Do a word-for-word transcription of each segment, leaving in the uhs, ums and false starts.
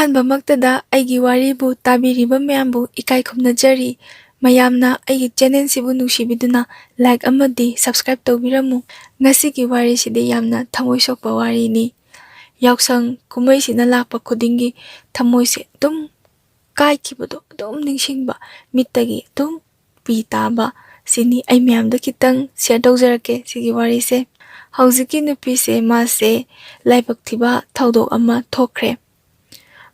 ꯑꯍꯥꯟꯕꯃꯛꯇꯗ ꯑꯩꯒꯤ ꯋꯥꯔꯤꯕꯨ ꯇꯥꯕꯤꯔꯤꯕ ꯃꯌꯥꯝꯕꯨ ꯏꯀꯥꯏ ꯈꯨꯝꯅꯖꯔꯤ꯫ ꯃꯌꯥꯝꯅ ꯑꯩꯒꯤ ꯆꯦꯅꯦꯜꯁꯤꯕꯨ ꯅꯨꯡꯁꯤꯕꯤꯗꯨꯅ ꯂꯥꯏꯛ ꯑꯃꯗꯤ ꯁꯕꯁꯀ꯭ꯔꯥꯏꯕ ꯇꯧꯕꯤꯔꯝꯃꯨ꯫ ꯉꯁꯤꯒꯤ ꯋꯥꯔꯤꯁꯤꯗꯤ ꯌꯥꯝꯅ ꯊꯃꯣꯏ ꯁꯣꯛꯄ ꯋꯥꯔꯤꯅꯤ꯫ ꯌꯥꯎꯁꯪ ꯀꯨꯝꯍꯩꯁꯤꯅ ꯂꯥꯛꯄ ꯈꯨꯗꯤꯡꯒꯤ ꯊꯃꯣꯏꯁꯦ ꯑꯗꯨꯝ ꯀꯥꯏꯈꯤꯕꯗꯣ ꯑꯗꯨꯝ ꯅꯤꯡꯁꯤꯡꯕ, ꯃꯤꯠꯇꯒꯤ ꯑꯗꯨꯝ ꯄꯤ ꯇꯥꯕ꯫ ꯁꯤꯅꯤ ꯑꯩ ꯃꯌꯥꯝꯗ ꯈꯤꯇꯪ ꯁꯤꯌꯔ ꯇꯧꯖꯔꯛꯀꯦ ꯁꯤꯒꯤ ꯋꯥꯔꯤꯁꯦ꯫ ꯍꯧꯖꯤꯛꯀꯤ ꯅꯨꯄꯤꯁꯦ, ꯃꯥꯁꯦ ꯂꯥꯏꯕꯛ ꯊꯤꯕ ꯊꯧꯗꯣꯛ ꯑꯃ ꯊꯣꯛꯈ꯭ꯔꯦ꯫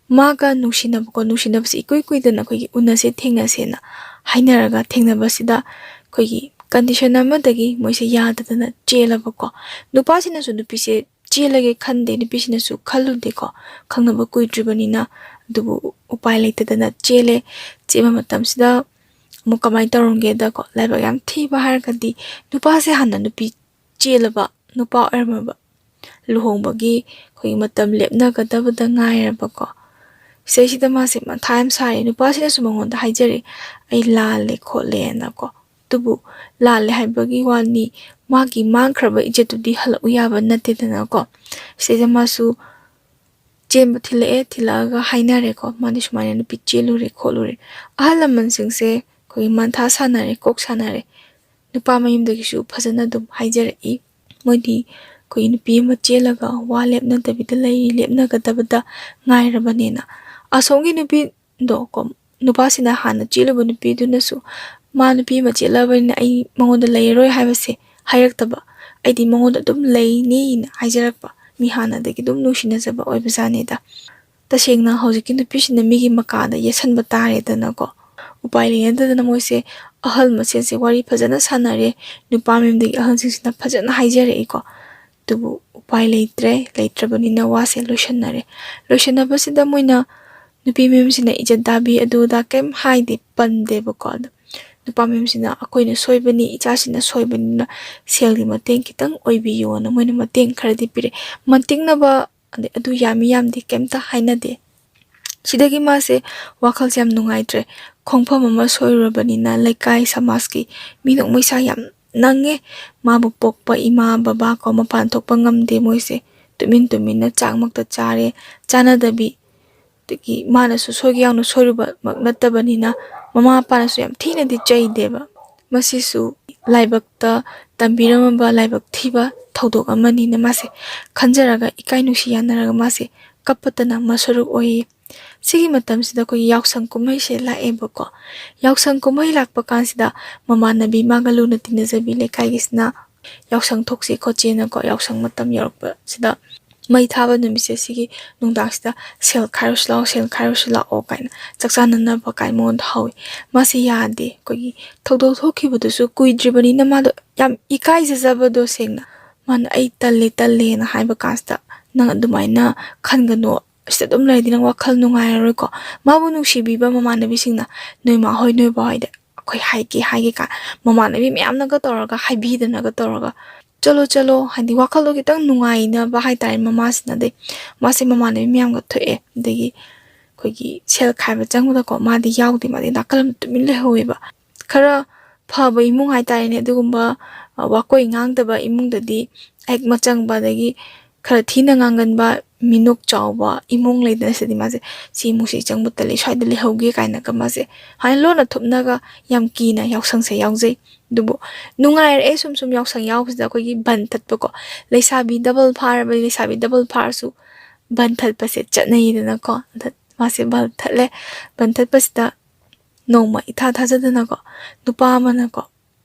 ꯃꯥꯒ ꯅꯨꯡꯁꯤꯅꯕꯀꯣ, ꯅꯨꯡꯁꯤꯅꯕꯁꯤ ꯏꯀꯨꯏ ꯀꯨꯏꯗꯅ ꯑꯩꯈꯣꯏꯒꯤ ꯎꯅꯁꯦ ꯊꯦꯡꯅꯁꯦꯅ ꯍꯥꯏꯅꯔꯒ ꯊꯦꯡꯅꯕꯁꯤꯗ ꯑꯩꯈꯣꯏꯒꯤ ꯀꯟꯗꯤꯁꯟ ꯑꯃꯗꯒꯤ ꯃꯣꯏꯁꯦ ꯌꯥꯗꯗꯅ ꯆꯦꯜꯂꯕꯀꯣ꯫ ꯅꯨꯄꯥꯁꯤꯅꯁꯨ ꯅꯨꯄꯤꯁꯦ ꯆꯦꯜꯂꯒꯦ ꯈꯟꯗꯦ, ꯅꯨꯄꯤꯁꯤꯅꯁꯨ ꯈꯜꯂꯨꯗꯦꯀꯣ, ꯈꯪꯅꯕ ꯀꯨꯏꯗ꯭ꯔꯤꯕꯅꯤꯅ꯫ ꯑꯗꯨꯕꯨ ꯎꯄꯥꯏ ꯂꯩꯇꯗꯅ ꯆꯦꯜꯂꯦ꯫ ꯆꯦꯟꯕ ꯃꯇꯝꯁꯤꯗ ꯑꯃꯨꯛ ꯀꯃꯥꯏꯅ ꯇꯧꯔꯝꯒꯦꯗꯀꯣ, ꯂꯥꯏꯕꯛ ꯌꯥꯝ ꯊꯤꯕ ꯍꯥꯏꯔꯒꯗꯤ ꯅꯨꯄꯥꯁꯦ ꯍꯥꯟꯅ ꯅꯨꯄꯤ ꯆꯦꯜꯂꯕ ꯅꯨꯄꯥ ꯑꯣꯏꯔꯝꯃꯕ, ꯂꯨꯍꯣꯡꯕꯒꯤ ꯑꯩꯈꯣꯏꯒꯤ ꯃꯇꯝ ꯂꯦꯞꯅꯒꯗꯕꯗ ꯉꯥꯏꯔꯕꯀꯣ꯫ ꯁꯤꯗꯩꯁꯤꯗ ꯃꯥꯁꯦ ꯃꯊꯥ ꯌꯥꯝ ꯁꯥꯔꯦ꯫ ꯅꯨꯄꯥꯁꯤꯅꯁꯨ ꯃꯉꯣꯟꯗ ꯍꯥꯏꯖꯔꯦ, "ꯑꯩ ꯂꯥꯜꯂꯦ ꯈꯣꯠꯂꯦꯅꯀꯣ"꯫ ꯑꯗꯨꯕꯨ ꯂꯥꯜꯂꯦ ꯍꯥꯏꯕꯒꯤ ꯋꯥꯅꯤ, ꯃꯥꯒꯤ ꯃꯥꯡꯈ꯭ꯔꯕ ꯏꯖꯠꯇꯨꯗꯤ ꯍꯜꯂꯛꯎ ꯌꯥꯕ ꯅꯠꯇꯦꯗꯅꯀꯣ꯫ ꯁꯤꯗꯩꯗ ꯃꯥꯁꯨ ꯆꯦꯟꯕ ꯊꯤꯜꯂꯛꯑꯦ, ꯊꯤꯜꯂꯛꯑꯒ ꯍꯥꯏꯅꯔꯦꯀꯣ, ꯃꯥꯗꯤ ꯁꯨꯃꯥꯏꯅ ꯅꯨꯄꯤ ꯆꯦꯜꯂꯨꯔꯦ ꯈꯣꯠꯂꯨꯔꯦ꯫ ꯑꯍꯜ ꯂꯃꯟꯁꯤꯡꯁꯦ ꯑꯩꯈꯣꯏꯒꯤ ꯃꯟꯊꯥ ꯁꯥꯟꯅꯔꯦ, ꯀꯣꯛ ꯁꯥꯟꯅꯔꯦ꯫ ꯅꯨꯄꯥ ꯃꯌꯨꯝꯗꯒꯤꯁꯨ ꯐꯖꯅ ꯑꯗꯨꯝ ꯍꯥꯏꯖꯔꯛꯏ, ꯃꯣꯏꯗꯤ ꯑꯩꯈꯣꯏꯒꯤ ꯅꯨꯄꯤ ꯑꯃ ꯆꯦꯜꯂꯒ ꯋꯥ ꯂꯦꯞꯅꯗꯕꯤꯗ ꯂꯩꯔꯤ, ꯂꯦꯞꯅꯒꯗꯕꯗ ꯉꯥꯏꯔꯕꯅꯦꯅ꯫ ꯑꯁꯣꯝꯒꯤ ꯅꯨꯄꯤꯗꯣ ꯀꯣ, ꯅꯨꯄꯥꯁꯤꯅ ꯍꯥꯟꯅ ꯆꯦꯜꯂꯨꯕ ꯅꯨꯄꯤꯗꯨꯅꯁꯨ ꯃꯥ ꯅꯨꯄꯤ ꯑꯃ ꯆꯦꯜꯂꯕꯅꯤꯅ ꯑꯩ ꯃꯉꯣꯟꯗ ꯂꯩꯔꯔꯣꯏ ꯍꯥꯏꯕꯁꯦ ꯍꯥꯏꯔꯛꯇꯕ, "ꯑꯩꯗꯤ ꯃꯉꯣꯟꯗ ꯑꯗꯨꯝ ꯂꯩꯅꯤꯅ" ꯍꯥꯏꯖꯔꯛꯄ꯫ ꯃꯤ ꯍꯥꯟꯅꯗꯒꯤ ꯑꯗꯨꯝ ꯅꯨꯡꯁꯤꯅꯖꯕ ꯑꯣꯏꯕꯖꯥꯠꯅꯤꯗ꯫ ꯇꯁꯦꯡꯅ ꯍꯧꯖꯤꯛꯀꯤ ꯅꯨꯄꯤꯁꯤꯅ ꯃꯤꯒꯤ ꯃꯀꯥꯗ ꯌꯦꯠꯁꯟꯕ ꯇꯥꯔꯦꯗꯅꯀꯣ꯫ ꯎꯄꯥꯏ ꯂꯩꯅꯗꯗꯅ ꯃꯣꯏꯁꯦ ꯑꯍꯜ ꯃꯁꯦꯟꯁꯦ ꯋꯥꯔꯤ ꯐꯖꯅ ꯁꯥꯟꯅꯔꯦ꯫ ꯅꯨꯄꯥ ꯃꯌꯨꯝꯗꯒꯤ ꯑꯍꯜꯁꯤꯡꯁꯤꯅ ꯐꯖꯅ ꯍꯥꯏꯖꯔꯛꯏꯀꯣ꯫ ꯑꯗꯨꯕꯨ ꯎꯄꯥꯏ ꯂꯩꯇ꯭ꯔꯦ, ꯂꯩꯇ꯭ꯔꯕꯅꯤꯅ ꯋꯥꯁꯦ ꯂꯣꯏꯁꯟꯅꯔꯦ꯫ ꯂꯣꯏꯁꯟꯅꯕꯁꯤꯗ ꯃꯣꯏꯅ ꯅꯨꯄꯤ ꯃꯌꯨꯝꯁꯤꯅ ꯏꯖꯠ ꯇꯥꯕꯤ ꯑꯗꯨ ꯑꯗꯥ ꯀꯩꯝ ꯍꯥꯏꯗꯦ, ꯄꯟꯗꯦꯕꯀꯣ꯫ ꯑꯗꯣ ꯅꯨꯄꯥ ꯃꯌꯨꯝꯁꯤꯅ "ꯑꯩꯈꯣꯏꯅ ꯁꯣꯏꯕꯅꯤ, ꯏꯆꯥꯁꯤꯅ ꯁꯣꯏꯕꯅꯤꯅ ꯁꯦꯜꯒꯤ ꯃꯇꯦꯡ ꯈꯤꯇꯪ ꯑꯣꯏꯕꯤꯌꯣꯅ" ꯃꯣꯏꯅ ꯃꯇꯦꯡ ꯈꯔꯗꯤ ꯄꯤꯔꯛꯑꯦ꯫ ꯃꯟꯇꯤꯛꯅꯕ ꯑꯗꯩ ꯑꯗꯨ ꯌꯥꯃꯤ ꯌꯥꯝꯗꯦ ꯀꯩꯝꯇ ꯍꯥꯏꯅꯗꯦ꯫ ꯁꯤꯗꯒꯤ ꯃꯥꯁꯦ ꯋꯥꯈꯜꯁꯦ ꯌꯥꯝ ꯅꯨꯡꯉꯥꯏꯇ꯭ꯔꯦ꯫ ꯈꯣꯡꯐꯝ ꯑꯃ ꯁꯣꯏꯔꯨꯔꯕꯅꯤꯅ ꯂꯩꯀꯥꯏ ꯁꯃꯥꯖꯀꯤ ꯃꯤ ꯅꯣꯛꯃꯩꯁꯥ ꯌꯥꯝ ꯅꯪꯉꯦ꯫ ꯃꯥꯕꯨ ꯄꯣꯛꯄ ꯏꯃꯥ ꯕꯕꯥ ꯀꯣ ꯃꯄꯥꯟ ꯊꯣꯛꯄ ꯉꯝꯗꯦ ꯃꯣꯏꯁꯦ꯫ ꯇꯨꯃꯤꯟ ꯇꯨꯃꯤꯟꯅ ꯆꯥꯛꯃꯛꯇ ꯆꯥꯔꯦ꯫ ꯆꯥꯅꯗꯕꯤ ꯑꯗꯒꯤ ꯃꯥꯅꯁꯨ ꯁꯣꯏꯒ ꯌꯥꯎꯅ ꯁꯣꯏꯔꯨꯕꯃꯛ ꯅꯠꯇꯕꯅꯤꯅ ꯃꯃꯥ ꯃꯄꯥꯅꯁꯨ ꯌꯥꯝ ꯊꯤꯅꯗꯤ ꯆꯩꯗꯦꯕ꯫ ꯃꯁꯤꯁꯨ ꯂꯥꯏꯕꯛꯇ ꯇꯝꯕꯤꯔꯝꯃꯕ ꯂꯥꯏꯕꯛ ꯊꯤꯕ ꯊꯧꯗꯣꯛ ꯑꯃꯅꯤꯅ ꯃꯥꯁꯦ ꯈꯟꯖꯔꯒ ꯏꯀꯥꯏ ꯅꯨꯡꯁꯤ ꯌꯥꯅꯔꯒ ꯃꯥꯁꯦ ꯀꯞꯄꯇꯅ ꯃꯁꯔꯨꯛ ꯑꯣꯏꯌꯦ꯫ ꯁꯤꯒꯤ ꯃꯇꯝꯁꯤꯗ ꯑꯩꯈꯣꯏꯒꯤ ꯌꯥꯎꯁꯪ ꯀꯨꯝꯍꯩꯁꯦ ꯂꯥꯛꯑꯦꯕꯀꯣ꯫ ꯌꯥꯎꯁꯪ ꯀꯨꯝꯍꯩ ꯂꯥꯛꯄ ꯀꯥꯟꯁꯤꯗ ꯃꯃꯥꯟꯅꯕꯤ ꯃꯥꯒ ꯂꯨꯅ ꯇꯤꯟꯅꯖꯕꯤ ꯂꯩꯀꯥꯏꯒꯤꯁꯤꯅ ꯌꯥꯎꯁꯪ ꯊꯣꯛꯁꯤ ꯈꯣꯠꯁꯦꯅꯀꯣ, ꯌꯥꯎꯁꯪ ꯃꯇꯝ ꯌꯧꯔꯛꯄꯁꯤꯗ ꯃꯩ ꯊꯥꯕ ꯅꯨꯃꯤꯠꯁꯦ ꯁꯤꯒꯤ ꯅꯨꯡꯗꯥꯡꯁꯤꯗ "ꯁꯦꯜ ꯈꯥꯏꯔꯨꯁꯤ ꯂꯥꯛꯑꯣ, ꯁꯦꯜ ꯈꯥꯏꯔꯨꯁꯤ ꯂꯥꯛꯑꯣ" ꯀꯥꯏꯅ, ꯆꯥꯛ ꯆꯥꯅꯅꯕ ꯀꯥꯏꯅ ꯃꯉꯣꯟꯗ ꯍꯧꯋꯤ꯫ ꯃꯥꯁꯦ ꯌꯥꯗꯦ꯫ ꯑꯩꯈꯣꯏꯒꯤ ꯊꯧꯗꯣꯛ ꯊꯣꯛꯈꯤꯕꯗꯨꯁꯨ ꯀꯨꯏꯗ꯭ꯔꯤꯕꯅꯤꯅ ꯃꯥꯗꯣ ꯌꯥꯝ ꯏꯀꯥꯏꯖꯖꯕꯗꯣ ꯁꯦꯡꯅ꯫ ꯃꯥꯅ "ꯑꯩ ꯇꯜꯂꯦ, ꯇꯜꯂꯦꯅ" ꯍꯥꯏꯕ ꯀꯥꯟꯁꯤꯗ, "ꯅꯪ ꯑꯗꯨꯃꯥꯏꯅ ꯈꯟꯒꯅꯨ, ꯁꯤꯗ ꯑꯗꯨꯝ ꯂꯩꯔꯗꯤ ꯅꯪ ꯋꯥꯈꯜ ꯅꯨꯡꯉꯥꯏꯔꯔꯣꯏꯀꯣ"꯫ ꯃꯥꯕꯨ ꯅꯨꯡꯁꯤꯕꯤꯕ ꯃꯃꯥꯟꯅꯕꯤꯁꯤꯡꯅ "ꯅꯣꯏ ꯃꯥ ꯍꯣꯏ, ꯅꯣꯏ ꯕꯥ ꯍꯣꯏꯗ ꯑꯩꯈꯣꯏ ꯍꯥꯏꯒꯦ, ꯍꯥꯏꯒꯦ" ꯀꯥꯏ ꯃꯃꯥꯟꯅꯕꯤ ꯃꯌꯥꯝꯅꯒ ꯇꯧꯔꯒ, ꯍꯥꯏꯕꯤꯗꯅꯒ ꯇꯧꯔꯒ, "ꯆꯠꯂꯣ, ꯆꯠꯂꯣ", ꯍꯥꯏꯗꯤ ꯋꯥꯈꯜꯗꯣ ꯈꯤꯇꯪ ꯅꯨꯡꯉꯥꯏꯅꯕ ꯍꯥꯏꯇꯥꯔꯦ ꯃꯃꯥꯁꯤꯅ꯫ ꯑꯗꯩ ꯃꯥꯁꯦ ꯃꯃꯥꯟꯅꯕꯤ ꯃꯌꯥꯝꯒ ꯊꯣꯛꯑꯦ꯫ ꯑꯗꯒꯤ ꯑꯩꯈꯣꯏꯒꯤ ꯁꯦꯜ ꯈꯥꯏꯕ ꯆꯪꯕꯗꯀꯣ, ꯃꯥꯗꯤ ꯌꯥꯎꯗꯦ, ꯃꯥꯗꯤ ꯅꯥꯀꯜ ꯑꯃ ꯇꯨꯃꯤꯟ ꯂꯩꯍꯧꯋꯦꯕ꯫ ꯈꯔ ꯐꯕ ꯏꯃꯨꯡ ꯍꯥꯏꯇꯥꯔꯦꯅꯦ, ꯑꯗꯨꯒꯨꯝꯕ, ꯑ, ꯋꯥꯀꯣꯏ ꯉꯥꯡꯗꯕ ꯏꯃꯨꯡꯗꯗꯤ ꯍꯦꯛ ꯃꯆꯪꯕ, ꯑꯗꯒꯤ ꯈꯔ ꯊꯤꯅ ꯉꯥꯡꯒꯟꯕ, ꯃꯤꯅꯣꯛ ꯆꯥꯎꯕ ꯏꯃꯨꯡ ꯂꯩꯗꯅ, ꯁꯤꯗꯤ ꯃꯥꯁꯦ "ꯁꯤ ꯏꯃꯨꯡꯁꯤ ꯆꯪꯕ ꯇꯜꯂꯤ, ꯁ꯭ꯋꯥꯏꯗ ꯂꯩꯍꯧꯒꯦ" ꯀꯥꯏꯅꯒ ꯃꯥꯁꯦ ꯍꯥꯏꯅ ꯂꯣꯟꯅ ꯊꯨꯞꯅꯒ ꯌꯥꯝ ꯀꯤꯅ ꯌꯥꯎꯁꯪꯁꯦ ꯌꯥꯎꯖꯩ꯫ ꯑꯗꯨꯕꯨ ꯅꯨꯡꯉꯥꯏꯔꯛꯑꯦ ꯁꯨꯝ ꯁꯨꯝ ꯌꯥꯎꯁꯪ ꯌꯥꯎꯕꯁꯤꯗ꯫ ꯑꯩꯈꯣꯏꯒꯤ ꯕꯟ ꯊꯠꯄꯀꯣ, ꯂꯩꯁꯥꯕꯤ ꯗꯕꯜ ꯐꯥꯔꯕꯅꯤ, ꯂꯩꯁꯥꯕꯤ ꯗꯕꯜ ꯐꯥꯔꯁꯨ ꯕꯟ ꯊꯠꯄꯁꯦ ꯆꯠꯅꯩꯗꯅꯀꯣ꯫ ꯑꯗ ꯃꯥꯁꯦ ꯕꯟ ꯊꯠꯂꯦ꯫ ꯕꯟ ꯊꯠꯄꯁꯤꯗ ꯅꯣꯡꯃ ꯏꯊꯥ ꯊꯥꯖꯗꯅꯀꯣ, ꯅꯨꯄꯥ ꯑꯃꯅꯀꯣ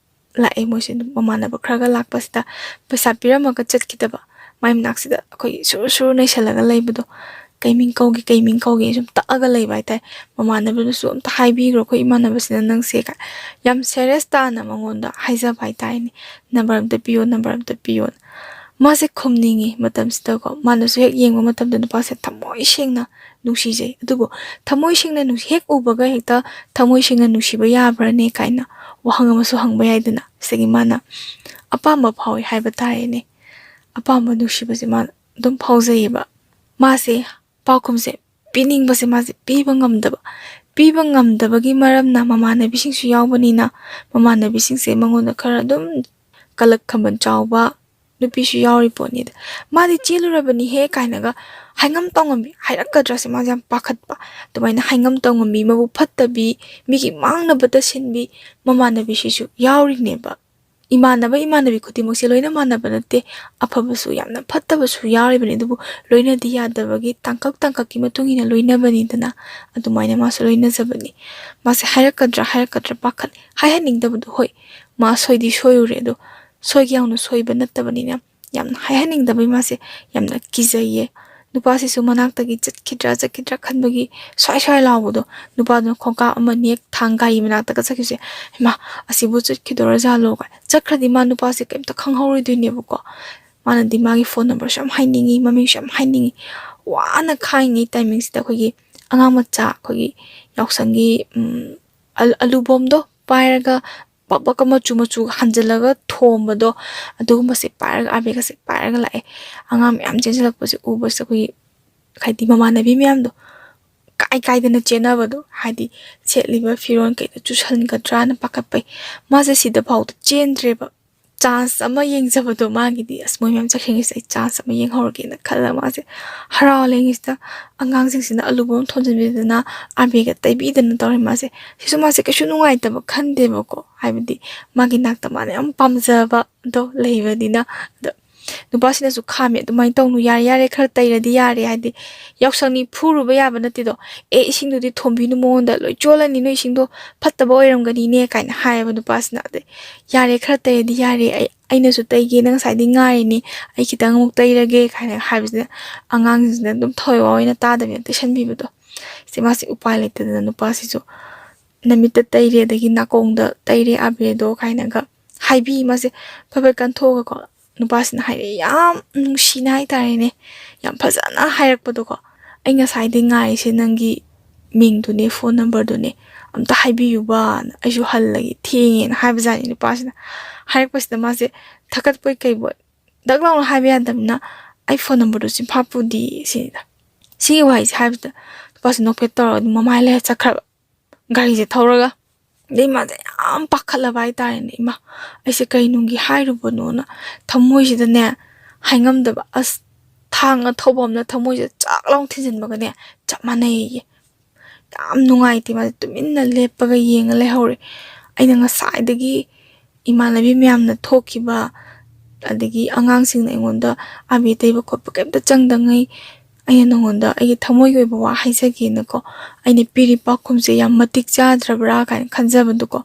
ꯂꯥꯛꯑꯦ꯫ ꯃꯣꯏꯁꯦ ꯑꯗꯨꯝ ꯃꯃꯥꯟꯅꯕ ꯈꯔꯒ ꯂꯥꯛꯄꯁꯤꯗ ꯄꯩꯁꯥ ꯄꯤꯔꯝꯃꯒ ꯆꯠꯈꯤꯗꯕ꯫ ꯃꯥꯏ ꯃꯅꯥꯛꯁꯤꯗ ꯑꯩꯈꯣꯏꯒꯤ ꯁꯨꯔꯨ ꯁꯨꯔꯨ ꯅꯩꯁꯜꯂꯒ ꯂꯩꯕꯗꯣ, "ꯀꯩ ꯃꯤꯡ ꯀꯧꯒꯦ, ꯀꯩ ꯃꯤꯡ ꯀꯧꯒꯦ?" ꯁꯨꯝ ꯇꯛꯑꯒ ꯂꯩꯕ ꯍꯥꯏꯇꯥꯔꯦ꯫ ꯃꯃꯥꯟꯅꯕꯗꯨꯅꯁꯨ "ꯑꯝꯇ ꯍꯥꯏꯕꯤꯈ꯭ꯔꯣ, ꯑꯩꯈꯣꯏ ꯏꯃꯥꯟꯅꯕꯁꯤꯅ ꯅꯪꯁꯦ" ꯀꯥꯏ꯫ ꯌꯥꯝ ꯁꯦꯔꯤꯌꯁ ꯇꯥꯅ ꯃꯉꯣꯟꯗ ꯍꯥꯏꯖꯕ ꯍꯥꯏꯇꯥꯔꯦꯅꯦ, "ꯅꯝꯕꯔ ꯑꯝꯇ ꯄꯤꯌꯣ, ꯅꯝꯕꯔ ꯑꯝꯇ ꯄꯤꯌꯣꯅ"꯫ ꯃꯥꯁꯦ ꯈꯨꯝꯅꯤꯡꯉꯤ ꯃꯇꯝꯁꯤꯗꯀꯣ, ꯃꯥꯅꯁꯨ ꯍꯦꯛ ꯌꯦꯡꯕ ꯃꯇꯝꯗ ꯅꯨꯄꯥꯁꯦ ꯊꯃꯣꯏ ꯁꯦꯡꯅ ꯅꯨꯡꯁꯤꯖꯩ꯫ ꯑꯗꯨꯕꯨ ꯊꯃꯣꯏ ꯁꯦꯡꯅ ꯅꯨꯡꯁꯤ-, ꯍꯦꯛ ꯎꯕꯒ ꯍꯦꯛꯇ ꯊꯃꯣꯏ ꯁꯦꯡꯅ ꯅꯨꯡꯁꯤꯕ ꯌꯥꯕ꯭ꯔꯥꯅꯦ ꯀꯥꯏꯅ ꯋꯥꯍꯪ ꯑꯃꯁꯨ ꯍꯪꯕ ꯌꯥꯏꯗꯅ꯫ ꯁꯤꯗꯒꯤ ꯃꯥꯅ ꯑꯄꯥꯝꯕ ꯐꯥꯎꯏ ꯍꯥꯏꯕ ꯇꯥꯔꯦꯅꯦ꯫ ꯑꯄꯥꯝꯕ ꯅꯨꯡꯁꯤꯕꯁꯦ ꯃꯥ ꯑꯗꯨꯝ ꯐꯥꯎꯖꯩꯌꯦꯕ꯫ ꯃꯥꯁꯦ ꯄꯥꯎꯈꯨꯝꯁꯦ ꯄꯤꯅꯤꯡꯕꯁꯦ ꯃꯥꯁꯦ ꯄꯤꯕ ꯉꯝꯗꯕ꯫ ꯄꯤꯕ ꯉꯝꯗꯕꯒꯤ ꯃꯔꯝꯅ ꯃꯃꯥꯟꯅꯕꯤꯁꯤꯡꯁꯨ ꯌꯥꯎꯕꯅꯤꯅ, ꯃꯃꯥꯟꯅꯕꯤꯁꯤꯡꯁꯦ ꯃꯉꯣꯟꯗ ꯈꯔ ꯑꯗꯨꯝ ꯀꯂꯛ ꯈꯝꯕꯟ ꯆꯥꯎꯕ, ꯅꯨꯄꯤꯁꯨ ꯌꯥꯎꯔꯤ ꯄꯣꯠꯅꯤꯗ꯫ "ꯃꯥꯗꯤ ꯆꯦꯜꯂꯨꯔꯕꯅꯤꯍꯦ" ꯀꯥꯏꯅꯒ ꯍꯥꯏꯉꯝ ꯇꯧꯉꯝꯕꯤ, ꯍꯥꯏꯔꯛꯀꯗ꯭ꯔꯥꯁꯦ ꯃꯥꯁꯦ ꯌꯥꯝ ꯄꯥꯈꯠꯄ꯫ ꯑꯗꯨꯃꯥꯏꯅ ꯍꯥꯏꯉꯝ ꯇꯧꯉꯝꯕꯤ, ꯃꯕꯨꯛ ꯐꯠꯇꯕꯤ, ꯃꯤꯒꯤ ꯃꯥꯡꯅꯕꯇ ꯁꯤꯟꯕꯤ ꯃꯃꯥꯟꯅꯕꯤꯁꯤꯁꯨ ꯌꯥꯎꯔꯤꯅꯦꯕ꯫ ꯏꯃꯥꯟꯅꯕ ꯏꯃꯥꯟꯅꯕꯤ ꯈꯨꯗꯤꯡꯃꯛꯁꯦ ꯂꯣꯏꯅ ꯃꯥꯟꯅꯕ ꯅꯠꯇꯦ꯫ ꯑꯐꯕꯁꯨ, ꯌꯥꯝꯅ ꯐꯠꯇꯕꯁꯨ ꯌꯥꯎꯔꯤꯕꯅꯤ꯫ ꯑꯗꯨꯕꯨ ꯂꯣꯏꯅꯗꯤ ꯌꯥꯗꯕꯒꯤ ꯇꯥꯡꯀꯛ ꯇꯥꯡꯀꯛꯀꯤ ꯃꯇꯨꯡ ꯏꯟꯅ ꯂꯣꯏꯅꯕꯅꯤꯗꯅ꯫ ꯑꯗꯨꯃꯥꯏꯅ ꯃꯥꯁꯨ ꯂꯣꯏꯅꯖꯕꯅꯤ꯫ ꯃꯥꯁꯦ ꯍꯥꯏꯔꯛꯀꯗ꯭ꯔꯥ ꯍꯥꯏꯔꯛꯀꯗ꯭ꯔꯥ ꯄꯥꯈꯠ-, ꯍꯥꯏꯍꯟꯅꯤꯡꯗꯕꯗꯣ꯫ ꯍꯣꯏ, ꯃꯥ ꯁꯣꯏꯗꯤ ꯁꯣꯏꯔꯨꯔꯦ, ꯑꯗꯣ ꯁꯣꯏꯒ ꯌꯥꯎꯅ ꯁꯣꯏꯕ ꯅꯠꯇꯕꯅꯤꯅ ꯌꯥꯝꯅ ꯍꯥꯏꯍꯟꯅꯤꯡꯗꯕꯩ ꯃꯥꯁꯦ ꯌꯥꯝꯅ ꯀꯤꯖꯩꯌꯦ꯫ ꯅꯨꯄꯥꯁꯤꯁꯨ ꯃꯅꯥꯛꯇꯒꯤ ꯆꯠꯈꯤꯗ꯭ꯔꯥ ꯆꯠꯈꯤꯗ꯭ꯔꯥ ꯈꯟꯕꯒꯤ ꯁ꯭ꯋꯥꯏ ꯁ꯭ꯋꯥꯏ ꯂꯥꯎꯕꯗꯣ꯫ ꯅꯨꯄꯥꯗꯨꯅ ꯈꯣꯡꯀꯥꯞ ꯑꯃ ꯅꯦꯛ ꯊꯥꯡ ꯒꯥꯔꯤ ꯃꯅꯥꯛꯇꯒ ꯆꯠꯈꯤꯕꯁꯦ, "ꯍꯩꯃꯥ, ꯑꯁꯤꯕꯨ ꯆꯠꯈꯤꯗꯣꯔꯖꯥꯠꯂꯣ?" ꯀꯥꯏ꯫ ꯆꯠꯈ꯭ꯔꯗꯤ ꯃꯥ ꯅꯨꯄꯥꯁꯦ ꯀꯩꯝꯇ ꯈꯪꯍꯧꯔꯣꯏꯗꯣꯏꯅꯦꯕꯀꯣ꯫ ꯃꯥꯅꯗꯤ ꯃꯥꯒꯤ ꯐꯣꯟ ꯅꯝꯕꯔꯁꯨ ꯌꯥꯝ ꯍꯥꯏꯅꯤꯡꯉꯤ, ꯃꯃꯤꯡꯁꯨ ꯌꯥꯝ ꯍꯥꯏꯅꯤꯡꯉꯤ꯫ ꯋꯥꯅ ꯈꯥꯡꯉꯤꯉꯩ ꯇꯥꯏꯃꯤꯡꯁꯤꯗ ꯑꯩꯈꯣꯏꯒꯤ ꯑꯉꯥꯡ ꯃꯆꯥ, ꯑꯩꯈꯣꯏꯒꯤ ꯌꯥꯎꯁꯪꯒꯤ, ꯎꯝ, ꯑꯂꯨ-, ꯑꯂꯨꯕꯣꯝꯗꯣ ꯄꯥꯏꯔꯒ ꯕꯛ ꯕꯛꯀ ꯃꯆꯨ ꯃꯆꯨ ꯍꯟꯖꯤꯜꯂꯒ ꯊꯣꯝꯕꯗꯣ, ꯑꯗꯨꯒꯨꯝꯕꯁꯦ ꯄꯥꯏꯔꯒ, ꯑꯕꯦꯔꯒꯁꯦ ꯄꯥꯏꯔꯒ ꯂꯥꯛꯑꯦ꯫ ꯑꯉꯥꯡ ꯃꯌꯥꯝ ꯆꯦꯟꯁꯤꯜꯂꯛꯄꯁꯦ ꯎꯕꯁꯤꯗ ꯑꯩꯈꯣꯏꯒꯤ, ꯍꯥꯏꯗꯤ, ꯃꯃꯥꯟꯅꯕꯤ ꯃꯌꯥꯝꯗꯣ ꯀꯥꯏ ꯀꯥꯏꯗꯅ ꯆꯦꯟꯅꯕꯗꯣ, ꯍꯥꯏꯗꯤ, ꯁꯦꯠꯂꯤꯕ ꯐꯤꯔꯣꯜ ꯀꯩꯗ ꯆꯨꯁꯟꯒꯗ꯭ꯔꯥꯅ ꯄꯥꯈꯠꯄꯩ ꯃꯥꯁꯦ ꯁꯤꯗ ꯐꯥꯎꯗ ꯆꯦꯟꯗ꯭ꯔꯦꯕ꯫ ꯆꯥꯟꯁ ꯑꯃ ꯌꯦꯡꯖꯕꯗꯣ ꯃꯥꯒꯤꯗꯤ, "ꯑꯁ, ꯃꯣꯏ ꯃꯌꯥꯝ ꯆꯠꯈ꯭ꯔꯤꯉꯩꯁꯤꯗ ꯑꯩ ꯆꯥꯟꯁ ꯑꯃ ꯌꯦꯡꯍꯧꯔꯒꯦꯅ" ꯈꯜꯂꯒ ꯃꯥꯁꯦ ꯍꯔꯥꯎ ꯂꯩꯉꯩꯁꯤꯗ ꯑꯉꯥꯡꯁꯤꯡꯁꯤꯅ ꯑꯂꯨꯕꯣꯝ ꯊꯣꯝꯖꯤꯟꯕꯤꯗꯅ, ꯑꯕꯦꯔꯒ ꯇꯩꯕꯤꯗꯅ ꯇꯧꯔꯦ ꯃꯥꯁꯦ꯫ ꯁꯤꯁꯨ ꯃꯥꯁꯦ ꯀꯩꯁꯨ ꯅꯨꯡꯉꯥꯏꯇꯕ ꯈꯟꯗꯦꯕꯀꯣ, ꯍꯥꯏꯕꯗꯤ ꯃꯥꯒꯤ ꯅꯥꯛꯇ ꯃꯥꯅ ꯌꯥꯝ ꯄꯥꯝꯖꯕꯗꯣ ꯂꯩꯕꯅꯤꯅ꯫ ꯑꯗꯣ ꯅꯨꯄꯥꯁꯤꯅꯁꯨ ꯈꯥꯝꯃꯦ, "ꯑꯗꯨꯃꯥꯏꯅ ꯇꯧꯅꯨ, ꯌꯥꯔꯦ, ꯌꯥꯔꯦ, ꯈꯔ ꯇꯩꯔꯗꯤ ꯌꯥꯔꯦ", ꯍꯥꯏꯗꯤ ꯌꯥꯎꯁꯪꯅꯤ, ꯐꯨꯔꯨꯕ ꯌꯥꯕ ꯅꯠꯇꯦꯗꯣ꯫ "ꯑꯦ, ꯏꯁꯤꯡꯗꯨꯗꯤ ꯊꯣꯝꯕꯤꯅꯨ ꯃꯉꯣꯟꯗ, ꯂꯣꯏ ꯆꯣꯠꯂꯅꯤ, ꯅꯣꯏ ꯏꯁꯤꯡꯗꯣ ꯐꯠꯇꯕ ꯑꯣꯏꯔꯝꯒꯅꯤꯅꯦ" ꯀꯥꯏꯅ ꯍꯥꯏꯌꯦꯕ ꯅꯨꯄꯥꯁꯤꯅ꯫ ꯑꯗꯩ, "ꯌꯥꯔꯦ, ꯈꯔ ꯇꯩꯔꯗꯤ ꯌꯥꯔꯦ, ꯑꯩ, ꯑꯩꯅꯁꯨ ꯇꯩꯒꯦ, ꯅꯪ ꯉꯁꯥꯏꯗꯩ ꯉꯥꯏꯔꯤꯅꯦ, ꯑꯩ ꯈꯤꯇꯪ ꯑꯃꯨꯛ ꯇꯩꯔꯒꯦ" ꯀꯥꯏꯅ ꯍꯥꯏꯕꯁꯤꯗ ꯑꯉꯥꯡꯁꯤꯡꯁꯤꯅ ꯑꯗꯨꯝ ꯊꯋꯥꯏ ꯋꯥ ꯑꯣꯏꯅ ꯇꯥꯗꯕꯤꯗ ꯇꯩꯁꯟꯕꯤꯕꯗꯣ꯫ ꯁꯤ ꯃꯥꯁꯦ ꯎꯄꯥꯏ ꯂꯩꯇꯗꯅ ꯅꯨꯄꯥꯁꯤꯁꯨ ꯅꯃꯤꯠꯇ ꯇꯩꯔꯦ, ꯑꯗꯒꯤ ꯅꯥꯀꯣꯡꯗ ꯇꯩꯔꯦ ꯑꯕꯦꯔꯗꯣ ꯀꯥꯏꯅꯒ ꯍꯥꯏꯕꯤ꯫ ꯃꯥꯁꯦ ꯐꯠ ꯐꯠ ꯀꯟꯊꯣꯛꯑꯒꯀꯣ, ꯅꯨꯄꯥꯁꯤꯅ ꯍꯥꯏꯔꯛꯑꯦ, ꯌꯥꯝ ꯅꯨꯡꯁꯤꯅ ꯍꯥꯏꯇꯥꯔꯦꯅꯦ, ꯌꯥꯝ ꯐꯖꯅ ꯍꯥꯏꯔꯛꯄꯗꯣꯀꯣ꯫ "ꯑꯩ ꯉꯁꯥꯏꯗꯩ ꯉꯥꯏꯔꯤꯁꯦ ꯅꯪꯒꯤ ꯃꯤꯡꯗꯨꯅꯦ, ꯐꯣꯟ ꯅꯝꯕꯔꯗꯨꯅꯦ, ꯑꯝꯇ ꯍꯥꯏꯕꯤꯌꯨꯕꯅ, ꯑꯩꯁꯨ ꯍꯜꯂꯒꯦ, ꯊꯦꯡꯉꯦꯅ" ꯍꯥꯏꯕꯖꯥꯠꯅꯤ ꯅꯨꯄꯥꯁꯤꯅ꯫ ꯍꯥꯏꯔꯛꯄꯁꯤꯗ ꯃꯥꯁꯦ ꯊꯀꯠꯄꯣꯏ ꯀꯩꯕꯣꯏ ꯗꯛ ꯂꯥꯎꯅ ꯍꯥꯏꯕ ꯌꯥꯗꯕꯅꯤꯅ, "ꯑꯩ ꯐꯣꯟ ꯅꯝꯕꯔꯗꯨ ꯆꯤꯟꯐꯥ ꯄꯨꯗꯦ" ꯁꯤꯅꯤꯗ꯫ ꯁꯤꯒꯤ ꯋꯥꯍꯩꯁꯦ ꯍꯥꯏꯕꯁꯤꯗ ꯅꯨꯄꯥꯁꯦ ꯅꯣꯛꯐꯦꯠ ꯇꯧꯔꯒ ꯑꯗꯨꯝ ꯃꯃꯥꯏ ꯂꯩꯔ ꯆꯠꯈ꯭ꯔꯕ, ꯒꯥꯔꯤꯁꯦ ꯊꯧꯔꯒ꯫ ꯑꯗꯩ ꯃꯥꯁꯦ ꯌꯥꯝ ꯄꯥꯈꯠꯂꯕ ꯍꯥꯏꯇꯥꯔꯦꯅꯦ꯫ "ꯏꯃꯥ, ꯑꯩꯁꯦ ꯀꯩ ꯅꯨꯡꯒꯤ ꯍꯥꯏꯔꯨꯕꯅꯣꯅ" ꯊꯃꯣꯏꯁꯤꯗꯅꯦ ꯍꯥꯏꯉꯝꯗꯕ, ꯑꯁ, ꯊꯥꯡ ꯑꯊꯧꯕ ꯑꯃꯅ ꯊꯃꯣꯏꯁꯤꯗ ꯆꯥꯛ ꯂꯥꯎ ꯊꯤꯟꯖꯤꯟꯕꯒꯅꯦ ꯆꯞ ꯃꯥꯟꯅꯩꯌꯦ꯫ ꯌꯥꯝ ꯅꯨꯡꯉꯥꯏꯇꯦ꯫ ꯃꯥꯁꯦ ꯇꯨꯃꯤꯟꯅ ꯂꯦꯞꯄꯒ ꯌꯦꯡꯉ ꯂꯩꯍꯧꯔꯦ꯫ ꯑꯩꯅ ꯉꯁꯥꯏꯗꯒꯤ ꯏꯃꯥꯟꯅꯕꯤ ꯃꯌꯥꯝꯅ ꯊꯣꯛꯈꯤꯕ, ꯑꯗꯒꯤ ꯑꯉꯥꯡꯁꯤꯡꯅ ꯑꯩꯉꯣꯟꯗ ꯑꯕꯦ ꯇꯩꯕ ꯈꯣꯠꯄ ꯀꯩꯝꯇ ꯆꯪꯗꯉꯩ, ꯑꯩꯅ ꯅꯉꯣꯟꯗ ꯑꯩꯒꯤ ꯊꯃꯣꯏꯒꯤ ꯑꯣꯏꯕ ꯋꯥ ꯍꯥꯏꯖꯒꯦꯅꯀꯣ, ꯑꯩꯅ ꯄꯤꯔꯤ ꯄꯥꯎꯈꯨꯝꯁꯦ ꯌꯥꯝ ꯃꯇꯤꯛ ꯆꯥꯗ꯭ꯔꯕ꯭ꯔꯥ ꯀꯥꯏꯅ ꯈꯟꯖꯕꯗꯣꯀꯣ꯫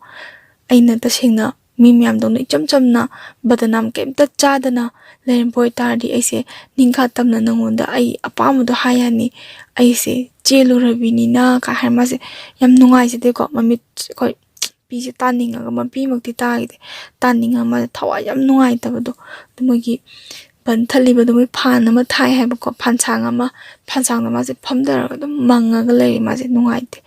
ꯑꯩꯅ ꯇꯁꯦꯡꯅ ꯃꯤ ꯃꯌꯥꯝꯗꯧꯅ ꯏꯆꯝ ꯆꯝꯅ ꯕꯗꯅꯥꯝ ꯀꯩꯝꯇ ꯆꯥꯗꯅ ꯂꯩꯔꯝꯕ ꯑꯣꯏꯇꯥꯔꯗꯤ, ꯑꯩꯁꯦ ꯅꯤꯡꯈꯥ ꯇꯝꯅ ꯅꯉꯣꯟꯗ ꯑꯩ ꯑꯄꯥꯝꯕꯗꯣ ꯍꯥꯏ ꯌꯥꯅꯤ꯫ "ꯑꯩꯁꯦ ꯆꯦꯜꯂꯨꯔꯕꯤꯅꯤꯅ" ꯀꯥꯏ ꯍꯥꯏꯔ ꯃꯥꯁꯦ ꯌꯥꯝ ꯅꯨꯡꯉꯥꯏꯖꯗꯦꯀꯣ꯫ ꯃꯃꯤꯠ, ꯑꯩꯈꯣꯏ ꯄꯤꯁꯦ ꯇꯥꯅꯤꯡꯉꯒ, ꯃꯄꯤꯃꯛꯇꯤ ꯇꯥꯈꯤꯗꯦ, ꯇꯥꯅꯤꯡꯉꯒ ꯃꯥꯁꯦ ꯊꯋꯥꯏ ꯌꯥꯝ ꯅꯨꯡꯉꯥꯏꯇꯕꯗꯣ꯫ ꯑꯗꯨ ꯃꯣꯏꯒꯤ ꯕꯟ ꯊꯠꯂꯤꯕꯗꯣ ꯃꯣꯏ ꯐꯥꯟ ꯑꯃ ꯊꯥꯏ ꯍꯥꯏꯕꯀꯣ, ꯐꯥꯟꯁꯥꯡ ꯑꯃ, ꯐꯥꯟꯁꯥꯡꯗ ꯃꯥꯁꯦ ꯐꯝꯊꯔꯒ ꯑꯗꯨꯝ ꯃꯪꯉꯒ ꯂꯩꯔꯦ꯫ ꯃꯥꯁꯦ ꯅꯨꯡꯉꯥꯏꯇꯦ꯫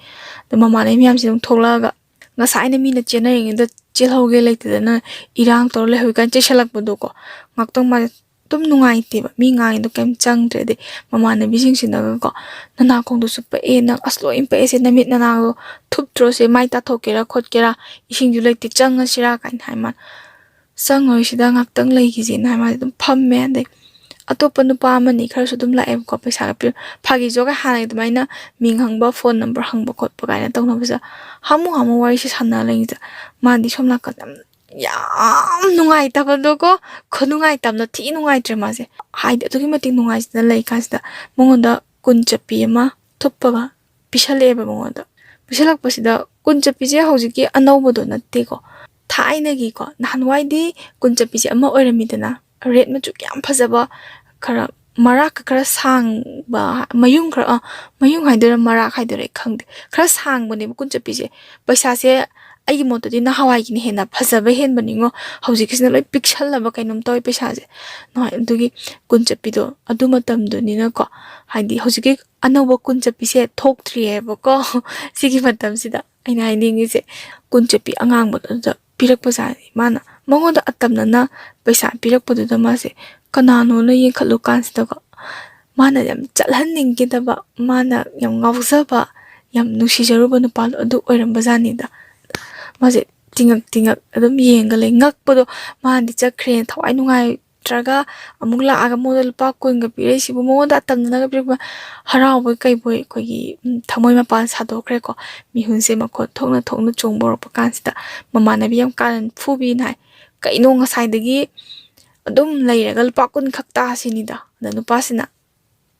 ꯑꯗꯣ ꯃꯃꯥꯟꯅꯕꯤ ꯃꯌꯥꯝꯁꯦ ꯑꯗꯨꯝ ꯊꯣꯛꯂꯛꯑꯒ, ꯉꯁꯥꯏꯅ ꯃꯤꯅ ꯆꯦꯟꯅꯔꯤꯉꯩꯗ ꯆꯦꯜꯍꯧꯒꯦ ꯂꯩꯇꯗꯅ ꯏꯔꯥꯡ ꯇꯧꯔ ꯂꯩꯍꯧꯏ ꯀꯥꯏꯅ ꯆꯦꯜꯁꯜꯂꯛꯄꯗꯣꯀꯣ, ꯉꯥꯛꯇꯪ ꯃꯥꯁꯦ ꯑꯗꯨꯝ ꯅꯨꯡꯉꯥꯏꯇꯦꯕ꯫ ꯃꯤ ꯉꯥꯡꯉꯤꯗꯣ ꯀꯩꯝ ꯆꯪꯗ꯭ꯔꯦ꯫ ꯑꯗꯩ ꯃꯃꯥꯟꯅꯕꯤꯁꯤꯡꯁꯤꯅꯒꯀꯣ, "ꯅꯅꯥꯀꯣꯡꯗꯨꯁꯨ ꯄꯛꯑꯦ ꯅꯪ, ꯑꯁ, ꯂꯣꯏ ꯄꯛꯑꯦ ꯁꯦ, ꯅꯃꯤꯠ ꯅꯅꯥꯗꯣ ꯊꯨꯞꯇ꯭ꯔꯣ ꯁꯦ, ꯃꯥꯏ ꯇꯥꯊꯣꯛꯀꯦꯔꯥ ꯈꯣꯠꯀꯦꯔꯥ, ꯏꯁꯤꯡꯁꯨ ꯂꯩꯇꯦ, ꯆꯪꯉꯁꯤꯔꯥ?" ꯀꯥꯏꯅ ꯍꯥꯏ ꯃꯥꯅ꯫ "ꯆꯪꯉꯔꯣꯏꯁꯤꯗ, ꯉꯥꯛꯇꯪ ꯂꯩꯈꯤꯁꯦꯅ" ꯍꯥꯏ ꯃꯥꯁꯦ ꯑꯗꯨꯝ ꯐꯝꯃꯦ꯫ ꯑꯗꯩ ꯑꯇꯣꯞꯄ ꯅꯨꯄꯥ ꯑꯃꯅꯤ ꯈꯔꯁꯨ ꯑꯗꯨꯝ ꯂꯥꯛꯑꯦꯕꯀꯣ, ꯄꯩꯁꯥꯒ ꯄꯤꯔ-, ꯐꯥꯒꯤ ꯖꯣꯒ ꯍꯥꯟꯅꯒꯤ ꯑꯗꯨꯃꯥꯏꯅ ꯃꯤꯡ ꯍꯪꯕ, ꯐꯣꯟ ꯅꯝꯕꯔ ꯍꯪꯕ ꯈꯣꯠꯄ ꯀꯥꯏꯅ ꯇꯧꯅꯕꯁꯦ ꯍꯥꯃꯨ ꯍꯥꯃꯨ ꯋꯥꯔꯤꯁꯦ ꯁꯥꯟꯅ ꯂꯩꯉꯩꯗ ꯃꯥꯗꯤ ꯁꯣꯝ ꯅꯥꯀꯟꯗ ꯌꯥꯝ, ꯌꯥꯝ ꯅꯨꯡꯉꯥꯏꯇꯕꯗꯣꯀꯣ, ꯈꯨꯅꯨꯡꯉꯥꯏꯇꯕꯅ ꯊꯤ ꯅꯨꯡꯉꯥꯏꯇ꯭ꯔꯦ ꯃꯥꯁꯦ꯫ ꯍꯥꯏꯗꯤ ꯑꯗꯨꯛꯀꯤ ꯃꯇꯤꯛ ꯅꯨꯡꯉꯥꯏꯇꯅ ꯂꯩ ꯀꯥꯟꯁꯤꯗ ꯃꯉꯣꯟꯗ ꯀꯨꯟ ꯆꯠꯄꯤ ꯑꯃ ꯊꯨꯞꯄꯒ ꯄꯤꯁꯜꯂꯛꯑꯦꯕ ꯃꯉꯣꯟꯗ꯫ ꯄꯤꯁꯜꯂꯛꯄꯁꯤꯗ, ꯀꯨꯟ ꯆꯠꯄꯤꯁꯦ ꯍꯧꯖꯤꯛꯀꯤ ꯑꯅꯧꯕꯗꯣ ꯅꯠꯇꯦꯀꯣ, ꯊꯥꯏꯅꯒꯤꯀꯣ, ꯅꯍꯥꯟꯋꯥꯏꯗꯤ ꯀꯨꯟ ꯆꯠꯄꯤꯁꯦ ꯑꯃ ꯑꯣꯏꯔꯝꯃꯤꯗꯅ, ꯔꯦꯠ ꯃꯆꯨꯒꯤ ꯌꯥꯝ ꯐꯖꯕ, ꯈꯔ ꯃꯔꯥꯛꯀ ꯈꯔ ꯁꯥꯡꯕ, ꯃꯌꯨꯡ ꯈꯔ, ꯑ, ꯃꯌꯨꯡ ꯍꯥꯏꯗꯣꯏꯔꯥ ꯃꯔꯥꯛ ꯍꯥꯏꯗꯣꯏꯔꯥ ꯑꯩ ꯈꯪꯗꯦ, ꯈꯔ ꯁꯥꯡꯕꯅꯦꯕ ꯀꯨꯟ ꯆꯠꯄꯤꯁꯦ꯫ ꯄꯩꯁꯥꯁꯦ ꯑꯩꯒꯤ ꯃꯣꯠꯇꯗꯤ ꯅꯍꯥꯟꯋꯥꯏꯒꯤꯅ ꯍꯦꯟꯅ ꯐꯖꯕ ꯍꯦꯟꯕꯅꯤꯉꯣ꯫ ꯍꯧꯖꯤꯛꯀꯤꯁꯤꯅ ꯂꯣꯏ ꯄꯤꯛꯁꯜꯂꯕ ꯀꯩꯅꯣꯝ ꯇꯧꯋꯦ ꯄꯩꯁꯥꯁꯦ꯫ ꯅꯍꯥꯟꯋꯥꯏ ꯑꯗꯨꯒꯤ ꯀꯨꯟ ꯆꯠꯄꯤꯗꯣ ꯑꯗꯨ ꯃꯇꯝꯗꯨꯅꯤꯅꯀꯣ, ꯍꯥꯏꯗꯤ ꯍꯧꯖꯤꯛꯀꯤ ꯑꯅꯧꯕ ꯀꯨꯟ ꯆꯠꯄꯤꯁꯦ ꯊꯣꯛꯇ꯭ꯔꯤꯑꯕꯀꯣ꯫ ꯁꯤꯒꯤ ꯃꯇꯝꯁꯤꯗ ꯑꯩꯅ ꯍꯥꯏꯅꯤꯡꯉꯤꯁꯦ, ꯀꯨꯟ ꯆꯠꯄꯤ ꯑꯉꯥꯡꯕꯗꯨꯗ ꯄꯤꯔꯛꯄꯖꯥꯠꯅꯤ꯫ ꯃꯥꯅ ꯃꯉꯣꯟꯗ ꯑꯇꯝꯅꯅ ꯄꯩꯁꯥ ꯄꯤꯔꯛꯄꯗꯨꯗ ꯃꯥꯁꯦ ꯀꯅꯥꯅꯣꯅ ꯌꯦꯡꯈꯠꯂꯨ ꯀꯥꯟꯁꯤꯗꯀꯣ, ꯃꯥꯅ ꯌꯥꯝ ꯆꯠꯍꯟꯅꯤꯡꯈꯤꯗꯕ, ꯃꯥꯅ ꯌꯥꯝ ꯉꯥꯎꯖꯕ, ꯌꯥꯝ ꯅꯨꯡꯁꯤꯖꯔꯨꯕ ꯅꯨꯄꯥꯗꯣ ꯑꯗꯨ ꯑꯣꯏꯔꯝꯕꯖꯥꯠꯅꯤꯗ꯫ ꯃꯥꯁꯦ ꯇꯤꯡꯉꯛ ꯇꯤꯡꯉꯛ ꯑꯗꯨꯝ ꯌꯦꯡꯉꯒ ꯂꯩ꯫ ꯉꯛꯄꯗꯣ, ꯃꯥꯅꯗꯤ ꯆꯠꯈ꯭ꯔꯦꯅ ꯊꯋꯥꯏ ꯅꯨꯡꯉꯥꯏꯇ꯭ꯔꯒ ꯑꯃꯨꯛ ꯂꯥꯛꯑꯒ ꯃꯉꯣꯟꯗ ꯂꯨꯄꯥ ꯀꯨꯟꯒ ꯄꯤꯔꯛꯏꯁꯤꯕꯨ, ꯃꯉꯣꯟꯗ ꯑꯇꯝꯅꯅꯒ ꯄꯤꯔꯛꯄ, ꯍꯔꯥꯎꯕꯣꯏ ꯀꯩꯕꯣꯏ ꯑꯩꯈꯣꯏꯒꯤ, ꯎꯝ, ꯊꯃꯣꯏ ꯃꯄꯥꯟ ꯁꯥꯗꯣꯛꯈ꯭ꯔꯦꯀꯣ꯫ ꯃꯤꯍꯨꯟꯁꯦ ꯃꯈꯣꯟ ꯊꯣꯛꯅ ꯊꯣꯛꯅ ꯆꯣꯡꯕ ꯍꯧꯔꯛꯄ ꯀꯥꯟꯁꯤꯗ ꯃꯃꯥꯟꯅꯕꯤ ꯌꯥꯝ ꯀꯥꯔꯟ ꯐꯨꯕꯤꯅ ꯍꯥꯏ꯫ "ꯀꯩꯅꯣ, ꯉꯁꯥꯏꯗꯒꯤ ꯑꯗꯨꯝ ꯂꯩꯔꯒ ꯂꯨꯄꯥ ꯀꯨꯟ ꯈꯛ ꯇꯥꯁꯤꯅꯤꯗ?" ꯑꯗ ꯅꯨꯄꯥꯁꯤꯅ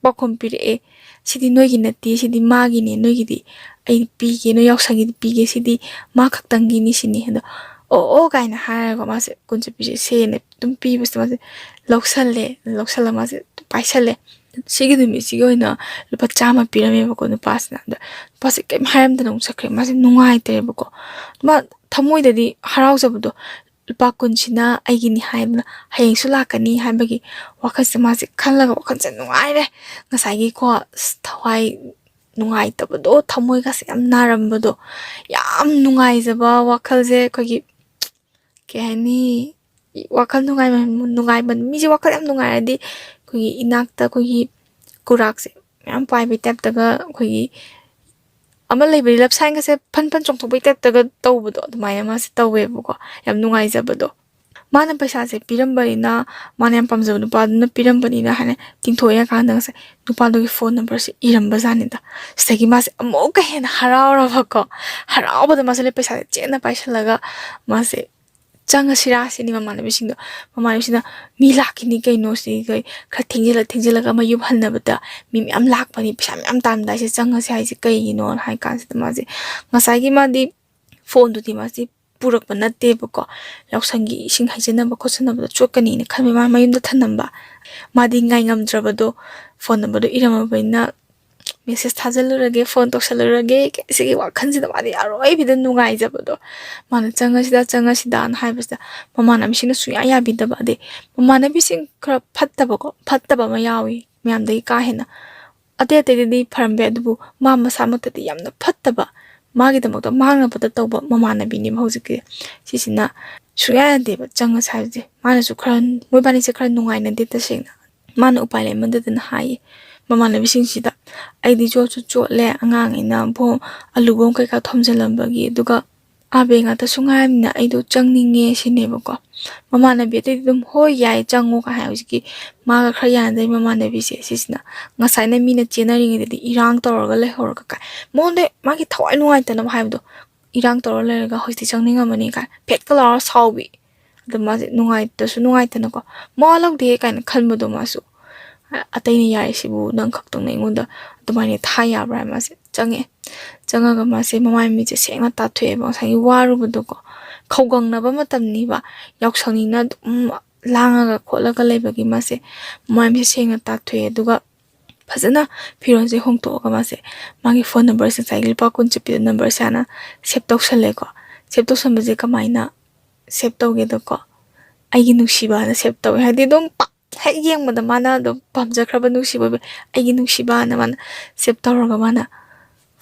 ꯄꯥꯎꯈꯨꯝ ꯄꯤꯔꯛꯑꯦ, "ꯁꯤꯗꯤ ꯅꯣꯏꯒꯤ ꯅꯠꯇꯦ, ꯁꯤꯗꯤ ꯃꯥꯒꯤꯅꯦ, ꯅꯣꯏꯒꯤꯗꯤ ꯑꯩ ꯄꯤꯒꯦ, ꯅꯣꯏ ꯌꯥꯎꯁꯪꯒꯤꯗꯤ ꯄꯤꯒꯦ, ꯁꯤꯗꯤ ꯃꯥ ꯈꯛꯇꯪꯒꯤꯅꯤ" ꯁꯤꯅꯤ꯫ ꯑꯗꯣ "ꯑꯣ, ꯑꯣ" ꯀꯥꯏꯅ ꯍꯥꯏꯔꯒ ꯃꯥꯁꯦ ꯀꯨꯟ ꯆꯠꯄꯤꯁꯦ ꯁꯦꯅ ꯑꯗꯨꯝ ꯄꯤꯕꯁꯤꯗ ꯃꯥꯁꯦ ꯂꯧꯁꯜꯂꯦ꯫ ꯂꯧꯁꯜꯂꯒ ꯃꯥꯁꯦ ꯑꯗꯨꯝ ꯄꯥꯏꯁꯜꯂꯦ꯫ ꯁꯤꯒꯤ ꯅꯨꯃꯤꯠꯁꯤꯒꯤ ꯑꯣꯏꯅ ꯂꯨꯄꯥ ꯆꯥꯝꯃ ꯄꯤꯔꯝꯃꯦꯕꯀꯣ ꯅꯨꯄꯥꯁꯤꯅ꯫ ꯑꯗ ꯅꯨꯄꯥꯁꯦ ꯀꯩꯝ ꯍꯥꯏꯔꯝꯗꯅ ꯑꯃꯨꯛ ꯆꯠꯈ꯭ꯔꯦ꯫ ꯃꯥꯁꯦ ꯅꯨꯡꯉꯥꯏꯇ꯭ꯔꯦꯕꯀꯣ꯫ ꯃꯥ ꯊꯃꯣꯏꯗꯗꯤ ꯍꯔꯥꯎꯖꯕꯗꯣ, ꯂꯨꯄꯥ ꯀꯨꯟꯁꯤꯅ ꯑꯩꯒꯤꯅꯤ ꯍꯥꯏꯗꯅ ꯍꯌꯦꯡꯁꯨ ꯂꯥꯛꯀꯅꯤ ꯍꯥꯏꯕꯒꯤ ꯋꯥꯈꯜꯁꯦ ꯃꯥꯁꯦ ꯈꯜꯂꯒ ꯋꯥꯈꯜꯁꯦ ꯅꯨꯡꯉꯥꯏꯔꯦ꯫ ꯉꯁꯥꯏꯒꯤꯀꯣ, ꯑꯁ, ꯊꯋꯥꯏ ꯅꯨꯡꯉꯥꯏꯇꯕꯗꯣ, ꯊꯃꯣꯏꯒꯁꯦ ꯌꯥꯝ ꯅꯥꯔꯝꯕꯗꯣ, ꯌꯥꯝ ꯅꯨꯡꯉꯥꯏꯖꯕ ꯋꯥꯈꯜꯁꯦ ꯑꯩꯈꯣꯏꯒꯤ, ꯀꯩ ꯍꯥꯏꯅꯤ, ꯋꯥꯈꯜ ꯅꯨꯡꯉꯥꯏꯃꯟ-, ꯅꯨꯡꯉꯥꯏꯃꯟ-, ꯃꯤꯁꯦ ꯋꯥꯈꯜ ꯌꯥꯝ ꯅꯨꯡꯉꯥꯏꯔꯗꯤ ꯑꯩꯈꯣꯏꯒꯤ ꯏꯅꯥꯛꯇ ꯑꯩꯈꯣꯏꯒꯤ ꯀꯨꯔꯥꯛꯁꯦ ꯃꯌꯥꯝ ꯄꯥꯏꯕꯩ ꯇꯥꯏꯞꯇꯒ, ꯑꯩꯈꯣꯏꯒꯤ ꯑꯃ ꯂꯩꯕꯅꯤ, ꯂꯞ ꯁꯥꯏꯟꯒꯁꯦ ꯐꯟ ꯐꯟ ꯆꯣꯡꯊꯣꯛꯄꯩ ꯇꯥꯏꯞꯇꯒ ꯇꯧꯕꯗꯣ, ꯑꯗꯨꯃꯥꯏꯅ ꯃꯥꯁꯦ ꯇꯧꯋꯦꯕꯀꯣ꯫ ꯌꯥꯝ ꯅꯨꯡꯉꯥꯏꯖꯕꯗꯣ꯫ ꯃꯥꯅ ꯄꯩꯁꯥꯁꯦ ꯄꯤꯔꯝꯕꯅꯤꯅ, ꯃꯥꯅ ꯌꯥꯝ ꯄꯥꯝꯖꯕ ꯅꯨꯄꯥꯗꯨꯅ ꯄꯤꯔꯝꯕꯅꯤꯅ ꯍꯥꯏꯅ ꯇꯤꯡꯊꯣꯛꯑꯦ ꯀꯥꯟꯗ ꯉꯁꯥꯏ ꯅꯨꯄꯥꯗꯨꯒꯤ ꯐꯣꯟ ꯅꯝꯕꯔꯁꯦ ꯏꯔꯝꯕꯖꯥꯠꯅꯤꯗ꯫ ꯁꯤꯗꯒꯤ ꯃꯥꯁꯦ ꯑꯃꯨꯛꯀ ꯍꯦꯟꯅ ꯍꯔꯥꯎꯔꯕꯀꯣ꯫ ꯍꯔꯥꯎꯕꯗ ꯃꯥꯁꯦ ꯂꯣꯏ ꯄꯩꯁꯥꯁꯦ ꯆꯦꯠꯅ ꯄꯥꯏꯁꯜꯂꯒ ꯃꯥꯁꯦ ꯆꯪꯉꯁꯤꯔꯥ ꯁꯤꯅꯤ ꯃꯃꯥꯟꯅꯕꯤꯁꯤꯡꯗꯣ꯫ ꯃꯃꯥꯟꯅꯕꯤꯁꯤꯅ "ꯃꯤ ꯂꯥꯛꯈꯤꯅꯤ ꯀꯩꯅꯣ, ꯁꯤ ꯀꯩ-, ꯈꯔ ꯊꯦꯡꯖꯤꯜꯂ ꯊꯦꯡꯖꯤꯜꯂꯒ ꯃꯌꯨꯝ ꯍꯟꯅꯕꯗ ꯃꯤ ꯃꯌꯥꯝ ꯂꯥꯛꯄꯅꯤ, ꯄꯩꯁꯥ ꯃꯌꯥꯝ ꯇꯥꯟꯕꯗ ꯑꯩꯁꯦ ꯆꯪꯉꯁꯦ ꯍꯥꯏꯁꯦ ꯀꯩꯒꯤꯅꯣꯅ" ꯍꯥꯏ ꯀꯥꯟꯁꯤꯗ ꯃꯥꯁꯦ ꯉꯁꯥꯏꯒꯤ ꯃꯥꯗꯤ ꯐꯣꯟꯗꯨꯗꯤ ꯃꯥꯁꯦ ꯄꯨꯔꯛꯄ ꯅꯠꯇꯦꯕꯀꯣ꯫ ꯌꯥꯎꯁꯪꯒꯤ ꯏꯁꯤꯡ ꯍꯩꯖꯤꯟꯅꯕ ꯈꯣꯠꯆꯟꯅꯕꯗꯣ ꯆꯣꯠꯀꯅꯤꯅ ꯈꯟꯕ ꯃꯥ ꯃꯌꯨꯝꯗ ꯊꯅꯝꯕ꯫ ꯃꯥꯗꯤ ꯉꯥꯏ ꯉꯝꯗ꯭ꯔꯕꯗꯣ, ꯐꯣꯟ ꯅꯝꯕꯔꯗꯣ ꯏꯔꯝꯃꯕꯅꯤꯅ ꯃꯦꯁꯦꯖ ꯊꯥꯖꯤꯜꯂꯨꯔꯒꯦ, ꯐꯣꯟ ꯇꯧꯁꯜꯂꯨꯔꯒꯦ, ꯁꯤꯒꯤ ꯋꯥꯈꯜꯁꯤꯗ ꯃꯥꯗꯤ ꯑꯔꯣꯏꯕꯤꯗ ꯅꯨꯡꯉꯥꯏꯖꯕꯗꯣ꯫ ꯃꯥꯅ "ꯆꯪꯉꯁꯤꯗ, ꯆꯪꯉꯁꯤꯗꯥꯅ" ꯍꯥꯏꯕꯁꯤꯗ ꯃꯃꯥꯟꯅꯕꯤꯁꯤꯡꯅ ꯁꯨꯡꯌꯥ ꯌꯥꯕꯤꯗꯕ꯫ ꯑꯗꯩ ꯃꯃꯥꯟꯅꯕꯤꯁꯤꯡ ꯈꯔ ꯐꯠꯇꯕꯀꯣ, ꯐꯠꯇꯕ ꯑꯃ ꯌꯥꯎꯏ ꯃꯌꯥꯝꯗꯒꯤ ꯀꯥ ꯍꯦꯟꯅ꯫ ꯑꯇꯩ ꯑꯇꯩꯗꯗꯤ ꯐꯔꯝꯕ ꯌꯥꯏ, ꯑꯗꯨꯕꯨ ꯃꯥ ꯃꯁꯥꯃꯛꯇꯗꯤ ꯌꯥꯝꯅ ꯐꯠꯇꯕ, ꯃꯥꯒꯤꯗꯃꯛꯇ ꯃꯥꯡꯅꯕꯗ ꯇꯧꯕ ꯃꯃꯥꯟꯅꯕꯤꯅꯦꯕ ꯍꯧꯖꯤꯛꯀꯤ꯫ ꯁꯤꯁꯤꯅ ꯁꯨꯡꯌꯥ ꯌꯥꯗꯦꯕ ꯆꯪꯉꯁꯦ ꯍꯥꯏꯕꯁꯦ꯫ ꯃꯥꯅꯁꯨ ꯈꯔ, ꯃꯣꯏꯕꯥꯅꯤꯁꯦ ꯈꯔ ꯅꯨꯡꯉꯥꯏꯅꯗꯦ ꯇꯁꯦꯡꯅ꯫ ꯃꯥꯅ ꯎꯄꯥꯏ ꯂꯩꯃꯟꯗꯗꯅ ꯍꯥꯏꯌꯦ ꯃꯃꯥꯟꯅꯕꯤꯁꯤꯡꯁꯤꯗ, "ꯑꯩꯗꯤ ꯆꯣꯠꯁꯨ ꯆꯣꯠꯂꯦ, ꯑꯉꯥꯡ ꯑꯩꯅ ꯕꯣꯝ, ꯑꯂꯨ ꯕꯣꯝ ꯀꯩꯀꯥ ꯊꯣꯝꯖꯤꯜꯂꯝꯕꯒꯤ, ꯑꯗꯨꯒ ꯑꯥꯕꯦ ꯉꯥꯛꯇꯁꯨ ꯉꯥꯏꯔꯕꯅꯤꯅ ꯑꯩꯗꯣ ꯆꯪꯅꯤꯡꯉꯦ ꯁꯤꯅꯦꯕꯀꯣ꯫ ꯃꯃꯥꯟꯅꯕꯤ ꯑꯇꯩꯗꯤ ꯑꯗꯨꯝ "ꯍꯣꯏ, ꯌꯥꯏ, ꯆꯪꯉꯣ" ꯀꯥꯏ ꯍꯥꯏ꯫ ꯍꯧꯖꯤꯛꯀꯤ ꯃꯥꯒ ꯈꯔ ꯌꯥꯅꯗꯕ ꯃꯃꯥꯟꯅꯕꯤꯁꯦ ꯁꯤꯁꯤꯅ ꯉꯁꯥꯏꯅ ꯃꯤꯅ ꯆꯦꯟꯅꯔꯤꯉꯩꯗꯗꯤ ꯏꯔꯥꯡ ꯇꯧꯔꯒ ꯂꯩꯍꯧꯔꯒ ꯀꯥꯏ, ꯃꯉꯣꯟꯗ ꯃꯥꯒꯤ ꯊꯋꯥꯏ ꯅꯨꯡꯉꯥꯏꯇꯅꯕ ꯍꯥꯏꯕꯗꯣ, "ꯏꯔꯥꯡ ꯇꯧꯔ ꯂꯩꯔꯒ ꯍꯧꯖꯤꯛꯇꯤ ꯆꯪꯅꯤꯡꯉꯝꯃꯅꯤ" ꯀꯥꯏ ꯐꯦꯠꯀ ꯂꯥꯎꯔ ꯁꯥꯎꯕꯤ꯫ ꯑꯗꯣ ꯃꯥꯁꯦ ꯅꯨꯡꯉꯥꯏꯇꯁꯨ ꯅꯨꯡꯉꯥꯏꯇꯅꯀꯣ, "ꯃꯋꯥ ꯂꯧꯗꯦ" ꯀꯥꯏꯅ ꯈꯟꯕꯗꯣ ꯃꯥꯁꯨ, "ꯑꯇꯩꯅ ꯌꯥꯔꯤꯁꯤꯕꯨ ꯅꯪ ꯈꯛꯇꯪꯅ ꯑꯩꯉꯣꯟꯗ ꯑꯗꯨꯃꯥꯏꯅ ꯊꯥ ꯌꯥꯕ꯭ꯔꯥ?" ꯍꯥꯏꯅ ꯃꯥꯁꯦ ꯆꯪꯉꯛꯑꯦ꯫ ꯆꯪꯉꯒ ꯃꯥꯁꯦ ꯃꯃꯥꯏ ꯃꯃꯤꯠꯁꯦ ꯁꯦꯡꯅ ꯇꯥꯊꯣꯛꯑꯦꯕ꯫ ꯉꯁꯥꯏꯒꯤ ꯋꯥꯔꯨꯕꯗꯣꯀꯣ, ꯈꯧꯒꯪꯅꯕ ꯃꯇꯝꯅꯤꯕ, ꯌꯥꯎꯁꯪꯅꯤꯅ ꯑꯗꯨꯝ ꯂꯥꯡꯉꯒ ꯈꯣꯠꯂꯒ ꯂꯩꯕꯒꯤ ꯃꯥꯁꯦ ꯃꯃꯥꯏ ꯃꯃꯤꯠꯁꯦ ꯁꯦꯡꯅ ꯇꯥꯊꯣꯛꯑꯦ꯫ ꯑꯗꯨꯒ ꯐꯖꯅ ꯐꯤꯔꯣꯜꯁꯦ ꯍꯣꯡꯗꯣꯛꯑꯒ ꯃꯥꯁꯦ ꯃꯥꯒꯤ ꯐꯣꯟ ꯅꯝꯕꯔꯁꯦ, ꯉꯁꯥꯏꯒꯤ ꯂꯨꯄꯥ ꯀꯨꯟ ꯆꯠꯄꯤꯗꯣ, ꯅꯝꯕꯔꯁꯦ ꯍꯥꯟꯅ ꯁꯦꯞ ꯇꯧꯁꯜꯂꯦꯀꯣ꯫ ꯁꯦꯞ ꯇꯧꯁꯟꯕꯁꯦ ꯀꯃꯥꯏꯅ ꯁꯦꯞ ꯇꯧꯒꯦꯗꯀꯣ, "ꯑꯩꯒꯤ ꯅꯨꯡꯁꯤꯕ" ꯍꯥꯏꯅ ꯁꯦꯞ ꯇꯧꯋꯦ꯫ ꯍꯥꯏꯗꯤ ꯑꯗꯨꯝ ꯄꯥꯛ ꯍꯦꯛ ꯌꯦꯡꯕꯗ ꯃꯥꯅ ꯑꯗꯨꯝ ꯄꯥꯝꯖꯈ꯭ꯔꯕ ꯅꯨꯡꯁꯤꯕ ꯑꯣꯏꯕ, "ꯑꯩꯒꯤ ꯅꯨꯡꯁꯤꯕ" ꯍꯥꯏꯅ ꯃꯥꯅ ꯁꯦꯞ ꯇꯧꯔꯒ ꯃꯥꯅ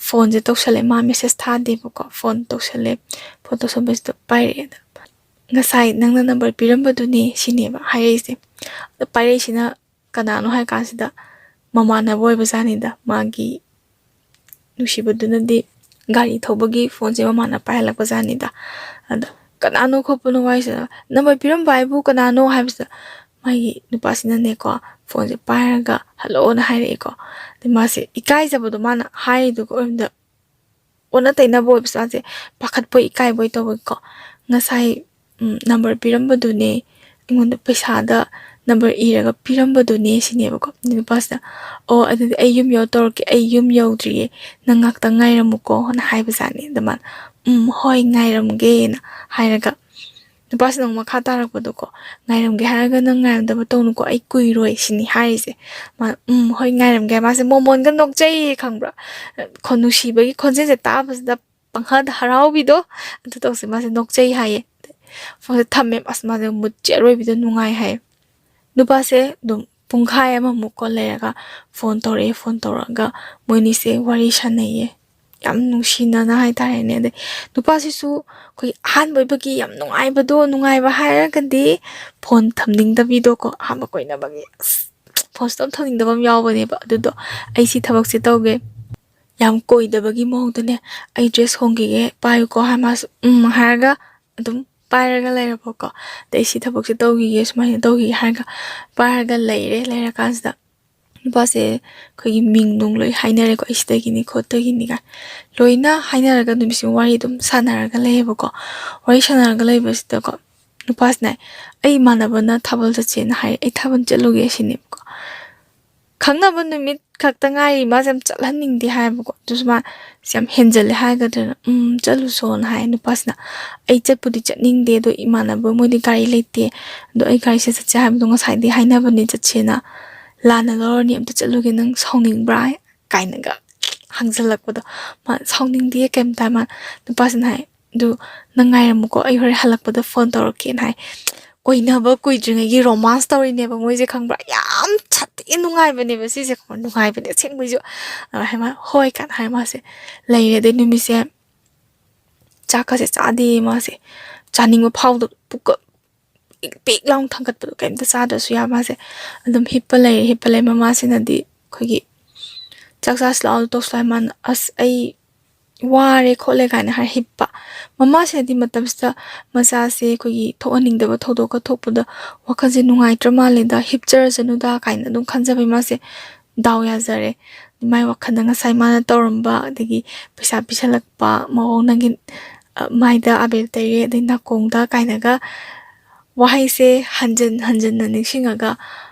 ꯐꯣꯟꯁꯦ ꯇꯧꯁꯜꯂꯦ꯫ ꯃꯥ ꯃꯦꯁꯦꯖ ꯊꯥꯗꯦꯕꯀꯣ, ꯐꯣꯟ ꯇꯧꯁꯜꯂꯦ꯫ ꯐꯣꯟ ꯇꯧꯁꯟꯕꯁꯤꯗ ꯄꯥꯏꯔꯛꯑꯦ꯫ ꯑꯗ "ꯉꯁꯥꯏ ꯅꯪꯅ ꯅꯝꯕꯔ ꯄꯤꯔꯝꯕꯗꯨꯅꯦ" ꯁꯤꯅꯦꯕ ꯍꯥꯏꯔꯛꯏꯁꯦ꯫ ꯑꯗ ꯄꯥꯏꯔꯛꯏꯁꯤꯅ ꯀꯅꯥꯅꯣ ꯍꯥꯏ ꯀꯥꯟꯁꯤꯗ ꯃꯃꯥꯟꯅꯕ ꯑꯣꯏꯕꯖꯥꯠꯅꯤꯗ꯫ ꯃꯥꯒꯤ ꯅꯨꯡꯁꯤꯕꯗꯨꯅꯗꯤ ꯒꯥꯔꯤ ꯊꯧꯕꯒꯤ ꯐꯣꯟꯁꯦ ꯃꯃꯥꯅ ꯄꯥꯏꯍꯜꯂꯛꯄꯖꯥꯠꯅꯤꯗ꯫ ꯑꯗ "ꯀꯅꯥꯅꯣ ꯈꯣꯠꯄꯅꯣ ꯋꯥꯔꯤꯁꯤꯗ, ꯅꯝꯕꯔ ꯄꯤꯔꯝꯕ ꯍꯥꯏꯕꯨ ꯀꯅꯥꯅꯣ?" ꯍꯥꯏꯕꯁꯤꯗ ꯃꯥꯒꯤ ꯅꯨꯄꯥꯁꯤꯅꯅꯦꯀꯣ, ꯐꯣꯟꯁꯦ ꯄꯥꯏꯔꯒ "ꯍꯜꯂꯣꯅ" ꯍꯥꯏꯔꯛꯑꯦꯀꯣ꯫ ꯑꯗꯩ ꯃꯥꯁꯦ ꯏꯀꯥꯏꯖꯕꯗꯣ, ꯃꯥꯅ ꯍꯥꯏꯔꯤꯗꯨꯒ ꯑꯣꯏꯔꯝꯗ ꯑꯣꯟꯅ ꯇꯩꯅꯕ ꯑꯣꯏꯕꯁꯦ, ꯃꯥꯁꯦ ꯄꯥꯈꯠꯄꯣꯏ ꯏꯀꯥꯏꯕꯣꯏ ꯇꯧꯕꯒꯤꯀꯣ, "ꯉꯁꯥꯏ, ꯎꯝ, ꯅꯝꯕꯔ ꯄꯤꯔꯝꯕꯗꯨꯅꯦ, ꯑꯩꯉꯣꯟꯗ ꯄꯩꯁꯥꯗ ꯅꯝꯕꯔ ꯏꯔꯒ ꯄꯤꯔꯝꯕꯗꯨꯅꯦ" ꯁꯤꯅꯦꯕꯀꯣ꯫ ꯑꯗꯨ ꯅꯨꯄꯥꯁꯤꯅ, "ꯑꯣ, ꯑꯗꯨꯗꯤ ꯑꯩ ꯌꯨꯝ ꯌꯧꯔ ꯇꯧꯔꯛꯀꯦ, ꯑꯩ ꯌꯨꯝ ꯌꯧꯗ꯭ꯔꯤꯌꯦ, ꯅꯪ ꯉꯥꯛꯇꯪ ꯉꯥꯏꯔꯝꯃꯨꯀꯣ" ꯍꯥꯏꯅ ꯍꯥꯏꯕꯖꯥꯠꯅꯤ꯫ ꯑꯗ ꯃꯥꯅ, "ꯎꯝ, ꯍꯣꯏ, ꯉꯥꯏꯔꯝꯒꯦꯅ" ꯍꯥꯏꯔꯒ ꯅꯨꯄꯥꯁꯤꯅ ꯑꯃꯨꯛ ꯃꯈꯥ ꯇꯥꯔꯛꯄꯗꯣꯀꯣ, "ꯉꯥꯏꯔꯝꯒꯦ ꯍꯥꯏꯔꯒ ꯅꯪ ꯉꯥꯏꯔꯝꯗꯕ ꯇꯧꯅꯨꯀꯣ, ꯑꯩ ꯀꯨꯏꯔꯣꯏ" ꯁꯤꯅꯤ ꯍꯥꯏꯔꯤꯁꯦ꯫ ꯃꯥꯅ, "ꯎꯝ, ꯍꯣꯏ, ꯉꯥꯏꯔꯝꯒꯦ" ꯍꯥꯏ꯫ ꯃꯥꯁꯦ ꯃꯣꯃꯣꯟꯒ ꯅꯣꯛꯆꯩꯌꯦ, ꯈꯪꯕ꯭ꯔꯥ? ꯈꯣꯟ ꯅꯨꯡꯁꯤꯕꯒꯤ ꯈꯣꯟꯖꯦꯜꯁꯦ ꯇꯥꯕꯁꯤꯗ ꯄꯪꯍꯗ ꯍꯔꯥꯎꯕꯤꯗꯣ ꯑꯗꯨ ꯇꯧꯁꯦ꯫ ꯃꯥꯁꯦ ꯅꯣꯛꯆꯩ ꯍꯥꯏꯌꯦ꯫ ꯐꯣꯟꯁꯦ ꯊꯝꯃꯦ꯫ ꯑꯁ, ꯃꯥꯁꯦ ꯃꯨꯠꯁꯦ ꯑꯔꯣꯏꯕꯤꯗ ꯅꯨꯡꯉꯥꯏ ꯍꯥꯏꯌꯦ꯫ ꯅꯨꯄꯥꯁꯦ ꯑꯗꯨꯝ ꯄꯨꯡꯈꯥꯏ ꯑꯃꯃꯨꯛꯀꯣ ꯂꯩꯔꯒ ꯐꯣꯟ ꯇꯧꯔꯛꯑꯦ꯫ ꯐꯣꯟ ꯇꯧꯔꯛꯑꯒ ꯃꯣꯏꯅꯤꯁꯦ ꯋꯥꯔꯤ ꯁꯥꯟꯅꯩꯌꯦ, ꯌꯥꯝ ꯅꯨꯡꯁꯤꯅꯅ ꯍꯥꯏꯇꯥꯔꯦꯅꯦ꯫ ꯑꯗꯩ ꯅꯨꯄꯥꯁꯤꯁꯨ ꯑꯩꯈꯣꯏꯒꯤ ꯑꯍꯥꯟꯕ ꯑꯣꯏꯕꯒꯤ ꯌꯥꯝ ꯅꯨꯡꯉꯥꯏꯕꯗꯣ, ꯅꯨꯡꯉꯥꯏꯕ ꯍꯥꯏꯔꯒꯗꯤ ꯐꯣꯟ ꯊꯝꯅꯤꯡꯗꯕꯤꯗꯣꯀꯣ, ꯑꯍꯥꯟꯕ ꯀꯣꯏꯅꯕꯒꯤ ꯑꯁ ꯐꯣꯟ ꯁꯨꯡꯊꯝ ꯊꯝꯅꯤꯡꯗꯕ ꯑꯃ ꯌꯥꯎꯕꯅꯦꯕ꯫ ꯑꯗꯨꯗꯣ "ꯑꯩ ꯁꯤ ꯊꯕꯛꯁꯦ ꯇꯧꯒꯦ, ꯌꯥꯝ ꯀꯣꯏꯗꯕꯒꯤ ꯃꯑꯣꯡꯗꯅꯦ, "ꯑꯩ ꯗ꯭ꯔꯦꯁ ꯍꯣꯡꯈꯤꯒꯦ, ꯄꯥꯏꯌꯨꯀꯣ" ꯍꯥꯏ, ꯃꯥꯁꯨ "ꯎꯝ" ꯍꯥꯏꯔꯒ ꯑꯗꯨꯝ ꯄꯥꯏꯔꯒ ꯂꯩꯔꯕꯀꯣ꯫ "ꯑꯗꯩ ꯁꯤ ꯊꯕꯛꯁꯦ ꯇꯧꯈꯤꯒꯦ, ꯁꯨꯃꯥꯏꯅ ꯇꯧꯈꯤꯒꯦ" ꯍꯥꯏꯔꯒ ꯄꯥꯏꯔꯒ ꯂꯩꯔꯦ꯫ ꯂꯩꯔꯀꯥꯟꯁꯤꯗ ꯅꯨꯄꯥꯁꯦ ꯑꯩꯈꯣꯏꯒꯤ ꯃꯤꯡ ꯅꯨꯡ ꯂꯣꯏ ꯍꯥꯏꯅꯔꯦꯀꯣ, "ꯑꯩ ꯁꯤꯗꯒꯤꯅꯤ ꯈꯣꯠꯇꯒꯤꯅꯤ" ꯀꯥꯏ ꯂꯣꯏꯅ ꯍꯥꯏꯅꯔꯒ ꯅꯨꯃꯤꯠꯁꯤꯃ ꯋꯥꯔꯤ ꯑꯗꯨꯝ ꯁꯥꯟꯅꯔꯒ ꯂꯩꯌꯦꯕꯀꯣ꯫ ꯋꯥꯔꯤ ꯁꯥꯟꯅꯔꯒ ꯂꯩꯕꯁꯤꯗꯀꯣ, ꯅꯨꯄꯥꯁꯤꯅ "ꯑꯩ ꯏꯃꯥꯟꯅꯕꯅ ꯊꯥꯕꯜ ꯆꯠꯁꯦꯅ ꯍꯥꯏꯔꯦ, ꯑꯩ ꯊꯥꯕꯜ ꯆꯠꯂꯨꯒꯦ" ꯁꯤꯅꯦꯕꯀꯣ꯫ ꯈꯪꯅꯕ ꯅꯨꯃꯤꯠ ꯈꯛꯇ ꯉꯥꯏꯔꯤ, ꯃꯥꯁꯦ ꯌꯥꯝ ꯆꯠꯍꯟꯅꯤꯡꯗꯦ ꯍꯥꯏꯌꯦꯕꯀꯣ꯫ ꯑꯗꯨꯁꯨ ꯃꯥ ꯁꯤ ꯌꯥꯝ ꯍꯦꯟꯖꯜꯂꯦ ꯍꯥꯏꯒꯗ꯭ꯔꯥ, "ꯎꯝ, ꯆꯠꯂꯨꯁꯣꯅ" ꯍꯥꯏ꯫ ꯅꯨꯄꯥꯁꯤꯅ "ꯑꯩ ꯆꯠꯄꯨꯗꯤ ꯆꯠꯅꯤꯡꯗꯦ, ꯑꯗꯣ ꯏꯃꯥꯟꯅꯕ ꯃꯣꯏꯗꯤ ꯒꯥꯔꯤ ꯂꯩꯇꯦ, ꯑꯗꯣ ꯑꯩ ꯒꯥꯔꯤꯁꯦ ꯆꯠꯁꯦ ꯍꯥꯏꯕꯗꯣ ꯉꯁꯥꯏꯗꯤ ꯍꯥꯏꯅꯕꯅꯦ ꯆꯠꯁꯦꯅ, ꯂꯥꯟꯅ ꯂꯧꯔꯅꯤ, ꯑꯝꯇ ꯆꯠꯂꯨꯒꯦ, ꯅꯪ ꯁꯥꯎꯅꯤꯡꯕ꯭ꯔꯥ?" ꯀꯥꯏꯅꯒ ꯍꯪꯖꯜꯂꯛꯄꯗꯣ꯫ ꯃꯥ ꯁꯥꯎꯅꯤꯡꯗꯦ ꯀꯩꯝꯇ꯫ ꯃꯥ, ꯅꯨꯄꯥꯁꯤꯅ ꯍꯥꯏ, "ꯑꯗꯨ ꯅꯪ ꯉꯥꯏꯔꯝꯃꯨꯀꯣ, ꯑꯩ ꯍꯣꯔꯦꯟ ꯍꯜꯂꯛꯄꯗ ꯐꯣꯟ ꯇꯧꯔꯛꯀꯦꯅ" ꯍꯥꯏ꯫ ꯀꯣꯏꯅꯕ ꯀꯨꯏꯗ꯭ꯔꯤꯉꯩꯒꯤ ꯔꯣꯃꯥꯟꯁ ꯇꯧꯔꯤꯅꯦꯕ ꯃꯣꯏꯁꯦ, ꯈꯪꯕ꯭ꯔꯥ? ꯌꯥꯝ ꯊꯤꯅ ꯅꯨꯡꯉꯥꯏꯕꯅꯦꯕ ꯁꯤꯁꯦ, ꯈꯪꯕ꯭ꯔꯥ? ꯅꯨꯡꯉꯥꯏꯕꯅꯦ ꯑꯁꯦꯡꯕꯩꯁꯨ꯫ ꯑꯗꯨꯃꯥꯏꯅ ꯍꯥꯏ ꯃꯥ, "ꯍꯣꯏ" ꯀꯥꯏꯅ ꯍꯥꯏ ꯃꯥꯁꯦ ꯂꯩꯔꯦ꯫ ꯑꯗꯩ ꯅꯨꯃꯤꯠꯁꯦ ꯆꯥꯛꯀꯁꯦ ꯆꯥꯗꯦ ꯃꯥꯁꯦ, ꯆꯥꯅꯤꯡꯕ ꯐꯥꯎꯗꯕ, ꯄꯨꯛꯀ ꯄꯤꯛ ꯄꯤꯛ ꯂꯥꯎꯅ ꯊꯥꯡꯒꯠꯄꯗꯣ, ꯀꯩꯝꯇ ꯆꯥꯗ꯭ꯔꯁꯨ ꯌꯥ ꯃꯥꯁꯦ꯫ ꯑꯗꯨꯝ ꯍꯤꯞꯄ ꯂꯩꯔꯦ꯫ ꯍꯤꯞꯄ ꯂꯩ꯫ ꯃꯃꯥꯁꯤꯅꯗꯤ ꯑꯩꯈꯣꯏꯒꯤ "ꯆꯥꯛ ꯆꯥꯁꯤ ꯂꯥꯛꯑꯣ, ꯇꯧꯁꯤ ꯂꯥꯛꯑꯣ", ꯃꯥꯅ "ꯑꯁ ꯑꯩ ꯋꯥꯔꯦ" ꯈꯣꯠꯂꯦ ꯀꯥꯏꯅ ꯍꯥꯏ ꯍꯤꯞꯄ꯫ ꯃꯃꯥꯁꯤꯅꯗꯤ ꯃꯇꯝꯁꯤꯗ ꯃꯆꯥꯁꯦ ꯑꯩꯈꯣꯏꯒꯤ ꯊꯣꯛꯍꯟꯅꯤꯡꯗꯕ ꯊꯧꯗꯣꯛꯀ ꯊꯣꯛꯄꯗ ꯋꯥꯈꯜꯁꯦ ꯅꯨꯡꯉꯥꯏꯇ꯭ꯔ ꯃꯥꯜꯂꯦꯗ, ꯍꯤꯞꯆꯔꯁꯅꯨꯗ ꯀꯥꯏꯅ ꯑꯗꯨꯝ ꯈꯟꯖꯕꯩ ꯃꯥꯁꯦ ꯗꯥꯎ ꯌꯥꯖꯔꯦ꯫ ꯃꯥꯏ ꯋꯥꯈꯜꯗ ꯉꯁꯥꯏ ꯃꯥꯅ ꯇꯧꯔꯝꯕ, ꯑꯗꯒꯤ ꯄꯩꯁꯥ ꯄꯤꯁꯜꯂꯛꯄ ꯃꯑꯣꯡ, ꯅꯪꯒꯤ, ꯑ, ꯃꯥꯏꯗ ꯑꯕꯦꯔ ꯇꯩꯔꯦ, ꯑꯗꯩ ꯅꯥꯀꯣꯡꯗ ꯀꯥꯏꯅꯒ ꯋꯥꯍꯩꯁꯦ ꯍꯟꯖꯟ ꯍꯟꯖꯟꯅ ꯅꯤꯡꯁꯤꯡꯉꯒ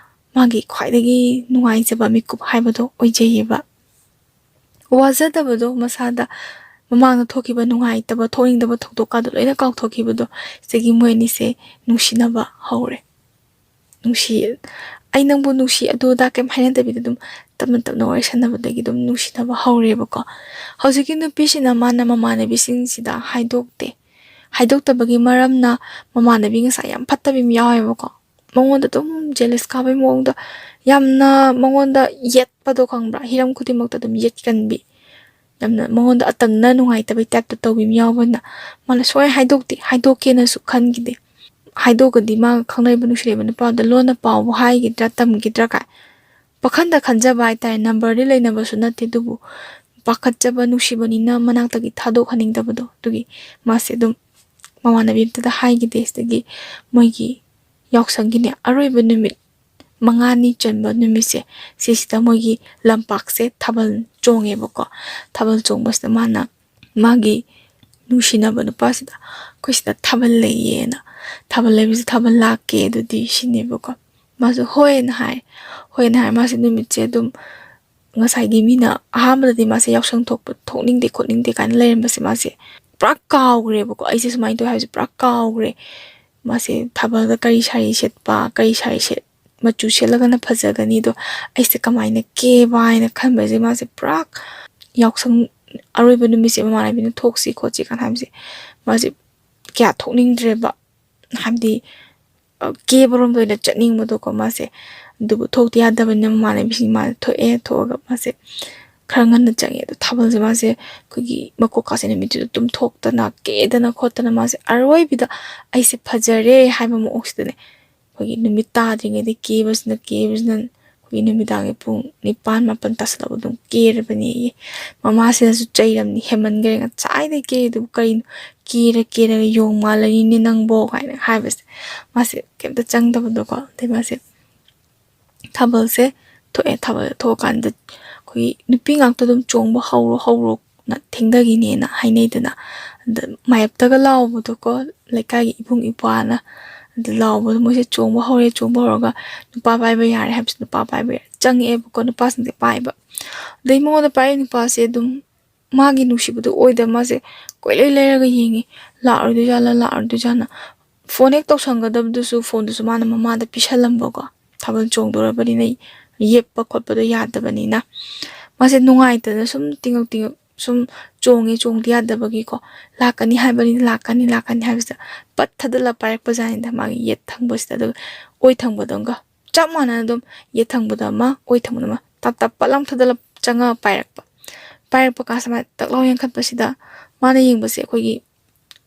ꯃꯥꯒꯤ ꯈ꯭ꯋꯥꯏꯗꯒꯤ ꯅꯨꯡꯉꯥꯏꯖꯕ ꯃꯤꯀꯨꯞ ꯍꯥꯏꯕꯗꯣ ꯑꯣꯏꯖꯩꯌꯦꯕ꯫ ꯋꯥꯖꯗꯕꯗꯣ ꯃꯁꯥꯗ, ꯃꯃꯥꯡꯗ ꯊꯣꯛꯈꯤꯕ ꯅꯨꯡꯉꯥꯏꯇꯕ, ꯊꯣꯛꯅꯤꯡꯗꯕ ꯊꯧꯗꯣꯛꯀꯥꯗꯣ ꯂꯣꯏꯅ ꯀꯥꯎꯊꯣꯛꯈꯤꯕꯗꯣ, ꯁꯤꯗꯒꯤ ꯃꯣꯏ ꯑꯅꯤꯁꯦ ꯅꯨꯡꯁꯤꯅꯕ ꯍꯧꯔꯦ꯫ ꯅꯨꯡꯁꯤ, "ꯑꯩ ꯅꯪꯕꯨ ꯅꯨꯡꯁꯤ" ꯑꯗꯨ ꯑꯗꯥ ꯀꯩꯝ ꯍꯥꯏꯅꯗꯕꯤꯗ ꯑꯗꯨꯝ ꯇꯞꯅ ꯇꯞꯅ ꯋꯥꯔꯤ ꯁꯥꯟꯅꯕꯗꯒꯤ ꯑꯗꯨꯝ ꯅꯨꯡꯁꯤꯅꯕ ꯍꯧꯔꯦꯕꯀꯣ꯫ ꯍꯧꯖꯤꯛꯀꯤ ꯅꯨꯄꯤꯁꯤꯅ ꯃꯥꯅ ꯃꯃꯥꯟꯅꯕꯤꯁꯤꯡꯁꯤꯗ ꯍꯥꯏꯗꯣꯛꯇꯦ꯫ ꯍꯥꯏꯗꯣꯛꯇꯕꯒꯤ ꯃꯔꯝꯅ, ꯃꯃꯥꯟꯅꯕꯤ ꯉꯁꯥꯏ ꯌꯥꯝ ꯐꯠꯇꯕꯤ ꯑꯃ ꯌꯥꯎꯋꯦꯕꯀꯣ꯫ ꯃꯉꯣꯟꯗ ꯑꯗꯨꯝ ꯖꯦꯂꯁ ꯀꯥꯕꯩ ꯃꯑꯣꯡꯗ, ꯌꯥꯝꯅ ꯃꯉꯣꯟꯗ ꯌꯦꯠꯄꯗꯣ ꯈꯪꯕ꯭ꯔꯥ? ꯍꯤꯔꯝ ꯈꯨꯗꯤꯡꯃꯛꯇ ꯑꯗꯨꯝ ꯌꯦꯠꯀꯟꯕꯤ, ꯌꯥꯝꯅ ꯃꯉꯣꯟꯗ ꯑꯇꯝꯅ ꯅꯨꯡꯉꯥꯏꯇꯕꯩ ꯇꯥꯏꯞꯇ ꯇꯧꯕꯤ ꯑꯃ ꯌꯥꯎꯕꯅ, ꯃꯥꯅ ꯁꯨꯡꯍꯥꯏ ꯍꯥꯏꯗꯣꯛꯇꯦ꯫ ꯍꯥꯏꯗꯣꯛꯀꯦꯅꯁꯨ ꯈꯟꯈꯤꯗꯦ꯫ ꯍꯥꯏꯗꯣꯛꯑꯒꯗꯤ ꯃꯥꯒ ꯈꯪꯅꯔꯤꯕ ꯅꯨꯡꯁꯤꯅꯔꯤꯕ ꯅꯨꯄꯥꯗ ꯂꯣꯟꯅ ꯄꯥꯎꯕꯨ ꯍꯥꯏꯒꯤꯗ꯭ꯔꯥ, ꯇꯝꯈꯤꯗ꯭ꯔꯥ ꯀꯥꯏ ꯄꯥꯈꯟꯗ ꯈꯟꯖꯕ ꯍꯥꯏꯇꯥꯔꯦ꯫ ꯅꯝꯕꯔꯗꯤ ꯂꯩꯅꯕꯁꯨ ꯅꯠꯇꯦ, ꯑꯗꯨꯕꯨ ꯄꯥꯈꯠꯆꯕ, ꯅꯨꯡꯁꯤꯕꯅꯤꯅ ꯃꯅꯥꯛꯇꯒꯤ ꯊꯥꯗꯣꯛꯍꯟꯅꯤꯡꯗꯕꯗꯣ, ꯑꯗꯨꯒꯤ ꯃꯥꯁꯦ ꯑꯗꯨꯝ ꯃꯃꯥꯟꯅꯕꯤ ꯑꯝꯇꯗ ꯍꯥꯏꯈꯤꯗꯦ꯫ ꯁꯤꯗꯒꯤ ꯃꯣꯏꯒꯤ ꯌꯥꯎꯁꯪꯒꯤꯅꯦ ꯑꯔꯣꯏꯕ ꯅꯨꯃꯤꯠ ꯃꯉꯥꯅꯤ ꯆꯟꯕ ꯅꯨꯃꯤꯠꯁꯦ, ꯁꯤꯁꯤꯗ ꯃꯣꯏꯒꯤ ꯂꯝꯄꯥꯛꯁꯦ ꯊꯥꯕꯜ ꯆꯣꯡꯉꯦꯕꯀꯣ꯫ ꯊꯥꯕꯜ ꯆꯣꯡꯕꯁꯤꯗ ꯃꯥꯅ ꯃꯥꯒꯤ ꯅꯨꯡꯁꯤꯅꯕ ꯅꯨꯄꯥꯁꯤꯗ, "ꯑꯩꯈꯣꯏ ꯁꯤꯗ ꯊꯥꯕꯜ ꯂꯩꯌꯦꯅ, ꯊꯥꯕꯜ ꯂꯩꯕꯁꯦ ꯊꯥꯕꯜ ꯂꯥꯛꯀꯦ ꯑꯗꯨꯗꯤ" ꯁꯤꯅꯦꯕꯀꯣ꯫ ꯃꯥꯁꯨ "ꯍꯣꯏꯅ" ꯍꯥꯏ꯫ "ꯍꯣꯏꯅ" ꯍꯥꯏ꯫ ꯃꯥꯁꯦ ꯅꯨꯃꯤꯠꯁꯦ ꯑꯗꯨꯝ ꯉꯁꯥꯏꯒꯤ ꯃꯤꯅ ꯑꯍꯥꯟꯕꯗꯗꯤ ꯃꯥꯁꯦ ꯌꯥꯎꯁꯪ ꯊꯣꯛꯄ, ꯊꯣꯛꯅꯤꯡꯗꯦ ꯈꯣꯠꯅꯤꯡꯗꯦ ꯀꯥꯏꯅ ꯂꯩꯔꯝꯕꯁꯦ, ꯃꯥꯁꯦ ꯄꯨꯔꯥ ꯀꯥꯎꯈ꯭ꯔꯦꯕꯀꯣ꯫ "ꯑꯩꯁꯦ ꯁꯨꯃꯥꯏꯅ ꯇꯧꯋꯦ" ꯍꯥꯏꯕꯁꯦ ꯄꯨꯔꯥ ꯀꯥꯎꯈ꯭ꯔꯦ꯫ ꯃꯥꯁꯦ ꯊꯥꯕꯜꯗ ꯀꯔꯤ ꯁꯥꯔꯤ ꯁꯦꯠꯄ, ꯀꯔꯤ ꯁꯥꯔꯤ ꯁꯦꯠ-, ꯃꯆꯨ ꯁꯦꯠꯂꯒꯅ ꯐꯖꯒꯅꯤꯗꯣ, ꯑꯩꯁꯦ ꯀꯃꯥꯏꯅ ꯀꯦꯕ ꯍꯥꯏꯅ ꯈꯟꯕꯁꯦ, ꯃꯥꯁꯦ ꯄꯨꯔꯥ ꯌꯥꯎꯁꯪ ꯑꯔꯣꯏꯕ ꯅꯨꯃꯤꯠꯁꯦ ꯃꯃꯥꯟꯅꯕꯤꯅ "ꯊꯣꯛꯁꯤ ꯈꯣꯠꯁꯤ" ꯀꯥꯏꯅ ꯍꯥꯏꯕꯁꯦ, ꯃꯥꯁꯦ ꯀꯌꯥ ꯊꯣꯛꯅꯤꯡꯗ꯭ꯔꯦꯕ꯫ ꯍꯥꯏꯕꯗꯤ, ꯑ, ꯀꯦꯕꯔꯣꯝꯗ ꯑꯣꯏꯅ ꯆꯠꯅꯤꯡꯕꯗꯣꯀꯣ ꯃꯥꯁꯦ꯫ ꯑꯗꯨꯕꯨ ꯊꯣꯛꯇꯤ ꯌꯥꯗꯕꯅꯤꯅ ꯃꯃꯥꯟꯅꯕꯤꯁꯤꯡ ꯃꯥꯅ ꯊꯣꯛꯑꯦ, ꯊꯣꯛꯑꯒ ꯃꯥꯁꯦ ꯈꯔ ꯉꯟꯅ ꯆꯪꯉꯦ꯫ ꯑꯗꯣ ꯊꯥꯕꯜꯁꯦ ꯃꯥꯁꯦ ꯑꯩꯈꯣꯏꯒꯤ ꯃꯀꯣꯛꯀꯥꯁꯦ ꯅꯨꯃꯤꯠꯇꯨꯗ ꯇꯨꯝꯊꯣꯛꯇꯅ, ꯀꯦꯗꯅ ꯈꯣꯠꯇꯅ ꯃꯥꯁꯦ ꯑꯔꯣꯏꯕꯤꯗ "ꯑꯩꯁꯦ ꯐꯖꯔꯦ" ꯍꯥꯏꯕ ꯃꯑꯣꯡꯁꯤꯗꯅꯦ, ꯑꯩꯈꯣꯏꯒꯤ ꯅꯨꯃꯤꯠ ꯇꯥꯗ꯭ꯔꯤꯉꯩꯗ ꯀꯦꯕꯁꯤꯅ, ꯀꯦꯕꯁꯤꯅ ꯑꯩꯈꯣꯏꯒꯤ ꯅꯨꯃꯤꯗꯥꯡꯒꯤ ꯄꯨꯡ ꯅꯤꯄꯥꯟ, ꯃꯥꯄꯟ ꯇꯥꯁꯜꯂꯛꯄ ꯑꯗꯨꯝ ꯀꯦꯔꯕꯅꯦꯌꯦ꯫ ꯃꯃꯥꯁꯤꯅꯁꯨ ꯆꯩꯔꯝꯅꯤ, "ꯍꯦꯃꯟꯈ꯭ꯔꯦ, ꯉꯁꯥꯏꯗꯩ ꯀꯦꯔꯤꯗꯨꯕꯨ ꯀꯔꯤꯅꯣ? ꯀꯦꯔ ꯀꯦꯔꯒ ꯌꯣꯡ ꯃꯥꯜꯂꯅꯤꯅꯦ ꯅꯪꯕꯣ" ꯀꯥꯏꯅ ꯍꯥꯏꯕꯁꯦ꯫ ꯃꯥꯁꯦ ꯀꯩꯝꯇ ꯆꯪꯗꯕꯗꯣꯀꯣ꯫ ꯑꯗꯩ ꯃꯥꯁꯦ ꯊꯥꯕꯜꯁꯦ ꯊꯣꯛꯑꯦ꯫ ꯊꯥꯕꯜ ꯊꯣꯛꯑꯀꯥꯟꯗ ꯑꯩꯈꯣꯏꯒꯤ ꯅꯨꯄꯤ ꯉꯥꯛꯇ ꯑꯗꯨꯝ "ꯆꯣꯡꯕ ꯍꯧꯔꯣ, ꯍꯧꯔꯣꯅ ꯊꯦꯡꯊꯈꯤꯅꯦꯅ" ꯍꯥꯏꯅꯩꯗꯅ꯫ ꯑꯗ ꯃꯥꯌꯦꯞꯇꯒ ꯂꯥꯎꯕꯗꯣꯀꯣ, ꯂꯩꯀꯥꯏꯒꯤ ꯏꯕꯨꯡ ꯏꯄ꯭ꯋꯥꯅ꯫ ꯑꯗ ꯂꯥꯎꯕꯗꯣ ꯃꯣꯏꯁꯦ ꯆꯣꯡꯕ ꯍꯧꯔꯦ, ꯆꯣꯡꯕ ꯍꯧꯔꯒ ꯅꯨꯄꯥ ꯄꯥꯏꯕ ꯌꯥꯔꯦ ꯍꯥꯏꯕꯁꯦ, ꯅꯨꯄꯥ ꯄꯥꯏꯕ ꯌꯥꯔꯦ꯫ ꯆꯪꯉꯛꯑꯦꯕꯀꯣ ꯅꯨꯄꯥꯁꯤꯡꯁꯦ ꯄꯥꯏꯕ꯫ ꯑꯗꯩ ꯃꯉꯣꯟꯗ ꯄꯥꯏꯔꯛꯏ ꯅꯨꯄꯥꯁꯦ ꯑꯗꯨꯝ ꯃꯥꯒꯤ ꯅꯨꯡꯁꯤꯕꯗꯣ ꯑꯣꯏꯗꯕ, ꯃꯥꯁꯦ ꯀꯣꯏꯂꯩ ꯂꯩꯔꯒ ꯌꯦꯡꯉꯤ꯫ ꯂꯥꯛꯑꯔꯣꯏꯗꯣꯏꯖꯥꯠꯂ, ꯂꯥꯛꯑꯔꯣꯏꯗꯣꯏꯖꯥꯠꯂ꯫ ꯐꯣꯟ ꯍꯦꯛ ꯇꯧꯁꯟꯒꯗꯕꯗꯨꯁꯨ ꯐꯣꯟꯗꯨꯁꯨ ꯃꯥꯅ ꯃꯃꯥꯗ ꯄꯤꯁꯜꯂꯝꯕꯀꯣ꯫ ꯊꯥꯕꯜ ꯆꯣꯡꯗꯣꯔꯕꯅꯤꯅ ꯌꯦꯞꯄ ꯈꯣꯠꯄꯗꯣ ꯌꯥꯗꯕꯅꯤꯅ꯫ ꯃꯥꯁꯦ ꯅꯨꯡꯉꯥꯏꯇꯅ ꯁꯨꯝ ꯇꯤꯡꯉꯛ ꯇꯤꯡꯉꯛ ꯁꯨꯝ ꯆꯣꯡꯉꯦ, ꯆꯣꯡꯗ ꯌꯥꯗꯕꯒꯤꯀꯣ꯫ "ꯂꯥꯛꯀꯅꯤ ꯍꯥꯏꯕꯅꯤ, ꯂꯥꯛꯀꯅꯤ, ꯂꯥꯛꯀꯅꯤ" ꯍꯥꯏꯕꯁꯤꯗ ꯄꯠ ꯊꯥꯗꯠꯂ ꯄꯥꯏꯔꯛꯄꯖꯥꯠꯅꯤꯗ, ꯃꯥꯒꯤ ꯌꯦꯠ ꯊꯪꯕꯁꯤꯗ꯫ ꯑꯗꯨꯒ ꯑꯣꯏ ꯊꯪꯕꯗꯣ ꯑꯃꯒ ꯆꯞ ꯃꯥꯟꯅꯅ ꯑꯗꯨꯝ ꯌꯦꯠ ꯊꯪꯕꯗ ꯑꯃ, ꯑꯣꯏ ꯊꯪꯕꯗ ꯑꯃ ꯇꯞ ꯇꯞ ꯄꯠ ꯂꯥꯎ ꯊꯥꯗꯠꯂ ꯆꯪꯉꯒ ꯄꯥꯏꯔꯛꯄ꯫ ꯄꯥꯏꯔꯛꯄ ꯀꯥꯟꯁꯤꯗ ꯃꯥꯅ ꯇꯛ ꯂꯥꯎ ꯌꯦꯡꯈꯠꯄꯁꯤꯗ, ꯃꯥꯅ ꯌꯦꯡꯕꯁꯦ ꯑꯩꯈꯣꯏꯒꯤ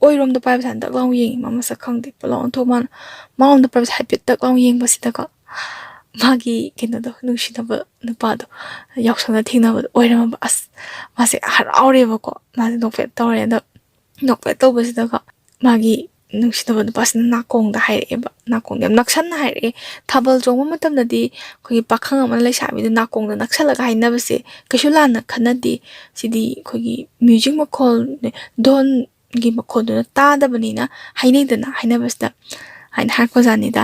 ꯑꯣꯏꯔꯣꯝꯗ ꯄꯥꯏꯕ ꯁꯥꯏꯅ ꯇꯛ ꯂꯥꯎ ꯌꯦꯡꯉꯤ, ꯃꯥ ꯃꯁꯛ ꯈꯪꯗꯦ꯫ ꯄꯠ ꯂꯥꯎ ꯑꯣꯟꯊꯣꯛ ꯃꯥꯅ ꯃꯥꯔꯣꯝꯗ ꯄꯥꯏꯕꯁꯦ ꯍꯥꯏꯐꯦꯠ ꯇꯛ ꯂꯥꯎ ꯌꯦꯡꯕꯁꯤꯗꯀꯣ, ꯃꯥꯒꯤ ꯀꯩꯅꯣꯗꯣ, ꯅꯨꯡꯁꯤꯅꯕ ꯅꯨꯄꯥꯗꯣ ꯌꯥꯎꯁꯪꯗ ꯊꯦꯡꯅꯕꯗꯣ ꯑꯣꯏꯔꯝꯃꯕ꯫ ꯑꯁ, ꯃꯥꯁꯦ ꯍꯔꯥꯎꯔꯦꯕꯀꯣ꯫ ꯃꯥꯁꯦ ꯅꯣꯛꯐꯦꯠ ꯇꯧꯔꯦ꯫ ꯑꯗꯣ ꯅꯣꯛꯐꯦꯠ ꯇꯧꯕꯁꯤꯗꯀꯣ, ꯃꯥꯒꯤ ꯅꯨꯡꯁꯤꯅꯕ ꯅꯨꯄꯥꯁꯤꯅ ꯅꯥꯀꯣꯡꯗ ꯍꯥꯏꯔꯛꯑꯦꯕ꯫ ꯅꯥꯀꯣꯡꯗ ꯌꯥꯝ ꯅꯛꯁꯟꯅ ꯍꯥꯏꯔꯛꯑꯦ꯫ ꯊꯥꯕꯜ ꯆꯣꯡꯕ ꯃꯇꯝꯗꯗꯤ ꯑꯩꯈꯣꯏꯒꯤ ꯄꯥꯈꯪ ꯑꯃꯅ ꯂꯩꯁꯥꯕꯤꯗ ꯅꯥꯀꯣꯡꯗ ꯅꯛꯁꯜꯂꯒ ꯍꯥꯏꯅꯕꯁꯦ ꯀꯩꯁꯨ ꯂꯥꯟꯅ ꯈꯟꯅꯗꯦ꯫ ꯁꯤꯗꯤ ꯑꯩꯈꯣꯏꯒꯤ ꯃ꯭ꯌꯨꯖꯤꯛ ꯃꯈꯣꯜ, ꯙꯣꯟꯒꯤ ꯃꯈꯣꯜꯗꯨꯅ ꯇꯥꯗꯕꯅꯤꯅ ꯍꯥꯏꯅꯩꯗꯅ꯫ ꯍꯥꯏꯅꯕꯁꯤꯗ ꯍꯥꯏꯅ ꯍꯥꯏꯔꯛꯄꯖꯥꯠꯅꯤꯗ,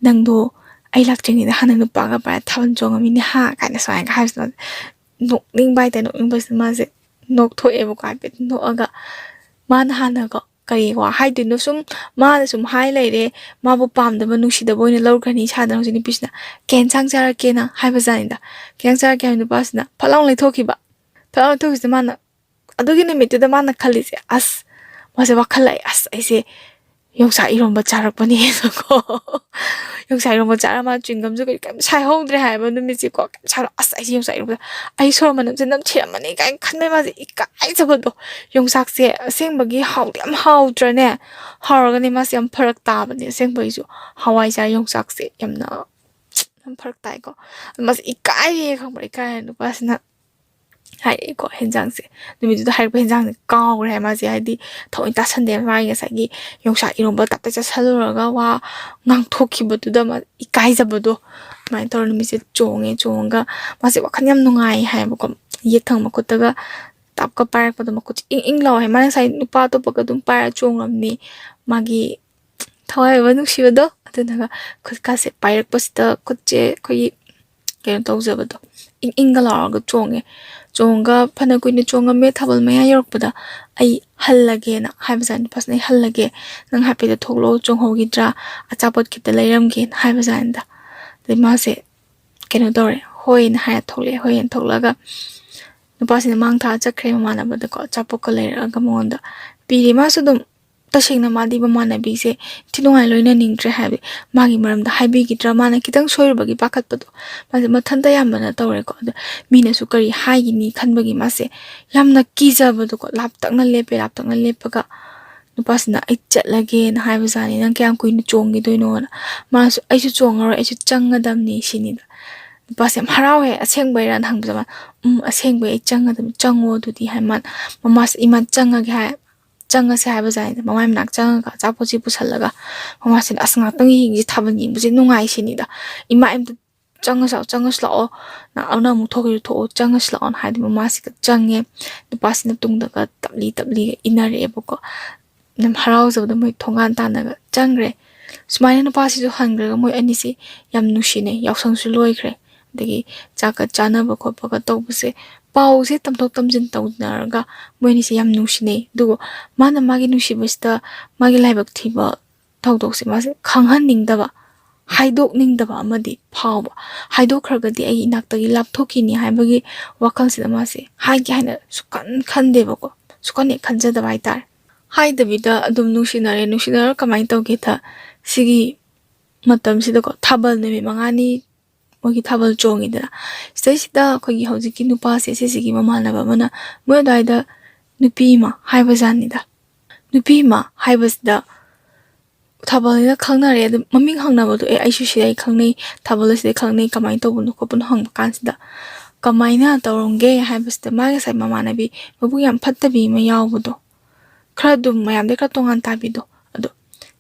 "ꯅꯪꯗꯣ ꯑꯩ ꯂꯥꯛꯇ꯭ꯔꯤꯉꯩꯗ ꯍꯥꯟꯅ ꯅꯨꯄꯥꯒ ꯄꯥꯏꯔ ꯊꯥꯕꯜ ꯆꯣꯡꯉꯝꯃꯤꯅꯦ ꯍꯥ?" ꯀꯥꯏꯅ ꯁꯨꯃꯥꯏꯅ ꯍꯥꯏꯕꯁꯤꯗ ꯅꯣꯛꯅꯤꯡꯕ ꯍꯥꯏꯇꯥꯔꯦ꯫ ꯅꯣꯛꯅꯤꯡꯕꯁꯤꯗ ꯃꯥꯁꯦ ꯅꯣꯛꯊꯣꯛꯑꯦꯕꯀꯣ꯫ ꯍꯥꯏꯐꯦꯠ ꯅꯣꯛꯑꯒ ꯃꯥꯅ ꯍꯥꯟꯅꯀꯣ ꯀꯔꯤ ꯋꯥ ꯍꯥꯏꯗꯣꯏꯅꯣ, ꯁꯨꯝ ꯃꯥꯅ ꯁꯨꯝ ꯍꯥꯏ ꯂꯩꯔꯦ꯫ ꯃꯥꯕꯨ ꯄꯥꯝꯗꯕ, ꯅꯨꯡꯁꯤꯗꯕ ꯑꯣꯏꯅ ꯂꯧꯈ꯭ꯔꯅꯤ ꯏꯁꯥꯗ꯫ ꯍꯧꯖꯤꯛ ꯅꯨꯄꯤꯁꯤꯅ "ꯀꯩ ꯌꯦꯟꯁꯥꯡ ꯆꯥꯔꯛꯀꯦꯅ?" ꯍꯥꯏꯕꯖꯥꯠꯅꯤꯗ꯫ "ꯀꯩ ꯌꯦꯟꯁꯥꯡ ꯆꯥꯔꯛꯀꯦ?" ꯍꯥꯏꯕ ꯅꯨꯄꯥꯁꯤꯅ ꯐꯠ ꯂꯥꯎꯅ ꯂꯩꯊꯣꯛꯈꯤꯕ꯫ ꯐꯠ ꯂꯥꯎꯅ ꯂꯩꯊꯣꯛꯈꯤꯕꯁꯤꯗ ꯃꯥꯅ, ꯑꯗꯨꯒꯤ ꯅꯨꯃꯤꯠꯇꯨꯗ ꯃꯥꯅ ꯈꯜꯂꯤꯁꯦ, "ꯑꯁ", ꯃꯥꯁꯦ ꯋꯥꯈꯜ ꯂꯥꯛꯑꯦ, "ꯑꯁ, ꯑꯩꯁꯦ ꯌꯣꯡꯆꯥꯛ ꯏꯔꯣꯝꯕ ꯆꯥꯔꯛꯄꯅꯦꯅꯀꯣ꯫" ꯌꯣꯡꯆꯥꯛ ꯏꯔꯣꯝꯕ ꯆꯥꯔ ꯃꯥ ꯆ꯭ꯋꯤꯡꯒꯝꯁꯨ ꯀꯩ-, ꯀꯩꯝ ꯁꯥꯏꯍꯧꯗ꯭ꯔꯦ ꯍꯥꯏꯕ ꯅꯨꯃꯤꯠꯁꯦꯀꯣ꯫ ꯀꯩꯝ ꯁꯥꯏ-, "ꯑꯁ, ꯑꯩꯁꯦ ꯌꯣꯡꯆꯥꯛ ꯏꯔꯣꯝꯕ, ꯑꯩ ꯁꯣꯔ ꯃꯅꯝꯁꯦ ꯅꯝꯊꯤꯔꯝꯃꯅꯤ" ꯀꯥꯏꯅ ꯈꯟꯕꯩ ꯃꯥꯁꯦ ꯏꯀꯥꯏꯖꯕꯗꯣ꯫ ꯌꯣꯡꯆꯥꯛꯁꯦ ꯑꯁꯦꯡꯕꯒꯤ ꯍꯥꯎꯗꯤ ꯌꯥꯝ ꯍꯥꯎꯗ꯭ꯔꯅꯦ? ꯍꯥꯎꯔꯒꯅꯦ ꯃꯥꯁꯦ ꯌꯥꯝ ꯐꯔꯛ ꯇꯥꯕꯅꯦ ꯑꯁꯦꯡꯕꯒꯤꯁꯨ꯫ ꯍꯋꯥꯏꯖꯥꯔ ꯌꯣꯡꯆꯥꯛꯁꯦ ꯌꯥꯝꯅ ꯌꯥꯝ ꯐꯔꯛ ꯇꯥꯏꯀꯣ꯫ ꯃꯥꯁꯦ ꯏꯀꯥꯏꯌꯦ ꯈꯪꯕ꯭ꯔꯥ? ꯏꯀꯥꯏꯔꯦ ꯅꯨꯄꯥꯁꯤꯅ ꯍꯥꯏꯔꯛꯑꯦꯀꯣ ꯍꯦꯟꯖꯥꯡꯁꯦ꯫ ꯅꯨꯃꯤꯠꯇꯨꯗ ꯍꯥꯏꯔꯛꯄ ꯍꯦꯟꯖꯥꯡꯁꯦ ꯀꯥꯎꯈ꯭ꯔꯦ ꯍꯥꯏ ꯃꯥꯁꯦ, ꯍꯥꯏꯗꯤ ꯊꯑꯣꯏ ꯇꯥꯁꯟꯗꯦ꯫ ꯃꯥꯒꯤ ꯉꯁꯥꯏꯒꯤ ꯌꯣꯡꯆꯥꯛ ꯏꯔꯣꯝꯕ ꯇꯞꯇ ꯆꯥꯁꯜꯂꯨꯔꯒ ꯋꯥ ꯉꯥꯡꯊꯣꯛꯈꯤꯕꯗꯨꯗ ꯃꯥ ꯏꯀꯥꯏꯖꯕꯗꯣ ꯑꯗꯨꯃꯥꯏꯅ ꯇꯧꯔ ꯅꯨꯃꯤꯠꯁꯦ ꯆꯣꯡꯉꯦ꯫ ꯆꯣꯡꯉꯒ ꯃꯥꯁꯦ ꯋꯥꯈꯜ ꯌꯥꯝ ꯅꯨꯡꯉꯥꯏ ꯍꯥꯏꯌꯦꯕꯀꯣ꯫ ꯌꯦꯠ ꯊꯪꯕ ꯃꯈꯨꯠꯇꯒ ꯇꯥꯞꯀ ꯄꯥꯏꯔꯛꯄꯗꯣ ꯃꯈꯨꯠꯁꯦ ꯏꯪ ꯏꯪ ꯂꯥꯎꯋꯦ꯫ ꯃꯥꯅ ꯉꯁꯥꯏ ꯅꯨꯄꯥ ꯑꯇꯣꯞꯄꯒ ꯑꯗꯨꯝ ꯄꯥꯏꯔ ꯆꯣꯡꯉꯝꯅꯤ꯫ ꯃꯥꯒꯤ ꯊꯋꯥꯏ ꯑꯣꯏꯕ ꯅꯨꯡꯁꯤꯕꯗꯣ꯫ ꯑꯗꯨꯅꯒ ꯈꯨꯠꯀꯥꯁꯦ ꯄꯥꯏꯔꯛꯄꯁꯤꯗ ꯈꯨꯠꯁꯦ ꯑꯩꯈꯣꯏꯒꯤ ꯀꯩꯅꯣ ꯇꯧꯖꯕꯗꯣ, ꯏꯪ ꯏꯪꯒ ꯂꯥꯎꯔꯒ ꯆꯣꯡꯉꯦ꯫ ꯆꯣꯡꯉꯒ ꯐꯅ ꯀꯨꯏꯅ ꯆꯣꯡꯉꯝꯃꯦ꯫ ꯊꯥꯕꯜ ꯃꯌꯥ ꯌꯧꯔꯛꯄꯗ "ꯑꯩ ꯍꯜꯂꯒꯦꯅ" ꯍꯥꯏꯕꯖꯥꯠꯅꯤ ꯅꯨꯄꯥꯁꯤꯅ꯫ "ꯑꯩ ꯍꯜꯂꯒꯦ, ꯅꯪ ꯍꯥꯏꯐꯦꯠꯇ ꯊꯣꯛꯂꯛꯑꯣ, ꯆꯣꯡꯍꯧꯈꯤꯗ꯭ꯔꯥ, ꯑꯆꯥꯄꯣꯠ ꯈꯤꯇ ꯂꯩꯔꯝꯒꯦꯅ" ꯍꯥꯏꯕꯖꯥꯠꯅꯤꯗ꯫ ꯑꯗꯩ ꯃꯥꯁꯦ ꯀꯩꯅꯣ ꯇꯧꯔꯦ, "ꯍꯣꯏꯅ" ꯍꯥꯏꯔ ꯊꯣꯛꯂꯛꯑꯦ꯫ ꯍꯣꯏꯅ ꯊꯣꯛꯂꯛꯑꯒ ꯅꯨꯄꯥꯁꯤꯅ ꯃꯥꯡ ꯊꯥ ꯆꯠꯈ꯭ꯔꯦ꯫ ꯃꯃꯥꯟꯅꯕꯗꯀꯣ ꯑꯆꯥꯄꯣꯠꯀ ꯂꯩꯔꯛꯑꯒ ꯃꯉꯣꯟꯗ ꯄꯤꯔꯦ꯫ ꯃꯥꯁꯨ ꯑꯗꯨꯝ ꯇꯁꯦꯡꯅ ꯃꯥꯗꯤ ꯃꯃꯥꯟꯅꯕꯤꯁꯦ ꯏꯊꯤ ꯅꯨꯡꯉꯥꯏ ꯂꯣꯏꯅꯅꯤꯡꯗ꯭ꯔꯦ ꯍꯥꯏꯕꯗꯤ ꯃꯥꯒꯤ ꯃꯔꯝꯗ ꯍꯥꯏꯕꯤꯈꯤꯗ꯭ꯔꯥ, ꯃꯥꯅ ꯈꯤꯇꯪ ꯁꯣꯏꯔꯨꯕꯒꯤ ꯄꯥꯈꯠꯄꯗꯣ꯫ ꯃꯥꯁꯦ ꯃꯊꯟꯇ ꯑꯌꯥꯝꯕꯅ ꯇꯧꯔꯦꯀꯣ꯫ ꯑꯗꯣ ꯃꯤꯅꯁꯨ ꯀꯔꯤ ꯍꯥꯏꯒꯤꯅꯤ ꯈꯟꯕꯒꯤ ꯃꯥꯁꯦ ꯌꯥꯝꯅ ꯀꯤꯖꯕꯗꯣꯀꯣ꯫ ꯂꯥꯞꯇꯛꯅ ꯂꯦꯞꯄꯦ꯫ ꯂꯥꯞꯇꯛꯅ ꯂꯦꯞꯄꯒ ꯅꯨꯄꯥꯁꯤꯅ "ꯑꯩ ꯆꯠꯂꯒꯦꯅ" ꯍꯥꯏꯕꯖꯥꯠꯅꯤ꯫ "ꯅꯪ ꯀꯌꯥꯝ ꯀꯨꯏꯅ ꯆꯣꯡꯈꯤꯗꯣꯏꯅꯣꯅ?" ꯃꯥꯁꯨ "ꯑꯩꯁꯨ ꯆꯣꯡꯉꯔꯣꯏ, ꯑꯩꯁꯨ ꯆꯪꯉꯗꯝꯅꯤ" ꯁꯤꯅꯤꯗ꯫ ꯅꯨꯄꯥꯁꯦ ꯌꯥꯝ ꯍꯔꯥꯎꯋꯦ꯫ "ꯑꯁꯦꯡꯕꯩꯔꯥꯅ?" ꯍꯪꯕꯗ ꯃꯥ "ꯎꯝ, ꯑꯁꯦꯡꯕꯩ ꯑꯩ ꯆꯪꯉꯗꯝꯅꯤ, ꯆꯪꯉꯣ ꯑꯗꯨꯗꯤ" ꯍꯥꯏ꯫ ꯃꯥ, ꯃꯃꯥꯁꯦ "ꯏꯃꯥ ꯆꯪꯉꯒꯦ" ꯍꯥꯏ꯫ ꯆꯪꯉꯁꯦ ꯍꯥꯏꯕꯖꯥꯠꯅꯤꯗ꯫ ꯃꯃꯥꯏ ꯃꯅꯥꯛ ꯆꯪꯉꯒ ꯑꯆꯥꯄꯣꯠꯁꯤ ꯄꯨꯁꯜꯂꯒ ꯃꯃꯥꯁꯤꯅ "ꯑꯁ, ꯉꯥꯛꯇꯪ ꯌꯦꯡꯁꯤ, ꯊꯥꯕꯜ ꯌꯦꯡꯕꯁꯦ ꯅꯨꯡꯉꯥꯏ" ꯁꯤꯅꯤꯗ꯫ "ꯏꯃꯥ, ꯑꯝꯇ ꯆꯪꯉꯁꯤ ꯂꯥꯛꯑꯣ, ꯆꯪꯉꯁꯤ ꯂꯥꯛꯑꯣ, ꯅꯪ ꯑꯃꯨꯛ ꯊꯣꯛꯈꯤꯁꯨ ꯊꯣꯛꯑꯣ, ꯆꯪꯉꯁꯤ ꯂꯥꯛꯑꯣꯅ" ꯍꯥꯏꯗꯤ ꯃꯃꯥꯁꯤꯒ ꯆꯪꯉꯦ꯫ ꯅꯨꯄꯥꯁꯤꯅ ꯇꯨꯡꯗꯒ ꯇꯞꯂꯤ ꯇꯞꯂꯤꯒ ꯏꯟꯅꯔꯛꯑꯦꯕꯀꯣ꯫ ꯌꯥꯝ ꯍꯔꯥꯎꯖꯕꯗ ꯃꯣꯏ ꯊꯣꯡꯒꯥꯟ ꯇꯥꯟꯅꯒ ꯆꯪꯈ꯭ꯔꯦ꯫ ꯁꯨꯃꯥꯏꯅ ꯅꯨꯄꯥꯁꯤꯁꯨ ꯍꯟꯈ꯭ꯔꯒ ꯃꯣꯏ ꯑꯅꯤꯁꯤ ꯌꯥꯝ ꯅꯨꯡꯁꯤꯅꯩ꯫ ꯌꯥꯎꯁꯪꯁꯨ ꯂꯣꯏꯈ꯭ꯔꯦ꯫ ꯑꯗꯒꯤ ꯆꯥꯛꯀ ꯆꯥꯅꯕ ꯈꯣꯠꯄꯒ ꯇꯧꯕꯁꯦ, ꯄꯥꯎꯁꯦ ꯇꯝꯊꯣꯛ ꯇꯝꯁꯤꯟ ꯇꯧꯅꯔꯒ ꯃꯣꯏ ꯑꯅꯤꯁꯦ ꯌꯥꯝ ꯅꯨꯡꯁꯤꯅꯩ꯫ ꯑꯗꯨꯕꯨ ꯃꯥꯅ ꯃꯥꯒꯤ ꯅꯨꯡꯁꯤꯕꯁꯤꯗ ꯃꯥꯒꯤ ꯂꯥꯏꯕꯛ ꯊꯤꯕ ꯊꯧꯗꯣꯛꯁꯦ ꯃꯥꯁꯦ ꯈꯪꯍꯟꯅꯤꯡꯗꯕ, ꯍꯥꯏꯗꯣꯛꯅꯤꯡꯗꯕ ꯑꯃꯗꯤ ꯐꯥꯎꯕ꯫ ꯍꯥꯏꯗꯣꯛꯈ꯭ꯔꯒꯗꯤ ꯑꯩ ꯏꯅꯥꯛꯇꯒꯤ ꯂꯥꯞꯊꯣꯛꯈꯤꯅꯤ ꯍꯥꯏꯕꯒꯤ ꯋꯥꯈꯜꯁꯤꯗ ꯃꯥꯁꯦ ꯍꯥꯏꯒꯦ ꯍꯥꯏꯅ ꯁꯨꯛꯈꯟ ꯈꯟꯗꯦꯕꯀꯣ꯫ ꯁꯨꯛꯈꯟ ꯍꯦꯛ ꯈꯟꯖꯗꯕ ꯍꯥꯏꯇꯥꯔꯦ꯫ ꯍꯥꯏꯗꯕꯤꯗ ꯑꯗꯨꯝ ꯅꯨꯡꯁꯤꯅꯔꯦ꯫ ꯅꯨꯡꯁꯤꯅꯔ ꯀꯃꯥꯏꯅ ꯇꯧꯒꯦꯗ, ꯁꯤꯒꯤ ꯃꯇꯝꯁꯤꯗꯀꯣ, ꯊꯥꯕꯜ ꯅꯨꯃꯤꯠ ꯃꯉꯥꯅꯤ ꯃꯣꯏꯒꯤ ꯊꯥꯕꯜ ꯆꯣꯡꯉꯤꯗꯅ꯫ ꯁꯤꯗꯩꯁꯤꯗ ꯑꯩꯈꯣꯏꯒꯤ ꯍꯧꯖꯤꯛꯀꯤ ꯅꯨꯄꯥꯁꯦ, ꯁꯤꯁꯤꯒꯤ ꯃꯃꯥꯟꯅꯕ ꯑꯃꯅ ꯃꯣꯏ ꯑꯗꯨꯋꯥꯏꯗ ꯅꯨꯄꯤ ꯑꯃ ꯍꯥꯏꯕꯖꯥꯠꯅꯤꯗ꯫ ꯅꯨꯄꯤ ꯑꯃ ꯍꯥꯏꯕꯁꯤꯗ ꯊꯥꯕꯜꯁꯤꯗ ꯈꯪꯅꯔꯦ꯫ ꯑꯗꯨꯝ ꯃꯃꯤꯡ ꯍꯪꯅꯕꯗꯣ, "ꯑꯦ, ꯑꯩꯁꯨ ꯁꯤꯗ ꯑꯩ ꯈꯪꯅꯩ, ꯊꯥꯕꯜ ꯑꯁꯤꯗ ꯈꯪꯅꯩ, ꯀꯃꯥꯏꯅ ꯇꯧꯕꯅꯣ ꯈꯣꯠꯄꯅꯣ?" ꯍꯪꯕ ꯀꯥꯟꯁꯤꯗ, ꯀꯃꯥꯏꯅ ꯇꯧꯔꯝꯒꯦ ꯍꯥꯏꯕꯁꯤꯗ, ꯃꯥꯒꯤ ꯉꯁꯥꯏ ꯃꯃꯥꯟꯅꯕꯤ ꯃꯕꯨꯛ ꯌꯥꯝ ꯐꯠꯇꯕꯤ ꯑꯃ ꯌꯥꯎꯕꯗꯣ, ꯈꯔ ꯑꯗꯨꯝ ꯃꯌꯥꯝꯗꯩ ꯈꯔ ꯇꯣꯉꯥꯟ ꯇꯥꯕꯤꯗꯣ, ꯑꯗꯣ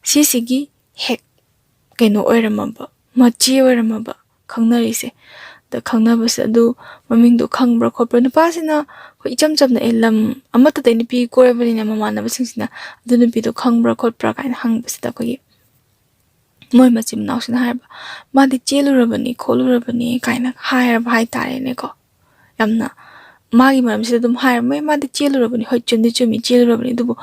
ꯁꯤꯁꯤꯒꯤ ꯍꯦꯛ ꯀꯩꯅꯣ ꯑꯣꯏꯔꯝꯃꯕ, ꯃꯆꯦ ꯑꯣꯏꯔꯝꯃꯕ ꯈꯪꯅꯔꯤꯁꯦ꯫ ꯑꯗ ꯈꯪꯅꯕꯁꯦ ꯑꯗꯨ ꯃꯃꯤꯡꯗꯣ ꯈꯪꯕ꯭ꯔꯥ ꯈꯣꯠꯄ꯭ꯔꯥ? ꯅꯨꯄꯥꯁꯤꯅ ꯑꯩꯈꯣꯏ ꯏꯆꯝ ꯆꯝꯅ, "ꯑꯦ, ꯂꯝ ꯑꯃꯠꯇꯗꯩ ꯅꯨꯄꯤ ꯀꯣꯏꯔꯕꯅꯤꯅ" ꯃꯃꯥꯟꯅꯕꯁꯤꯡꯁꯤꯅ, "ꯑꯗꯨ ꯅꯨꯄꯤꯗꯣ ꯈꯪꯕ꯭ꯔꯥ ꯈꯣꯠꯄ꯭ꯔꯥ?" ꯀꯥꯏꯅ ꯍꯪꯕꯁꯤꯗ ꯑꯩꯈꯣꯏꯒꯤ ꯃꯣꯏ ꯃꯆꯤꯟ ꯃꯅꯥꯎꯁꯤꯅ ꯍꯥꯏꯕ, "ꯃꯥꯗꯤ ꯆꯦꯜꯂꯨꯔꯕꯅꯤ ꯈꯣꯠꯂꯨꯔꯕꯅꯤ" ꯀꯥꯏꯅ ꯍꯥꯏꯔꯕ ꯍꯥꯏꯇꯥꯔꯦꯅꯦꯀꯣ꯫ ꯌꯥꯝꯅ ꯃꯥꯒꯤ ꯃꯔꯝꯁꯤꯗ ꯑꯗꯨꯝ ꯍꯥꯏꯔꯝꯃꯦ꯫ "ꯃꯥꯗꯤ ꯆꯦꯜꯂꯨꯔꯕꯅꯤ"꯫ ꯍꯣꯏ, ꯆꯨꯝꯗꯤ ꯆꯨꯝꯃꯤ, ꯆꯦꯜꯂꯨꯔꯕꯅꯤ꯫ ꯑꯗꯨꯕꯨ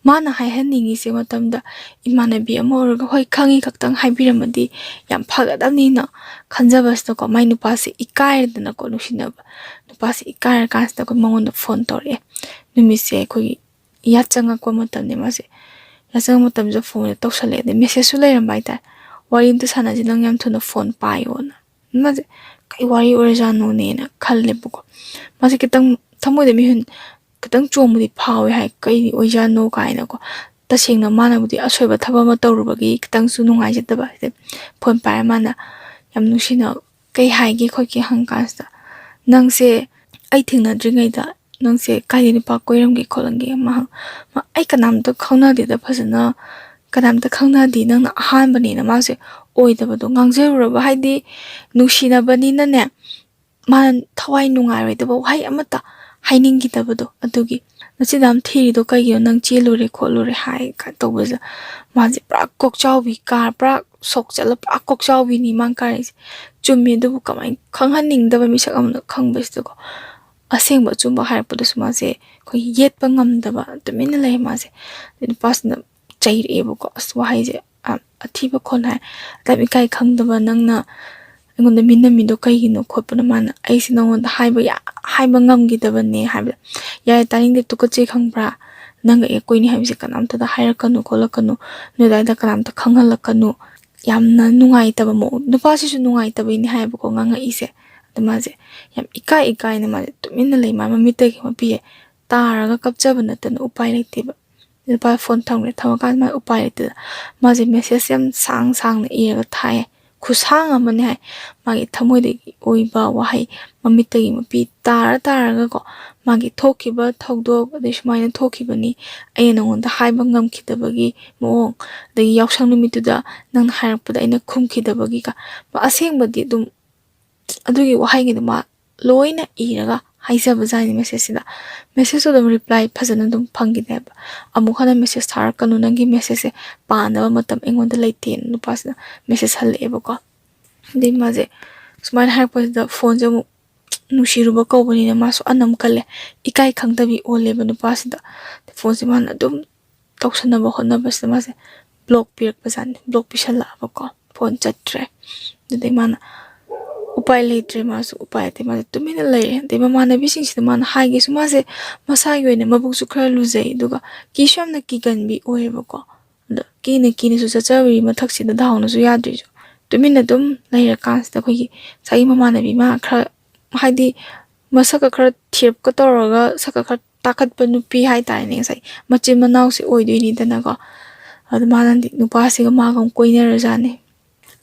ꯃꯥꯅ ꯍꯥꯏꯍꯟꯅꯤꯡꯉꯤꯁꯦ ꯃꯇꯝꯗ ꯏꯃꯥꯟꯅꯕꯤ ꯑꯃ ꯑꯣꯏꯔꯒ, ꯍꯣꯏ, ꯈꯪꯉꯤ ꯈꯛꯇꯪ ꯍꯥꯏꯕꯤꯔꯝꯃꯗꯤ ꯌꯥꯝ ꯐꯒꯗꯕꯅꯤꯅ ꯈꯟꯖꯕꯁꯤꯗꯀꯣ, ꯃꯥꯏ ꯅꯨꯄꯥꯁꯦ ꯏꯀꯥꯏꯔꯦꯗꯅꯀꯣ, ꯅꯨꯡꯁꯤꯅꯕ ꯅꯨꯄꯥꯁꯦ ꯏꯀꯥꯏꯔ ꯀꯥꯟꯁꯤꯗ ꯑꯩꯈꯣꯏ ꯃꯉꯣꯟꯗ ꯐꯣꯟ ꯇꯧꯔꯛꯑꯦ꯫ ꯅꯨꯃꯤꯠꯁꯦ ꯑꯩꯈꯣꯏꯒꯤ ꯌꯥꯆꯪꯉꯛꯄ ꯃꯇꯝꯅꯤ ꯃꯥꯁꯦ꯫ ꯌꯥꯆꯪꯉꯛꯄ ꯃꯇꯝꯁꯤꯗ ꯐꯣꯟꯁꯦ ꯇꯧꯁꯜꯂꯛꯑꯦ꯫ ꯑꯗꯩ ꯃꯦꯁꯦꯖꯁꯨ ꯂꯩꯔꯝꯕ ꯍꯥꯏꯇꯥꯔꯦ꯫ "ꯋꯥꯔꯤ ꯑꯝꯇ ꯁꯥꯟꯅꯁꯤ, ꯅꯪ ꯌꯥꯝ ꯊꯨꯅ ꯐꯣꯟ ꯄꯥꯏꯌꯣꯅ"꯫ ꯃꯥꯁꯦ "ꯀꯩ ꯋꯥꯔꯤ ꯑꯣꯏꯔꯖꯥꯠꯅꯣꯅꯦꯅ" ꯈꯜꯂꯦꯕꯀꯣ꯫ ꯃꯥꯁꯦ ꯈꯤꯇꯪ ꯊꯃꯣꯏꯗ ꯃꯤꯍꯨꯟ ꯈꯤꯇꯪ ꯆꯣꯡꯕꯗꯤ ꯐꯥꯎꯋꯦ ꯍꯥꯏ, "ꯀꯩ ꯑꯣꯏꯖꯥꯠꯅꯣ?" ꯀꯥꯏꯅꯀꯣ꯫ ꯇꯁꯦꯡꯅ ꯃꯥꯅꯕꯨꯗꯤ ꯑꯁꯣꯏꯕ ꯊꯕꯛ ꯑꯃ ꯇꯧꯔꯨꯕꯒꯤ ꯈꯤꯇꯪꯁꯨ ꯅꯨꯡꯉꯥꯏꯖꯗꯕ ꯍꯥꯏꯗꯤ, ꯐꯣꯟ ꯄꯥꯏꯔ ꯃꯥꯅ ꯌꯥꯝ ꯅꯨꯡꯁꯤꯅ "ꯀꯩ ꯍꯥꯏꯒꯦ ꯈꯣꯠꯀꯦ?" ꯍꯪꯀꯥꯟꯁꯤꯗ, "ꯅꯪꯁꯦ ꯑꯩ ꯊꯦꯡꯅꯗ꯭ꯔꯤꯉꯩꯗ ꯅꯪꯁꯦ ꯀꯥꯏꯗꯩ ꯅꯨꯄꯥ ꯀꯣꯏꯔꯝꯒꯦ ꯈꯣꯠꯂꯝꯒꯦ?" ꯃꯥ ꯍꯪ-, "ꯃꯥ ꯑꯩ ꯀꯅꯥꯝꯇ ꯈꯪꯅꯗꯦꯗ, ꯐꯖꯅ ꯀꯅꯥꯝꯇ ꯈꯪꯅꯗꯦ, ꯅꯪꯅ ꯑꯍꯥꯟꯕꯅꯦꯅ" ꯃꯥꯁꯦ ꯑꯣꯏꯗꯕꯗꯣ ꯉꯥꯡꯖꯔꯨꯔꯕ, ꯍꯥꯏꯗꯤ ꯅꯨꯡꯁꯤꯅꯕꯅꯤꯅꯅꯦ, ꯃꯥꯅ ꯊꯋꯥꯏ ꯅꯨꯡꯉꯥꯏꯔꯣꯏꯗꯕ ꯋꯥꯍꯩ ꯑꯃꯠꯇ ꯍꯥꯏꯅꯤꯡꯈꯤꯗꯕꯗꯣ꯫ ꯑꯗꯨꯒꯤ "ꯅꯆꯤꯟ ꯌꯥꯝ ꯊꯤꯔꯤꯗꯣ ꯀꯩꯒꯤꯅꯣ, ꯅꯪ ꯆꯦꯜꯂꯨꯔꯦ ꯈꯣꯠꯂꯨꯔꯦ" ꯍꯥꯏ ꯀꯥꯏꯅ ꯇꯧꯕꯁꯤꯗ, ꯃꯥꯁꯦ ꯄꯨꯔꯥ ꯀꯣꯛꯆꯥꯎꯕꯤ ꯀꯥ-, ꯄꯨꯔꯥ ꯁꯣꯛ ꯆꯠꯂ ꯄꯨꯔꯥ ꯀꯣꯛꯆꯥꯎꯕꯤꯅꯤ ꯃꯥꯅ ꯀꯥꯔꯤꯁꯦ꯫ ꯆꯨꯝꯃꯤ, ꯑꯗꯨꯕꯨ ꯀꯃꯥꯏꯅ ꯈꯪꯍꯟꯅꯤꯡꯗꯕ ꯃꯤꯁꯛ ꯑꯃꯅ ꯈꯪꯕꯁꯤꯗꯀꯣ꯫ ꯑꯁꯦꯡꯕ ꯑꯆꯨꯝꯕ ꯍꯥꯏꯔꯛꯄꯗꯁꯨ ꯃꯥꯁꯦ ꯑꯩꯈꯣꯏꯒꯤ ꯌꯦꯠꯄ ꯉꯝꯗꯕ ꯇꯨꯃꯤꯟꯅ ꯂꯩ ꯃꯥꯁꯦ꯫ ꯑꯗꯩ ꯅꯨꯄꯥꯁꯤꯅ ꯆꯩꯔꯛꯑꯦꯕꯀꯣ, "ꯑꯁ, ꯋꯥꯍꯩꯁꯦ, ꯑ, ꯑꯊꯤꯕ ꯈꯣꯟ ꯍꯥꯏ, ꯑꯗꯨꯝ ꯏꯀꯥꯏ ꯈꯪꯗꯕ ꯅꯪꯅ ꯑꯩꯉꯣꯟꯗ ꯃꯤꯅꯝꯃꯤꯗꯣ ꯀꯩꯒꯤꯅꯣ ꯈꯣꯠꯄꯅꯣ?" ꯃꯥꯅ, "ꯑꯩꯁꯦ ꯅꯉꯣꯟꯗ ꯍꯥꯏꯕ ꯌꯥ-, ꯍꯥꯏꯕ ꯉꯝꯈꯤꯗꯕꯅꯦ" ꯍꯥꯏꯕꯗ, "ꯌꯥꯔꯦ, ꯇꯥꯅꯤꯡꯗꯦ, ꯇꯨꯀꯠꯆꯩ, ꯈꯪꯕ꯭ꯔꯥ? ꯅꯪꯒ ꯑꯩꯒ ꯀꯣꯏꯅꯤ ꯍꯥꯏꯕꯁꯦ ꯀꯅꯥꯝꯇꯗ ꯍꯥꯏꯔꯛꯀꯅꯨ ꯈꯣꯠꯂꯛꯀꯅꯨ, ꯅꯣꯏ ꯑꯗꯥꯏꯗ ꯀꯅꯥꯝꯇ ꯈꯪꯍꯜꯂꯛꯀꯅꯨ"꯫ ꯌꯥꯝꯅ ꯅꯨꯡꯉꯥꯏꯇꯕ ꯃꯑꯣꯡ, ꯅꯨꯄꯥꯁꯤꯁꯨ ꯅꯨꯡꯉꯥꯏꯇꯕꯩꯅꯦ ꯍꯥꯏꯕꯀꯣ ꯉꯥꯡꯉꯛꯏꯁꯦ꯫ ꯑꯗ ꯃꯥꯁꯦ ꯌꯥꯝ ꯏꯀꯥꯏ ꯏꯀꯥꯏꯅ ꯃꯥꯁꯦ ꯇꯨꯃꯤꯟꯅ ꯂꯩ꯫ ꯃꯥ ꯃꯃꯤꯠꯇꯒꯤ ꯃꯄꯤꯁꯦ ꯇꯥꯔꯒ ꯀꯞꯆꯕ ꯅꯠꯇꯅ ꯎꯄꯥꯏ ꯂꯩꯇꯦꯕ꯫ ꯅꯨꯄꯥ ꯐꯣꯟ ꯊꯝꯈ꯭ꯔꯦ꯫ ꯊꯝꯃꯀꯥꯟꯗ ꯃꯥ ꯎꯄꯥꯏ ꯂꯩꯇꯗꯅ ꯃꯥꯁꯦ ꯃꯦꯁꯦꯖ ꯌꯥꯝ ꯁꯥꯡ ꯁꯥꯡꯅ ꯏꯔꯒ ꯊꯥꯏꯌꯦ꯫ ꯈꯨꯁꯥꯡ ꯑꯃꯅꯦ ꯍꯥꯏ꯫ ꯃꯥꯒꯤ ꯊꯃꯣꯏꯗꯒꯤ ꯑꯣꯏꯕ ꯋꯥꯍꯩ ꯃꯃꯤꯠꯇꯒꯤ ꯃꯄꯤ ꯇꯥꯔ ꯇꯥꯔꯒꯀꯣ, ꯃꯥꯒꯤ ꯊꯣꯛꯈꯤꯕ ꯊꯧꯗꯣꯛ, ꯑꯗꯩ ꯁꯨꯃꯥꯏꯅ ꯊꯣꯛꯈꯤꯕꯅꯤ, ꯑꯩꯅ ꯅꯉꯣꯟꯗ ꯍꯥꯏꯕ ꯉꯝꯈꯤꯗꯕꯒꯤ ꯃꯑꯣꯡ, ꯑꯗꯒꯤ ꯌꯥꯎꯁꯪ ꯅꯨꯃꯤꯠꯇꯨꯗ ꯅꯪꯅ ꯍꯥꯏꯔꯛꯄꯗ ꯑꯩꯅ ꯈꯨꯝꯈꯤꯗꯕꯒꯤꯒ, ꯑꯁꯦꯡꯕꯗꯤ ꯑꯗꯨꯝ ꯑꯗꯨꯒꯤ ꯋꯥꯍꯩꯒꯤꯗꯣ ꯃꯥ ꯂꯣꯏꯅ ꯏꯔꯒ ꯍꯥꯏꯖꯕꯖꯥꯠꯅꯤ ꯃꯦꯁꯦꯖꯁꯤꯗ꯫ ꯃꯦꯁꯦꯖꯇꯣ ꯑꯗꯨꯝ ꯔꯤꯄ꯭ꯂꯥꯏ ꯐꯖꯅ ꯑꯗꯨꯝ ꯐꯪꯈꯤꯗꯦꯕ꯫ "ꯑꯃꯨꯛ ꯍꯟꯅ ꯃꯦꯁꯦꯖ ꯊꯥꯔꯛꯀꯅꯨ, ꯅꯪꯒꯤ ꯃꯦꯁꯦꯖꯁꯦ ꯄꯥꯅꯕ ꯃꯇꯝ ꯑꯩꯉꯣꯟꯗ ꯂꯩꯇꯦꯅ" ꯅꯨꯄꯥꯁꯤꯅ ꯃꯦꯁꯦꯖ ꯍꯜꯂꯛꯑꯦꯕꯀꯣ꯫ ꯑꯗꯩ ꯃꯥꯁꯦ ꯁꯨꯃꯥꯏꯅ ꯍꯥꯏꯔꯛꯄꯁꯤꯗ ꯐꯣꯟꯁꯦ ꯑꯃꯨꯛ, ꯅꯨꯡꯁꯤꯔꯨꯕ ꯀꯧꯕꯅꯤꯅ ꯃꯥꯁꯨ ꯑꯅꯝ ꯀꯜꯂꯦ, ꯏꯀꯥꯏ ꯈꯪꯗꯕꯤ ꯑꯣꯜꯂꯦꯕ ꯅꯨꯄꯥꯁꯤꯗ꯫ ꯐꯣꯟꯁꯦ ꯃꯥꯅ ꯑꯗꯨꯝ ꯇꯧꯁꯟꯅꯕ ꯍꯣꯠꯅꯕꯁꯤꯗ ꯃꯥꯁꯦ ꯕ꯭ꯂꯣꯛ ꯄꯤꯔꯛꯄꯖꯥꯠꯅꯤ꯫ ꯕ꯭ꯂꯣꯛ ꯄꯤꯁꯜꯂꯛꯑꯕꯀꯣ, ꯐꯣꯟ ꯆꯠꯇ꯭ꯔꯦ꯫ ꯑꯗꯨꯗꯩ ꯃꯥꯅ ꯎꯄꯥꯏ ꯂꯩꯇ꯭ꯔꯦ, ꯃꯥꯁꯨ ꯎꯄꯥꯏ ꯂꯩꯇꯦ, ꯃꯥꯁꯦ ꯇꯨꯃꯤꯟꯅ ꯂꯩꯔꯦ꯫ ꯑꯗꯩ ꯃꯃꯥꯟꯅꯕꯤꯁꯤꯡꯁꯤꯗ ꯃꯥꯅ ꯍꯥꯏꯒꯦꯁꯨ, ꯃꯥꯁꯦ ꯃꯁꯥꯒꯤ ꯑꯣꯏꯅ ꯃꯕꯨꯛꯁꯨ ꯈꯔ ꯂꯨꯖꯩ, ꯑꯗꯨꯒ ꯀꯤꯁꯨ ꯌꯥꯝꯅ ꯀꯤꯒꯟꯕꯤ ꯑꯣꯏꯌꯦꯕꯀꯣ꯫ ꯑꯗꯣ ꯀꯤꯅ ꯀꯤꯅꯁꯨ ꯆꯠꯆꯕꯒꯤ ꯃꯊꯛꯁꯤꯗ ꯗꯥꯎꯅꯁꯨ ꯌꯥꯗ꯭ꯔꯤꯁꯨ, ꯇꯨꯃꯤꯟꯅ ꯑꯗꯨꯝ ꯂꯩꯔꯀꯥꯟꯁꯤꯗ ꯑꯩꯈꯣꯏꯒꯤ ꯉꯁꯥꯏꯒꯤ ꯃꯃꯥꯟꯅꯕꯤ ꯃꯥ ꯈꯔ, ꯍꯥꯏꯗꯤ ꯃꯁꯛꯀ ꯈꯔ ꯊꯤꯔꯞꯀ ꯇꯧꯔꯒ, ꯁꯛꯀ ꯈꯔ ꯇꯥꯈꯠꯄ ꯅꯨꯄꯤ ꯍꯥꯏꯇꯥꯔꯦꯅꯦ, ꯉꯁꯥꯏ ꯃꯆꯤꯟ ꯃꯅꯥꯎꯁꯦ ꯑꯣꯏꯗꯣꯏꯅꯤꯗꯅꯀꯣ꯫ ꯑꯗꯨ ꯃꯥꯅꯗꯤ ꯅꯨꯄꯥꯁꯤꯒ ꯃꯥꯒ ꯑꯃꯨꯛ ꯀꯣꯏꯅꯔꯖꯥꯠꯅꯤ꯫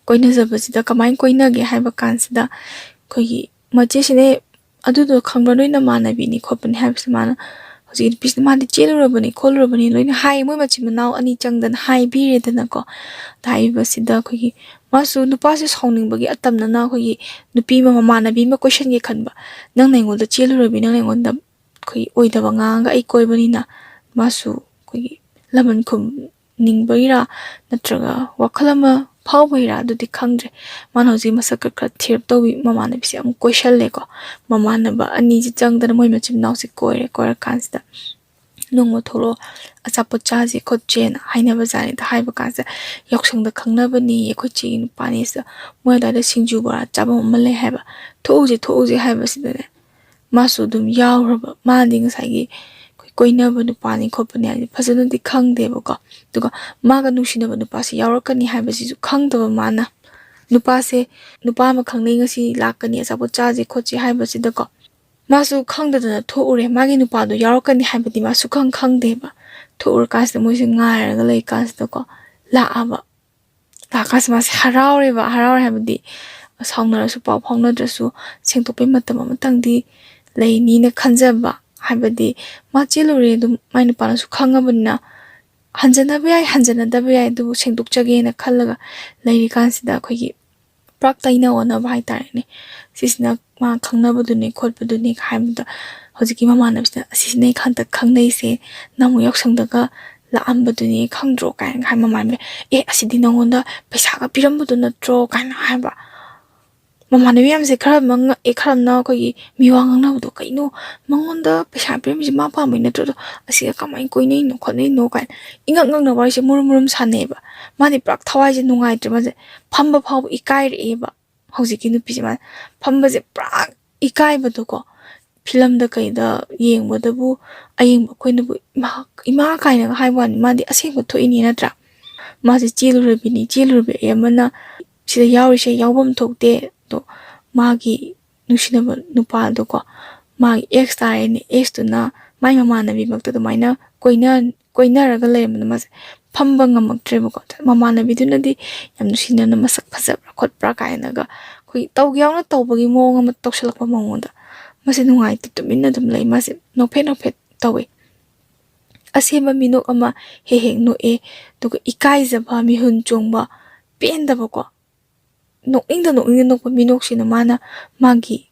ꯀꯣꯏꯅꯖꯕꯁꯤꯗ ꯀꯃꯥꯏꯅ ꯀꯣꯏꯅꯒꯦ ꯍꯥꯏꯕ ꯀꯥꯟꯁꯤꯗ, ꯑꯩꯈꯣꯏꯒꯤ ꯃꯆꯦꯁꯤꯅꯦ, "ꯑꯗꯨꯗꯣ ꯈꯪꯕ꯭ꯔꯥ, ꯅꯣꯏ ꯅꯃꯥꯟꯅꯕꯤꯅꯤ ꯈꯣꯠꯄꯅꯤ" ꯍꯥꯏꯕꯁꯤ ꯃꯥꯅ, ꯍꯧꯖꯤꯛꯀꯤ ꯅꯨꯄꯤꯁꯤꯅ, "ꯃꯥꯗꯤ ꯆꯦꯜꯂꯨꯔꯕꯅꯤ ꯈꯣꯠꯂꯨꯔꯕꯅꯤ" ꯂꯣꯏꯅ ꯍꯥꯏ꯫ ꯃꯣꯏ ꯃꯆꯤꯟ ꯃꯅꯥꯎ ꯑꯅꯤ ꯆꯪꯗꯅ ꯍꯥꯏꯕꯤꯔꯦꯗꯅꯀꯣ꯫ ꯑꯗ ꯍꯥꯏꯕꯁꯤꯗ ꯑꯩꯈꯣꯏꯒꯤ ꯃꯥꯁꯨ ꯅꯨꯄꯥꯁꯦ ꯁꯥꯎꯅꯤꯡꯕꯒꯤ ꯑꯇꯝꯅꯅ ꯑꯩꯈꯣꯏꯒꯤ ꯅꯨꯄꯤ ꯑꯃ, ꯃꯃꯥꯟꯅꯕꯤ ꯑꯃ ꯀꯣꯏꯁꯟꯒꯦ ꯈꯟꯕ꯫ "ꯅꯪꯅ ꯑꯩꯉꯣꯟꯗ ꯆꯦꯜꯂꯨꯔꯕꯤ, ꯅꯪꯅ ꯑꯩꯉꯣꯟꯗ ꯑꯩꯈꯣꯏꯒꯤ ꯑꯣꯏꯗꯕ ꯉꯥꯡꯉꯒ ꯑꯩ ꯀꯣꯏꯕꯅꯤꯅ", ꯃꯥꯁꯨ ꯑꯩꯈꯣꯏꯒꯤ ꯂꯃꯟ ꯈꯨꯝꯅꯤꯡꯕꯒꯤꯔꯥ ꯅꯠꯇ꯭ꯔꯒ ꯋꯥꯈꯜ ꯑꯃ ꯐꯥꯎꯕꯒꯤꯔꯥ ꯑꯗꯨꯗꯤ ꯈꯪꯗ꯭ꯔꯦ꯫ ꯃꯥꯅ ꯍꯧꯖꯤꯛ ꯃꯁꯛꯀ ꯈꯔ ꯊꯤꯔꯞ ꯇꯧꯕꯤ ꯃꯃꯥꯟꯅꯕꯤꯁꯦ ꯑꯃꯨꯛ ꯀꯣꯏꯁꯜꯂꯦꯀꯣ꯫ ꯃꯃꯥꯟꯅꯕ ꯑꯅꯤꯁꯦ ꯆꯪꯗꯅ ꯃꯣꯏ ꯃꯆꯤꯟ ꯃꯅꯥꯎꯁꯦ ꯀꯣꯏꯔꯦ꯫ ꯀꯣꯏꯔꯀꯥꯟꯁꯤꯗ, "ꯅꯣꯡꯃ ꯊꯣꯛꯂꯛꯑꯣ, ꯑꯆꯥꯄꯣꯠ ꯆꯥꯁꯦ ꯈꯣꯠꯁꯦꯅ" ꯍꯥꯏꯅꯕ ꯖꯥꯠꯅꯤꯗ꯫ ꯍꯥꯏꯕ ꯀꯥꯟꯁꯤꯗ, "ꯌꯥꯎꯁꯪꯗ ꯈꯪꯅꯕꯅꯤ, ꯑꯩꯈꯣꯏ ꯆꯦꯒꯤ ꯅꯨꯄꯥꯅꯤ, ꯁꯤꯗ ꯃꯣꯏ ꯑꯗꯨꯋꯥꯏꯗ ꯁꯤꯡꯖꯨ ꯕꯣꯔꯥ ꯆꯥꯐꯝ ꯑꯃ ꯂꯩ" ꯍꯥꯏꯕ꯫ "ꯊꯣꯛꯎꯁꯦ, ꯊꯣꯛꯎꯁꯦ" ꯍꯥꯏꯕꯁꯤꯗꯅꯦ, ꯃꯥꯁꯨ ꯑꯗꯨꯝ ꯌꯥꯎꯈ꯭ꯔꯕ꯫ ꯃꯥꯗꯤ ꯉꯁꯥꯏꯒꯤ ꯑꯩꯈꯣꯏ ꯀꯣꯏꯅꯕ ꯅꯨꯄꯥꯅꯤ ꯈꯣꯠꯄꯅꯤ ꯍꯥꯏꯗꯤ ꯐꯖꯅꯗꯤ ꯈꯪꯗꯦꯕꯀꯣ꯫ ꯑꯗꯨꯒ ꯃꯥꯒ ꯅꯨꯡꯁꯤꯅꯕ ꯅꯨꯄꯥꯁꯤ ꯌꯥꯎꯔꯛꯀꯅꯤ ꯍꯥꯏꯕꯁꯤꯁꯨ ꯈꯪꯗꯕ ꯃꯥꯅ꯫ ꯅꯨꯄꯥꯁꯦ, ꯅꯨꯄꯥ ꯑꯃ ꯈꯪꯅꯩ, ꯉꯁꯤ ꯂꯥꯛꯀꯅꯤ, ꯑꯆꯥꯄꯣꯠ ꯆꯥꯁꯦ ꯈꯣꯠꯁꯦ ꯍꯥꯏꯕꯁꯤꯗꯀꯣ, ꯃꯥꯁꯨ ꯈꯪꯗꯗꯅ ꯊꯣꯛꯎꯔꯦ꯫ ꯃꯥꯒꯤ ꯅꯨꯄꯥꯗꯣ ꯌꯥꯎꯔꯛꯀꯅꯤ ꯍꯥꯏꯕꯗꯤ ꯃꯥꯁꯨ ꯈꯪ ꯈꯪꯗꯦꯕ꯫ ꯊꯣꯛꯎꯔꯀꯥꯟꯁꯤꯗ ꯃꯣꯏꯁꯦ ꯉꯥꯏꯔꯒ ꯂꯩꯀꯥꯟꯁꯤꯗꯀꯣ, ꯂꯥꯛꯑꯕ꯫ ꯂꯥꯛꯀꯥꯟꯁꯤꯗ ꯃꯥꯁꯦ ꯍꯔꯥꯎꯔꯦꯕ꯫ ꯍꯔꯥꯎꯔꯦ ꯍꯥꯏꯕꯗꯤ ꯁꯥꯎꯅꯔꯁꯨ, ꯄꯥꯎ ꯐꯥꯎꯅꯗ꯭ꯔꯁꯨ, ꯁꯦꯡꯗꯣꯛꯄꯩ ꯃꯇꯝ ꯑꯃꯇꯪꯗꯤ ꯂꯩꯅꯤꯅ ꯈꯟꯖꯕ꯫ ꯍꯥꯏꯕꯗꯤ ꯃꯥ ꯆꯦꯜꯂꯨꯔꯦ, ꯑꯗꯨꯝ ꯃꯥꯏ ꯅꯨꯄꯥꯅꯁꯨ ꯈꯪꯉꯕꯅꯤꯅ, ꯍꯟꯖꯅꯕ ꯌꯥꯏ, ꯍꯟꯖꯅꯗꯕ ꯌꯥꯏ, ꯑꯗꯨꯕꯨ ꯁꯦꯡꯗꯣꯛꯆꯒꯦꯅ ꯈꯜꯂꯒ ꯂꯩꯔꯤꯀꯥꯟꯁꯤꯗ ꯑꯩꯈꯣꯏꯒꯤ ꯄꯨꯔꯥ ꯇꯩꯅ ꯑꯣꯟꯅꯕ ꯍꯥꯏꯇꯥꯔꯦꯅꯦ꯫ ꯁꯤꯁꯤꯅ ꯃꯥ ꯈꯪꯅꯕꯗꯨꯅꯦ ꯈꯣꯠꯄꯗꯨꯅꯦ ꯍꯥꯏꯕꯗ, ꯍꯧꯖꯤꯛꯀꯤ ꯃꯃꯥꯟꯅꯕꯁꯤꯅ, "ꯑꯁꯤꯁꯤꯅ ꯑꯩ ꯍꯟꯗꯛ ꯈꯪꯅꯩꯁꯦ, ꯅꯪ ꯑꯃꯨꯛ ꯌꯥꯎꯁꯪꯗꯒ ꯂꯥꯛꯑꯝꯕꯗꯨꯅꯦ, ꯈꯪꯗ꯭ꯔꯣ?" ꯀꯥꯏꯅ ꯍꯥꯏ꯫ ꯃꯃꯥꯟꯅꯕꯤ, "ꯑꯦ, ꯑꯁꯤꯗꯤ ꯅꯪꯉꯣꯟꯗ ꯄꯩꯁꯥꯒ ꯄꯤꯔꯝꯕꯗꯣ ꯅꯠꯇ꯭ꯔꯣ?" ꯀꯥꯏꯅ ꯍꯥꯏꯕ꯫ ꯃꯃꯥꯟꯅꯕꯤ ꯃꯌꯥꯝꯁꯦ ꯈꯔ ꯑꯃꯅ ꯉꯛꯑꯦ, ꯈꯔ ꯑꯃꯅ ꯑꯩꯈꯣꯏꯒꯤ ꯃꯤꯋꯥ ꯉꯥꯡꯅꯕꯗꯣ, "ꯀꯩꯅꯣ, ꯃꯉꯣꯟꯗ ꯄꯩꯁꯥ ꯄꯤꯔꯝꯃꯤꯁꯦ ꯃꯥ ꯄꯥꯝꯕꯩ ꯅꯠꯇ꯭ꯔꯣ? ꯑꯗꯣ ꯑꯁꯤꯒ ꯀꯃꯥꯏꯅ ꯀꯣꯏꯅꯩꯅꯣ ꯈꯣꯠꯅꯩꯅꯣ?" ꯀꯥꯏꯅ ꯏꯉꯛ ꯉꯛꯅꯕ ꯋꯥꯔꯤꯁꯦ ꯃꯨꯔꯨꯝ ꯃꯨꯔꯨꯝ ꯁꯥꯟꯅꯩꯑꯕ꯫ ꯃꯥꯗꯤ ꯄꯨꯔꯥ ꯊꯋꯥꯏꯁꯦ ꯅꯨꯡꯉꯥꯏꯇ꯭ꯔꯦ, ꯃꯥꯁꯦ ꯐꯝꯕ ꯐꯥꯎꯕ ꯏꯀꯥꯏꯔꯛꯑꯦꯕ꯫ ꯍꯧꯖꯤꯛꯀꯤ ꯅꯨꯄꯤꯁꯦ, ꯃꯥ ꯐꯝꯕꯁꯦ ꯄꯨꯔꯥ ꯏꯀꯥꯏꯕꯗꯣꯀꯣ꯫ ꯐꯤꯂꯝꯗ ꯀꯩꯗ ꯌꯦꯡꯕꯗꯕꯨ, ꯑꯌꯦꯡꯕ ꯑꯩꯈꯣꯏꯅꯕꯨ "ꯏꯃꯥ, ꯏꯃꯥ" ꯀꯥꯏꯅꯒ ꯍꯥꯏꯕ ꯋꯥꯅꯤ, ꯃꯥꯗꯤ ꯑꯁꯦꯡꯕ ꯊꯣꯛꯏꯅꯤ ꯅꯠꯇ꯭ꯔꯥ? ꯃꯥꯁꯦ ꯆꯦꯜꯂꯨꯔꯕꯤꯅꯤ, ꯆꯦꯜꯂꯨꯔꯕꯤ ꯑꯃꯅ ꯁꯤꯗ ꯌꯥꯎꯔꯤꯁꯦ ꯌꯥꯎꯐꯝ ꯊꯣꯛꯇꯦ꯫ ꯑꯗꯣ ꯃꯥꯒꯤ ꯅꯨꯡꯁꯤꯅꯕ ꯅꯨꯄꯥꯗꯣꯀꯣ, ꯃꯥꯒꯤ ꯑꯦꯛꯁ ꯇꯥꯔꯦꯅꯦ, ꯑꯦꯛꯁꯇꯨꯅ ꯃꯥꯏ ꯃꯃꯥꯟꯅꯕꯤꯃꯛꯇ ꯑꯗꯨꯃꯥꯏꯅ ꯀꯣꯏꯅ ꯀꯣꯏꯅꯔꯒ ꯂꯩꯔꯝꯕꯗꯣ ꯃꯥꯁꯦ ꯐꯝꯕ ꯉꯝꯃꯛꯇ꯭ꯔꯦꯕꯀꯣ꯫ ꯃꯃꯥꯟꯅꯕꯤꯗꯨꯅꯗꯤ ꯌꯥꯝ ꯅꯨꯡꯁꯤꯅꯅ ꯃꯁꯛ ꯐꯖꯕ꯭ꯔꯥ ꯈꯣꯠꯄ꯭ꯔꯥ ꯀꯥꯏꯅꯒ ꯑꯩꯈꯣꯏꯒꯤ ꯇꯧꯒꯦ ꯌꯥꯎꯅ ꯇꯧꯕꯒꯤ ꯃꯑꯣꯡ ꯑꯃ ꯇꯧꯁꯜꯂꯛꯄ ꯃꯉꯣꯟꯗ꯫ ꯃꯥꯁꯦ ꯅꯨꯡꯉꯥꯏꯇꯦ, ꯇꯨꯃꯤꯟꯅ ꯑꯗꯨꯝ ꯂꯩ꯫ ꯃꯥꯁꯦ ꯅꯣꯛꯐꯦꯠ ꯅꯣꯛꯐꯦꯠ ꯇꯧꯋꯦ꯫ ꯑꯁꯦꯝꯕ ꯃꯤꯅꯣꯛ ꯑꯃ ꯍꯦꯛ ꯍꯦꯛ ꯅꯣꯛꯑꯦ, ꯑꯗꯨꯒ ꯏꯀꯥꯏꯖꯕ, ꯃꯤꯍꯨꯟ ꯆꯣꯡꯕ, ꯄꯦꯟꯗꯕꯀꯣ꯫ ꯅꯣꯛꯅꯤꯡꯗ ꯅꯣꯛꯅꯤꯡꯗ ꯅꯣꯛꯄ ꯃꯤꯅꯣꯛꯁꯤꯅ ꯃꯥꯅ ꯃꯥꯒꯤ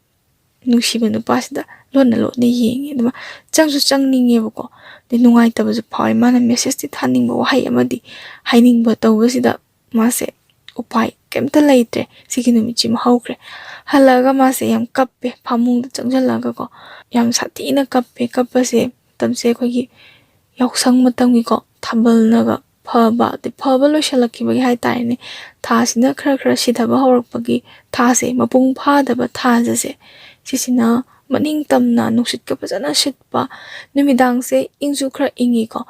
ꯅꯨꯡꯁꯤꯕ ꯅꯨꯄꯥꯁꯤꯗ ꯂꯣꯟꯅ ꯂꯣꯟꯅ ꯌꯦꯡꯉꯦ꯫ ꯑꯗꯨꯃ ꯆꯪꯁꯨ ꯆꯪꯅꯤꯡꯉꯦꯕꯀꯣ, ꯑꯗꯩ ꯅꯨꯡꯉꯥꯏꯇꯕꯁꯨ ꯐꯥꯎꯋꯦ꯫ ꯃꯥꯅ ꯃꯦꯁꯦꯖꯇꯤ ꯊꯥꯅꯤꯡꯕ, ꯋꯥꯍꯩ ꯑꯃꯗꯤ ꯍꯥꯏꯅꯤꯡꯕ ꯇꯧꯕꯁꯤꯗ ꯃꯥꯁꯦ ꯎꯄꯥꯏ ꯀꯩꯝꯇ ꯂꯩꯇ꯭ꯔꯦ꯫ ꯁꯤꯒꯤ ꯅꯨꯃꯤꯠꯁꯤꯃ ꯍꯧꯈ꯭ꯔꯦ꯫ ꯍꯜꯂꯛꯑꯒ ꯃꯥꯁꯦ ꯌꯥꯝ ꯀꯞꯄꯦ, ꯐꯃꯨꯡꯗ ꯆꯪꯁꯤꯜꯂꯒꯀꯣ꯫ ꯌꯥꯝ ꯁꯥꯊꯤꯅ ꯀꯞꯄꯦ꯫ ꯀꯞꯄꯁꯦ ꯃꯇꯝꯁꯦ ꯑꯩꯈꯣꯏꯒꯤ ꯌꯥꯎꯁꯪ ꯃꯇꯝꯒꯤꯀꯣ, ꯊꯥꯕꯜꯅꯒ ꯐꯕ, ꯑꯗꯩ ꯐꯕ ꯂꯣꯏꯁꯤꯜꯂꯛꯈꯤꯕꯒꯤ ꯍꯥꯏ ꯇꯥꯔꯦꯅꯦ, ꯊꯥꯁꯤꯅ ꯈꯔ ꯈꯔ ꯁꯤꯊꯕ ꯍꯧꯔꯛꯄꯒꯤ, ꯊꯥꯁꯦ, ꯃꯄꯨꯡ ꯐꯥꯗꯕ ꯊꯥꯁꯦ, ꯁꯤꯁꯤꯅ ꯃꯅꯤꯡ ꯇꯝꯅ ꯅꯨꯡꯁꯤꯠꯀ ꯐꯖꯅ ꯁꯤꯠꯄ, ꯅꯨꯃꯤꯗꯥꯡꯁꯦ ꯏꯪꯁꯨ ꯈꯔ ꯏꯪꯉꯤꯀꯣ꯫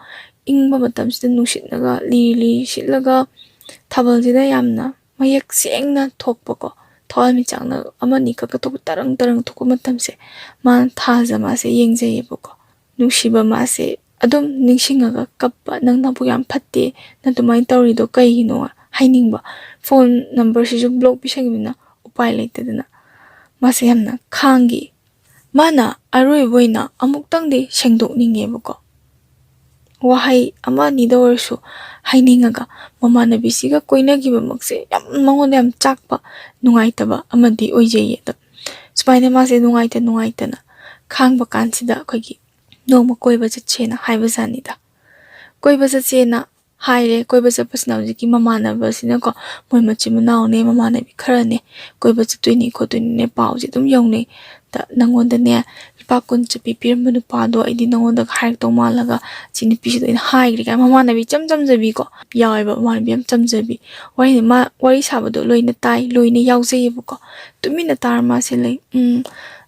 ꯏꯪꯕ ꯃꯇꯝꯁꯤꯗ ꯅꯨꯡꯁꯤꯠꯅꯒ ꯂꯤꯔꯤ ꯂꯤꯔꯤ ꯁꯤꯠꯂꯒ ꯊꯥꯕꯜꯁꯤꯗ ꯌꯥꯝꯅ ꯃꯌꯦꯛ ꯁꯦꯡꯅ ꯊꯣꯛꯄꯀꯣ, ꯊꯋꯥꯟꯃꯤꯆꯥꯛꯅ ꯑꯃꯅꯤ ꯈꯛꯀ ꯊꯣꯛꯄ, ꯇꯔꯪ ꯇꯔꯪ ꯊꯣꯛꯄ ꯃꯇꯝꯁꯦ, ꯃꯥꯅ ꯊꯥꯁꯦ ꯃꯥꯁꯦ ꯌꯦꯡꯖꯩꯌꯦꯕꯀꯣ꯫ ꯅꯨꯡꯁꯤꯕ ꯃꯥꯁꯦ ꯑꯗꯨꯝ ꯅꯤꯡꯁꯤꯡꯉꯒ ꯀꯞꯄ, "ꯅꯪ ꯅꯕꯨꯛ ꯌꯥꯝ ꯐꯠꯇꯦ, ꯅꯪ ꯑꯗꯨꯃꯥꯏꯅ ꯇꯧꯔꯤꯗꯣ ꯀꯩꯒꯤꯅꯣ?" ꯍꯥꯏꯅꯤꯡꯕ꯫ ꯐꯣꯟ ꯅꯝꯕꯔꯁꯤꯁꯨ ꯕ꯭ꯂꯣꯛ ꯄꯤꯁꯟꯈꯤꯕꯅꯤꯅ ꯎꯄꯥꯏ ꯂꯩꯇꯗꯅ ꯃꯥꯁꯦ ꯌꯥꯝꯅ ꯈꯥꯡꯈꯤ꯫ ꯃꯥꯅ ꯑꯔꯣꯏꯕ ꯑꯣꯏꯅ ꯑꯃꯨꯛꯇꯪꯗꯤ ꯁꯦꯡꯗꯣꯛꯅꯤꯡꯉꯦꯕꯀꯣ꯫ ꯋꯥꯍꯩ ꯑꯃ ꯑꯅꯤꯗ ꯑꯣꯏꯔꯁꯨ ꯍꯥꯏꯅꯤꯡꯉꯒ, ꯃꯃꯥꯟꯅꯕꯤꯁꯤꯒ ꯀꯣꯏꯅꯈꯤꯕꯃꯛꯁꯦ ꯌꯥꯝ, ꯃꯉꯣꯟꯗ ꯌꯥꯝ ꯆꯥꯛꯄ, ꯅꯨꯡꯉꯥꯏꯇꯕ ꯑꯃꯗꯤ ꯑꯣꯏꯖꯩꯌꯦ꯫ ꯑꯗꯣ ꯁꯨꯃꯥꯏꯅ ꯃꯥꯁꯦ ꯅꯨꯡꯉꯥꯏꯇ ꯅꯨꯡꯉꯥꯏꯇꯅ ꯈꯥꯡꯕ ꯀꯥꯟꯁꯤꯗ ꯑꯩꯈꯣꯏꯒꯤ ꯅꯣꯡꯃ ꯀꯣꯏꯕ ꯆꯠꯁꯦꯅ ꯍꯥꯏꯕꯖꯥꯠꯅꯤꯗ꯫ ꯀꯣꯏꯕ ꯆꯠꯁꯦꯅ ꯍꯥꯏꯔꯦ꯫ ꯀꯣꯏꯕ ꯆꯠꯄꯁꯤꯅ ꯍꯧꯖꯤꯛꯀꯤ ꯃꯃꯥꯟꯅꯕꯁꯤꯅꯀꯣ, ꯃꯣꯏ ꯃꯆꯤꯟ ꯃꯅꯥꯎꯅꯦ, ꯃꯃꯥꯟꯅꯕꯤ ꯈꯔꯅꯦ, ꯀꯣꯏꯕ ꯆꯠꯇꯣꯏꯅꯦ ꯈꯣꯠꯇꯣꯏꯅꯦ ꯄꯥꯎꯁꯦ ꯑꯗꯨꯝ ꯌꯧꯅꯩ꯫ ꯗ ꯅꯪꯉꯣꯟꯗꯅꯦ ꯂꯨꯄꯥ ꯀꯨꯟ ꯆꯠꯄꯤ ꯄꯤꯔꯝꯕ ꯅꯨꯄꯥꯗꯣ ꯑꯩꯗꯤ ꯅꯪꯉꯣꯟꯗ ꯍꯥꯏꯔꯛꯇꯧ ꯃꯥꯜꯂꯒ ꯁꯤ ꯅꯨꯄꯤꯁꯤꯗ ꯑꯩꯅ ꯍꯥꯏꯈ꯭ꯔꯦ ꯀꯥꯏꯅ ꯃꯃꯥꯟꯅꯕꯤ ꯏꯆꯝ ꯆꯝꯖꯕꯤꯀꯣ ꯌꯥꯎꯋꯦꯕ, ꯃꯃꯥꯟꯅꯕꯤ ꯌꯥꯝ ꯆꯝꯖꯕꯤ꯫ ꯋꯥꯔꯤ, ꯃꯥ ꯋꯥꯔꯤ ꯁꯥꯕꯗꯣ ꯂꯣꯏꯅ ꯇꯥꯏ, ꯂꯣꯏꯅ ꯌꯥꯎꯖꯩꯌꯦꯕꯀꯣ꯫ ꯇꯨꯃꯤꯟꯅ ꯇꯥꯔ ꯃꯥꯁꯦ ꯂꯩ꯫ "ꯎꯝ,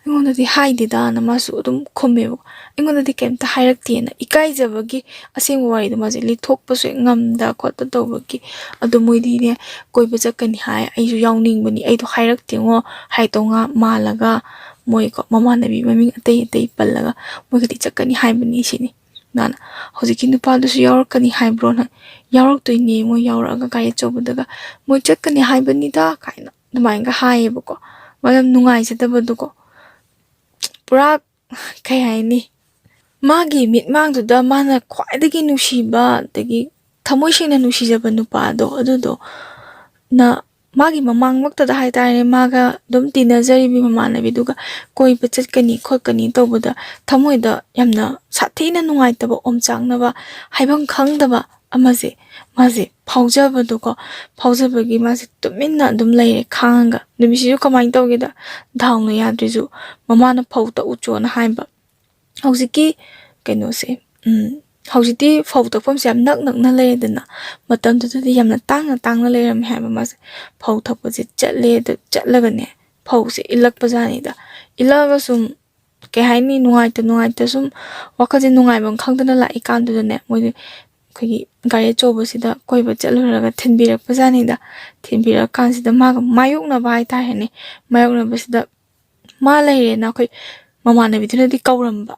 ꯑꯩꯉꯣꯟꯗꯗꯤ ꯍꯥꯏꯗꯦꯗꯥꯅ" ꯃꯥꯁꯨ ꯑꯗꯨꯝ ꯈꯨꯝꯃꯦꯕꯀꯣ꯫ "ꯑꯩꯉꯣꯟꯗꯗꯤ ꯀꯩꯝꯇ ꯍꯥꯏꯔꯛꯇꯦꯅ" ꯏꯀꯥꯏꯖꯕꯒꯤ ꯑꯁꯦꯡꯕ ꯋꯥꯔꯤꯗꯣ ꯃꯥꯁꯦ ꯂꯤꯊꯣꯛꯄꯁꯨ ꯍꯦꯛ ꯉꯝꯗ ꯈꯣꯠꯇ ꯇꯧꯕꯒꯤ꯫ ꯑꯗꯣ ꯃꯣꯏꯗꯤꯅꯦ ꯀꯣꯏꯕ ꯆꯠꯀꯅꯤ ꯍꯥꯏ, ꯑꯩꯁꯨ ꯌꯥꯎꯅꯤꯡꯕꯅꯤ, ꯑꯩꯗꯣ ꯍꯥꯏꯔꯛꯇꯦꯉꯣ, ꯍꯥꯏꯗꯧ ꯉꯥ ꯃꯥꯜꯂꯒ ꯃꯣꯏꯀꯣ ꯃꯃꯥꯟꯅꯕꯤ ꯃꯃꯤꯡ ꯑꯇꯩ ꯑꯇꯩ ꯄꯜꯂꯒ ꯃꯣꯏꯒꯗꯤ ꯆꯠꯀꯅꯤ ꯍꯥꯏꯕꯅꯤ ꯁꯤꯅꯤ꯫ ꯃꯥꯅ "ꯍꯧꯖꯤꯛꯀꯤ ꯅꯨꯄꯥꯗꯨꯁꯨ ꯌꯥꯎꯔꯛꯀꯅꯤ ꯍꯥꯏꯕ꯭ꯔꯣ ꯅꯪ?" "ꯌꯥꯎꯔꯛꯇꯣꯏꯅꯦ, ꯃꯣꯏ ꯌꯥꯎꯔꯛꯑꯒ ꯒꯥꯔꯤ ꯑꯆꯧꯕꯗꯒ ꯃꯣꯏ ꯆꯠꯀꯅꯤ ꯍꯥꯏꯕꯅꯤꯗ" ꯀꯥꯏꯅ ꯑꯗꯨꯃꯥꯏꯅꯒ ꯍꯥꯏꯌꯦꯕꯀꯣ꯫ ꯃꯥ ꯌꯥꯝ ꯅꯨꯡꯉꯥꯏꯖꯗꯕꯗꯣꯀꯣ꯫ ꯄꯨꯔꯥ ꯀꯩ ꯍꯥꯏꯅꯤ, ꯃꯥꯒꯤ ꯃꯤꯠꯃꯥꯡꯗꯨꯗ ꯃꯥꯅ ꯈ꯭ꯋꯥꯏꯗꯒꯤ ꯅꯨꯡꯁꯤꯕ, ꯑꯗꯒꯤ ꯊꯃꯣꯏ ꯁꯦꯡꯅ ꯅꯨꯡꯁꯤꯖꯕ ꯅꯨꯄꯥꯗꯣ, ꯑꯗꯨꯗꯣ ꯅ ꯃꯥꯒꯤ ꯃꯃꯥꯡꯃꯛꯇꯗ ꯍꯥꯏꯇꯥꯔꯦꯅꯦ, ꯃꯥꯒ ꯑꯗꯨꯝ ꯇꯤꯟꯅꯖꯔꯤꯕꯤ ꯃꯃꯥꯟꯅꯕꯤꯗꯨꯒ ꯀꯣꯏꯕ ꯆꯠꯀꯅꯤ ꯈꯣꯠꯀꯅꯤ ꯇꯧꯕꯗ ꯊꯃꯣꯏꯗ ꯌꯥꯝꯅ ꯁꯥꯊꯤꯅ ꯅꯨꯡꯉꯥꯏꯇꯕ, ꯑꯣꯝꯆꯥꯛꯅꯕ, ꯍꯥꯏꯐꯝ ꯈꯪꯗꯕ ꯑꯃꯁꯦ ꯃꯥꯁꯦ ꯐꯥꯎꯖꯕꯗꯣꯀꯣ꯫ ꯐꯥꯎꯖꯕꯒꯤ ꯃꯥꯁꯦ ꯇꯨꯃꯤꯟꯅ ꯑꯗꯨꯝ ꯂꯩꯔꯦ ꯈꯥꯡꯉꯒ꯫ ꯅꯨꯃꯤꯠꯁꯤꯁꯨ ꯀꯃꯥꯏꯅ ꯇꯧꯒꯦꯗ, ꯗꯥꯎꯅ ꯌꯥꯗ꯭ꯔꯤꯁꯨ ꯃꯃꯥꯅ "ꯐꯧ ꯇꯛꯎꯆꯣꯅ" ꯍꯥꯏꯕ꯫ ꯍꯧꯖꯤꯛꯀꯤ ꯀꯩꯅꯣꯁꯦ, ꯎꯝ, ꯍꯧꯖꯤꯛꯇꯤ ꯐꯧ ꯇꯛꯐꯝꯁꯦ ꯌꯥꯝ ꯅꯛ ꯅꯛꯅ ꯂꯩꯔꯦꯗꯅ, ꯃꯇꯝꯗꯨꯗꯗꯤ ꯌꯥꯝꯅ ꯇꯥꯡꯅ ꯇꯥꯡꯅ ꯂꯩꯔꯝꯃꯦ ꯍꯥꯏꯕ꯫ ꯃꯥꯁꯦ ꯐꯧ ꯇꯛꯄꯁꯦ ꯆꯠꯂꯦ, ꯑꯗꯨ ꯆꯠꯂꯒꯅꯦ ꯐꯧꯁꯦ ꯏꯜꯂꯛꯄꯖꯥꯠꯅꯤꯗ꯫ ꯏꯜꯂꯛꯑꯒ ꯁꯨꯝ ꯀꯩ ꯍꯥꯏꯅꯤ, ꯅꯨꯡꯉꯥꯏꯇ ꯅꯨꯡꯉꯥꯏꯇ ꯁꯨꯝ ꯋꯥꯈꯜꯁꯦ ꯅꯨꯡꯉꯥꯏꯐꯝ ꯈꯪꯗꯅ ꯂꯥꯛꯏꯀꯥꯟꯗꯨꯗꯅꯦ, ꯃꯣꯏꯗꯤ ꯑꯩꯈꯣꯏꯒꯤ ꯒꯥꯔꯤ ꯑꯆꯧꯕꯁꯤꯗ ꯀꯣꯏꯕ ꯆꯠꯂꯨꯔꯒ ꯊꯤꯟꯕꯤꯔꯛꯄꯖꯥꯠꯅꯤꯗ꯫ ꯊꯤꯟꯕꯤꯔꯛꯑꯀꯥꯟꯁꯤꯗ ꯃꯥꯒ ꯃꯥꯌꯣꯛꯅꯕ ꯍꯥꯏꯇꯥꯔꯦꯅꯦ, ꯃꯥꯌꯣꯛꯅꯕꯁꯤꯗ ꯃꯥ ꯂꯩꯔꯦꯅ ꯑꯩꯈꯣꯏ ꯃꯃꯥꯟꯅꯕꯤꯗꯨꯅꯗꯤ ꯀꯧꯔꯝꯕ꯫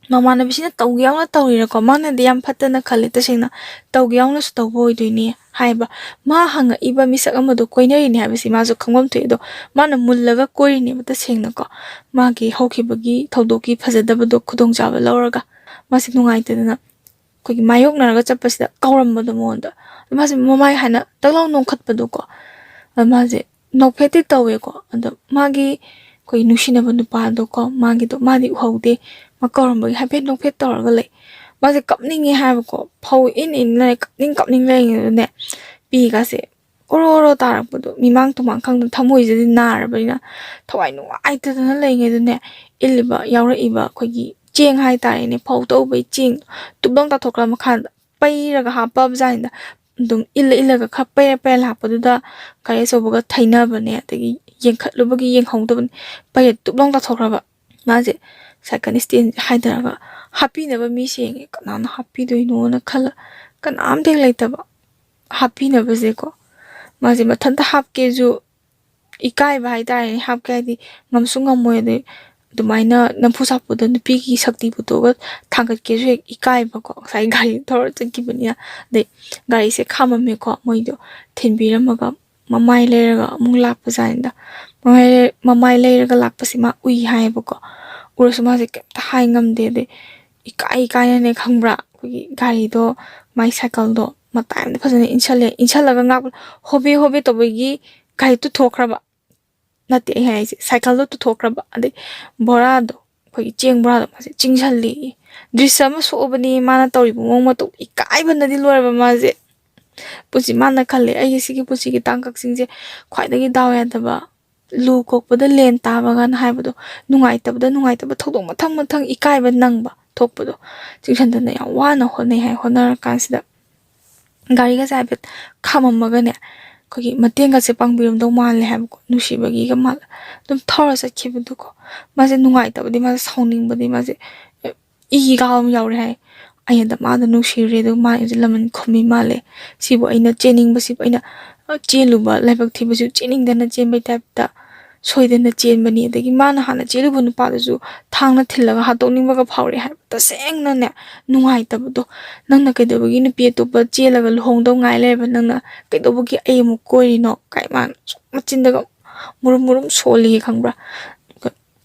ꯃꯃꯥꯟꯅꯕꯤꯁꯤꯅ ꯇꯧꯒꯦ ꯌꯥꯎꯅ ꯇꯧꯔꯤꯔꯀꯣ, ꯃꯥꯅꯗꯤ ꯌꯥꯝ ꯐꯠꯇꯅ ꯈꯜꯂꯦ ꯇꯁꯦꯡꯅ꯫ ꯇꯧꯒꯦ ꯌꯥꯎꯅꯁꯨ ꯇꯧꯕ ꯑꯣꯏꯗꯣꯏꯅꯤ ꯍꯥꯏꯕ꯫ ꯃꯥ ꯍꯪꯉꯛꯏꯕ ꯃꯤꯁꯛ ꯑꯃꯗꯣ ꯀꯣꯏꯅꯔꯤꯅꯦ ꯍꯥꯏꯕꯁꯤ ꯃꯥꯁꯨ ꯈꯪꯐꯝ ꯊꯣꯛꯑꯦ꯫ ꯑꯗꯣ ꯃꯥꯅ ꯃꯨꯜꯂꯒ ꯀꯣꯏꯔꯤꯅꯦꯕ ꯇꯁꯦꯡꯅꯀꯣ꯫ ꯃꯥꯒꯤ ꯍꯧꯈꯤꯕꯒꯤ ꯊꯧꯗꯣꯛꯀꯤ ꯐꯖꯗꯕꯗꯣ ꯈꯨꯗꯣꯡꯆꯥꯕ ꯂꯧꯔꯒ ꯃꯥꯁꯦ ꯅꯨꯡꯉꯥꯏꯇꯗꯅ ꯑꯩꯈꯣꯏꯒꯤ ꯃꯥꯌꯣꯛꯅꯔꯒ ꯆꯠꯄꯁꯤꯗ ꯀꯧꯔꯝꯕꯗꯣ ꯃꯉꯣꯟꯗ꯫ ꯑꯗꯣ ꯃꯥꯁꯦ ꯃꯃꯥꯏ ꯍꯥꯏꯅ ꯇꯛ ꯂꯥꯎ ꯅꯣꯡꯈꯠꯄꯗꯣꯀꯣ꯫ ꯑꯗꯣ ꯃꯥꯁꯦ ꯅꯣꯛꯐꯦꯠꯇꯤ ꯇꯧꯋꯦꯀꯣ꯫ ꯑꯗꯣ ꯃꯥꯒꯤ ꯑꯩꯈꯣꯏ ꯅꯨꯡꯁꯤꯅꯕ ꯅꯨꯄꯥꯗꯣꯀꯣ, ꯃꯥꯒꯤꯗꯣ ꯃꯥꯗꯤ ꯎꯍꯧꯗꯦ꯫ ꯃꯥ ꯀꯧꯔꯝꯕꯒꯤ ꯍꯥꯏꯐꯦꯠ ꯅꯣꯛꯐꯦꯠ ꯇꯧꯔꯒ ꯂꯩ꯫ ꯃꯥꯁꯦ ꯀꯞꯅꯤꯡꯉꯦ ꯍꯥꯏꯕꯀꯣ꯫ ꯐꯧ ꯏꯟ ꯏꯟ ꯂꯩ, ꯀꯞꯅꯤꯡ ꯀꯞꯅꯤꯡ ꯂꯩꯔꯤꯉꯩꯗꯅꯦ ꯄꯤꯒꯥꯁꯦ ꯑꯣꯔꯣ ꯑꯣꯔꯣ ꯇꯥꯔꯛꯄꯗꯣ, ꯃꯤꯃꯥꯡ ꯇꯨꯃꯥꯡ ꯈꯪꯗꯅ ꯊꯃꯣꯏꯁꯤꯗꯤ ꯅꯥꯔꯕꯅꯤꯅ ꯊꯋꯥꯏ ꯅꯨꯡꯉꯥꯏꯇꯗꯅ ꯂꯩꯉꯩꯗꯅꯦ, ꯏꯜꯂꯤꯕ ꯌꯥꯎꯔꯛꯏꯕ ꯑꯩꯈꯣꯏꯒꯤ ꯆꯦꯡ ꯍꯥꯏꯇꯥꯔꯦꯅꯦ, ꯐꯧ ꯇꯧꯕꯩ ꯆꯦꯡ ꯇꯨꯞꯂꯥꯎ ꯇꯥꯊꯣꯛꯈ꯭ꯔ ꯃꯈꯥꯗ ꯄꯩꯔꯒ ꯍꯥꯞꯄꯕ ꯖꯥꯠꯅꯤꯗ꯫ ꯑꯗꯨꯝ ꯏꯜꯂ ꯏꯜꯂꯒ ꯈꯔ ꯄꯩꯔ ꯄꯩꯔ ꯂꯥꯛꯄꯗꯨꯗ ꯒꯥꯔꯤ ꯑꯆꯧꯕꯒ ꯊꯩꯅꯕꯅꯦ, ꯑꯗꯒꯤ ꯌꯦꯡꯈꯠꯂꯨꯕꯒꯤ ꯌꯦꯡꯍꯧꯗꯕꯅꯦ, ꯄꯩꯔ ꯇꯨꯞꯂꯥꯎ ꯇꯥꯊꯣꯛꯈ꯭ꯔꯕ꯫ ꯃꯥꯁꯦ ꯁꯥꯏꯀꯜ ꯏꯁꯇꯦꯟꯁꯦ ꯍꯥꯏꯊꯔꯒ ꯍꯥꯞꯄꯤꯅꯕ ꯃꯤ ꯁꯦꯡꯉꯦ꯫ ꯀꯅꯥꯅ ꯍꯥꯞꯄꯤꯗꯣꯏꯅꯣꯅ ꯈꯜꯂ, ꯀꯅꯥꯝꯇ ꯍꯦꯛ ꯂꯩꯇꯕ ꯍꯥꯞꯄꯤꯅꯕꯁꯦꯀꯣ꯫ ꯃꯥꯁꯦ ꯃꯊꯟꯇ ꯍꯥꯞꯀꯦꯁꯨ ꯏꯀꯥꯏꯕ ꯍꯥꯏꯇꯥꯔꯦꯅꯦ꯫ ꯍꯥꯞꯀꯦ ꯍꯥꯏꯗꯤ ꯉꯝꯁꯨ ꯉꯝꯃꯣꯏ꯫ ꯑꯗꯩ ꯑꯗꯨꯃꯥꯏꯅ ꯅꯝꯐꯨ ꯁꯥꯐꯨꯗ ꯅꯨꯄꯤꯒꯤ ꯁꯛꯇꯤ ꯄꯨꯊꯣꯛꯑꯒ ꯊꯥꯡꯒꯠꯀꯦꯁꯨ ꯍꯦꯛ ꯏꯀꯥꯏꯕꯀꯣ꯫ ꯉꯁꯥꯏ ꯒꯥꯔꯤ ꯊꯧꯔ ꯆꯠꯈꯤꯕꯅꯤꯅ꯫ ꯑꯗꯩ ꯒꯥꯔꯤꯁꯦ ꯈꯥꯝꯃꯝꯃꯦꯀꯣ꯫ ꯃꯣꯏꯗꯣ ꯊꯤꯟꯕꯤꯔꯝꯃꯒ ꯃꯃꯥꯏ ꯂꯩꯔꯒ ꯑꯃꯨꯛ ꯂꯥꯛꯄꯖꯥꯠꯅꯤꯗ꯫ ꯃꯃꯥꯏ ꯂꯩ-, ꯃꯃꯥꯏ ꯂꯩꯔꯒ ꯂꯥꯛꯄꯁꯦ ꯃꯥ ꯎꯏ ꯍꯥꯏꯌꯦꯕꯀꯣ꯫ ꯎꯔꯁꯨ ꯃꯥꯁꯦ ꯀꯩꯝꯇ ꯍꯥꯏ ꯉꯝꯗꯦ꯫ ꯑꯗꯩ ꯏꯀꯥꯏ ꯏꯀꯥꯏꯅꯅꯦ, ꯈꯪꯕ꯭ꯔꯥ, ꯑꯩꯈꯣꯏꯒꯤ ꯒꯥꯔꯤꯗꯣ, ꯃꯥꯏ ꯁꯥꯏꯀꯜꯗꯣ ꯃꯇꯥꯏ ꯑꯃꯗ ꯐꯖꯅ ꯏꯟꯁꯜꯂꯦ꯫ ꯏꯟꯁꯜꯂꯒ ꯉꯥꯛ ꯍꯣꯕꯦ ꯍꯣꯕꯦ ꯇꯧꯕꯒꯤ ꯒꯥꯔꯤ ꯇꯨꯊꯣꯛꯈ꯭ꯔꯕ꯫ ꯅꯠꯇꯦ ꯑꯩ ꯍꯥꯏꯁꯦ, ꯁꯥꯏꯀꯜꯗꯣ ꯇꯨꯊꯣꯛꯈ꯭ꯔꯕ꯫ ꯑꯗꯩ ꯕꯣꯔꯥꯗꯣ, ꯑꯩꯈꯣꯏꯒꯤ ꯆꯦꯡ ꯕꯣꯔꯥꯗꯣ ꯃꯥꯁꯦ ꯆꯤꯡꯁꯜꯂꯤ꯫ ꯗ꯭ꯔꯤꯁ ꯑꯃ ꯁꯣꯛꯑꯕꯅꯤ ꯃꯥꯅ ꯇꯧꯔꯤꯕ ꯃꯑꯣꯡ ꯃꯇꯧ꯫ ꯏꯀꯥꯏꯕꯅꯗꯤ ꯂꯣꯏꯔꯕ ꯃꯥꯁꯦ꯫ ꯄꯨꯟꯁꯤ ꯃꯥꯅ ꯈꯜꯂꯦ, "ꯑꯩꯒꯤ ꯁꯤꯒꯤ ꯄꯨꯟꯁꯤꯒꯤ ꯇꯥꯡꯀꯛꯁꯤꯡꯁꯦ ꯈ꯭ꯋꯥꯏꯗꯒꯤ ꯗꯥꯎ ꯌꯥꯗꯕ, ꯂꯨ ꯀꯣꯛꯄꯗ ꯂꯦꯟ ꯇꯥꯕꯒꯅ ꯍꯥꯏꯕꯗꯣ, ꯅꯨꯡꯉꯥꯏꯇꯕꯗ ꯅꯨꯡꯉꯥꯏꯇꯕ ꯊꯧꯗꯣꯛ ꯃꯊꯪ ꯃꯊꯪ ꯏꯀꯥꯏꯕ ꯅꯪꯕ ꯊꯣꯛꯄꯗꯣ ꯆꯤꯡꯁꯟꯗꯅ ꯌꯥꯝ ꯋꯥꯅ ꯍꯣꯠꯅꯩ ꯍꯥꯏ꯫ ꯍꯣꯠꯅꯔꯀꯥꯟꯁꯤꯗ ꯒꯥꯔꯤꯒꯁꯦ ꯍꯥꯏꯐꯦꯠ ꯈꯥꯝꯃꯝꯃꯒꯅꯦ, ꯑꯩꯈꯣꯏꯒꯤ ꯃꯇꯦꯡꯒꯁꯦ ꯄꯥꯡꯕꯤꯔꯝꯗꯧ ꯃꯥꯜꯂꯦ ꯍꯥꯏꯕꯀꯣ, ꯅꯨꯡꯁꯤꯕꯒꯤꯒ ꯃꯥꯜꯂꯦ꯫ ꯑꯗꯨꯝ ꯊꯧꯔ ꯆꯠꯈꯤꯕꯗꯨꯀꯣ꯫ ꯃꯥꯁꯦ ꯅꯨꯡꯉꯥꯏꯇꯕꯗꯤ, ꯃꯥꯁꯦ ꯁꯥꯎꯅꯤꯡꯕꯗꯤ, ꯃꯥꯁꯦ ꯏ ꯀꯥꯕ ꯑꯃ ꯌꯥꯎꯔꯦ ꯍꯥꯏ꯫ ꯑꯩꯅꯗ ꯃꯥꯗꯣ ꯅꯨꯡꯁꯤꯔꯨꯔꯦ, ꯑꯗꯨꯒ ꯃꯥꯅ ꯑꯩꯁꯦ ꯂꯃꯟ ꯈꯨꯝꯃꯤ ꯃꯥꯜꯂꯦ꯫ ꯁꯤꯕꯨ ꯑꯩꯅ ꯆꯦꯟꯅꯤꯡꯕꯁꯤꯕꯨ, ꯑꯩꯅ, ꯑ, ꯆꯦꯜꯂꯨꯕ ꯂꯥꯏꯕꯛ ꯊꯤꯕꯁꯨ ꯆꯦꯟꯅꯤꯡꯗꯅ ꯆꯦꯟꯕꯩ ꯇꯥꯏꯞꯇ ꯁꯣꯏꯗꯅ ꯆꯦꯟꯕꯅꯤ꯫ ꯑꯗꯒꯤ ꯃꯥꯅ ꯍꯥꯟꯅ ꯆꯦꯜꯂꯨꯕ ꯅꯨꯄꯥꯗꯨꯁꯨ ꯊꯥꯡꯅ ꯊꯤꯜꯂꯒ ꯍꯥꯠꯇꯣꯛꯅꯤꯡꯕꯒ ꯐꯥꯎꯔꯛꯑꯦ ꯍꯥꯏꯕ꯫ ꯇꯁꯦꯡꯅꯅꯦ, ꯅꯨꯡꯉꯥꯏꯇꯕꯗꯣ, "ꯅꯪꯅ ꯀꯩꯗꯧꯕꯒꯤ ꯅꯨꯄꯤ ꯑꯇꯣꯞꯄ ꯆꯦꯜꯂꯒ ꯂꯨꯍꯣꯡꯗꯧ ꯉꯥꯏ ꯂꯩꯔꯕ? ꯅꯪꯅ ꯀꯩꯗꯧꯕꯒꯤ ꯑꯩ ꯑꯃꯨꯛ ꯀꯣꯏꯔꯤꯅꯣ?" ꯀꯥꯏ ꯃꯥꯅ ꯁꯨꯝ ꯃꯆꯤꯟꯗꯒ ꯃꯨꯔꯨꯝ ꯃꯨꯔꯨꯝ ꯁꯣꯜꯂꯤ, ꯈꯪꯕ꯭ꯔꯥ?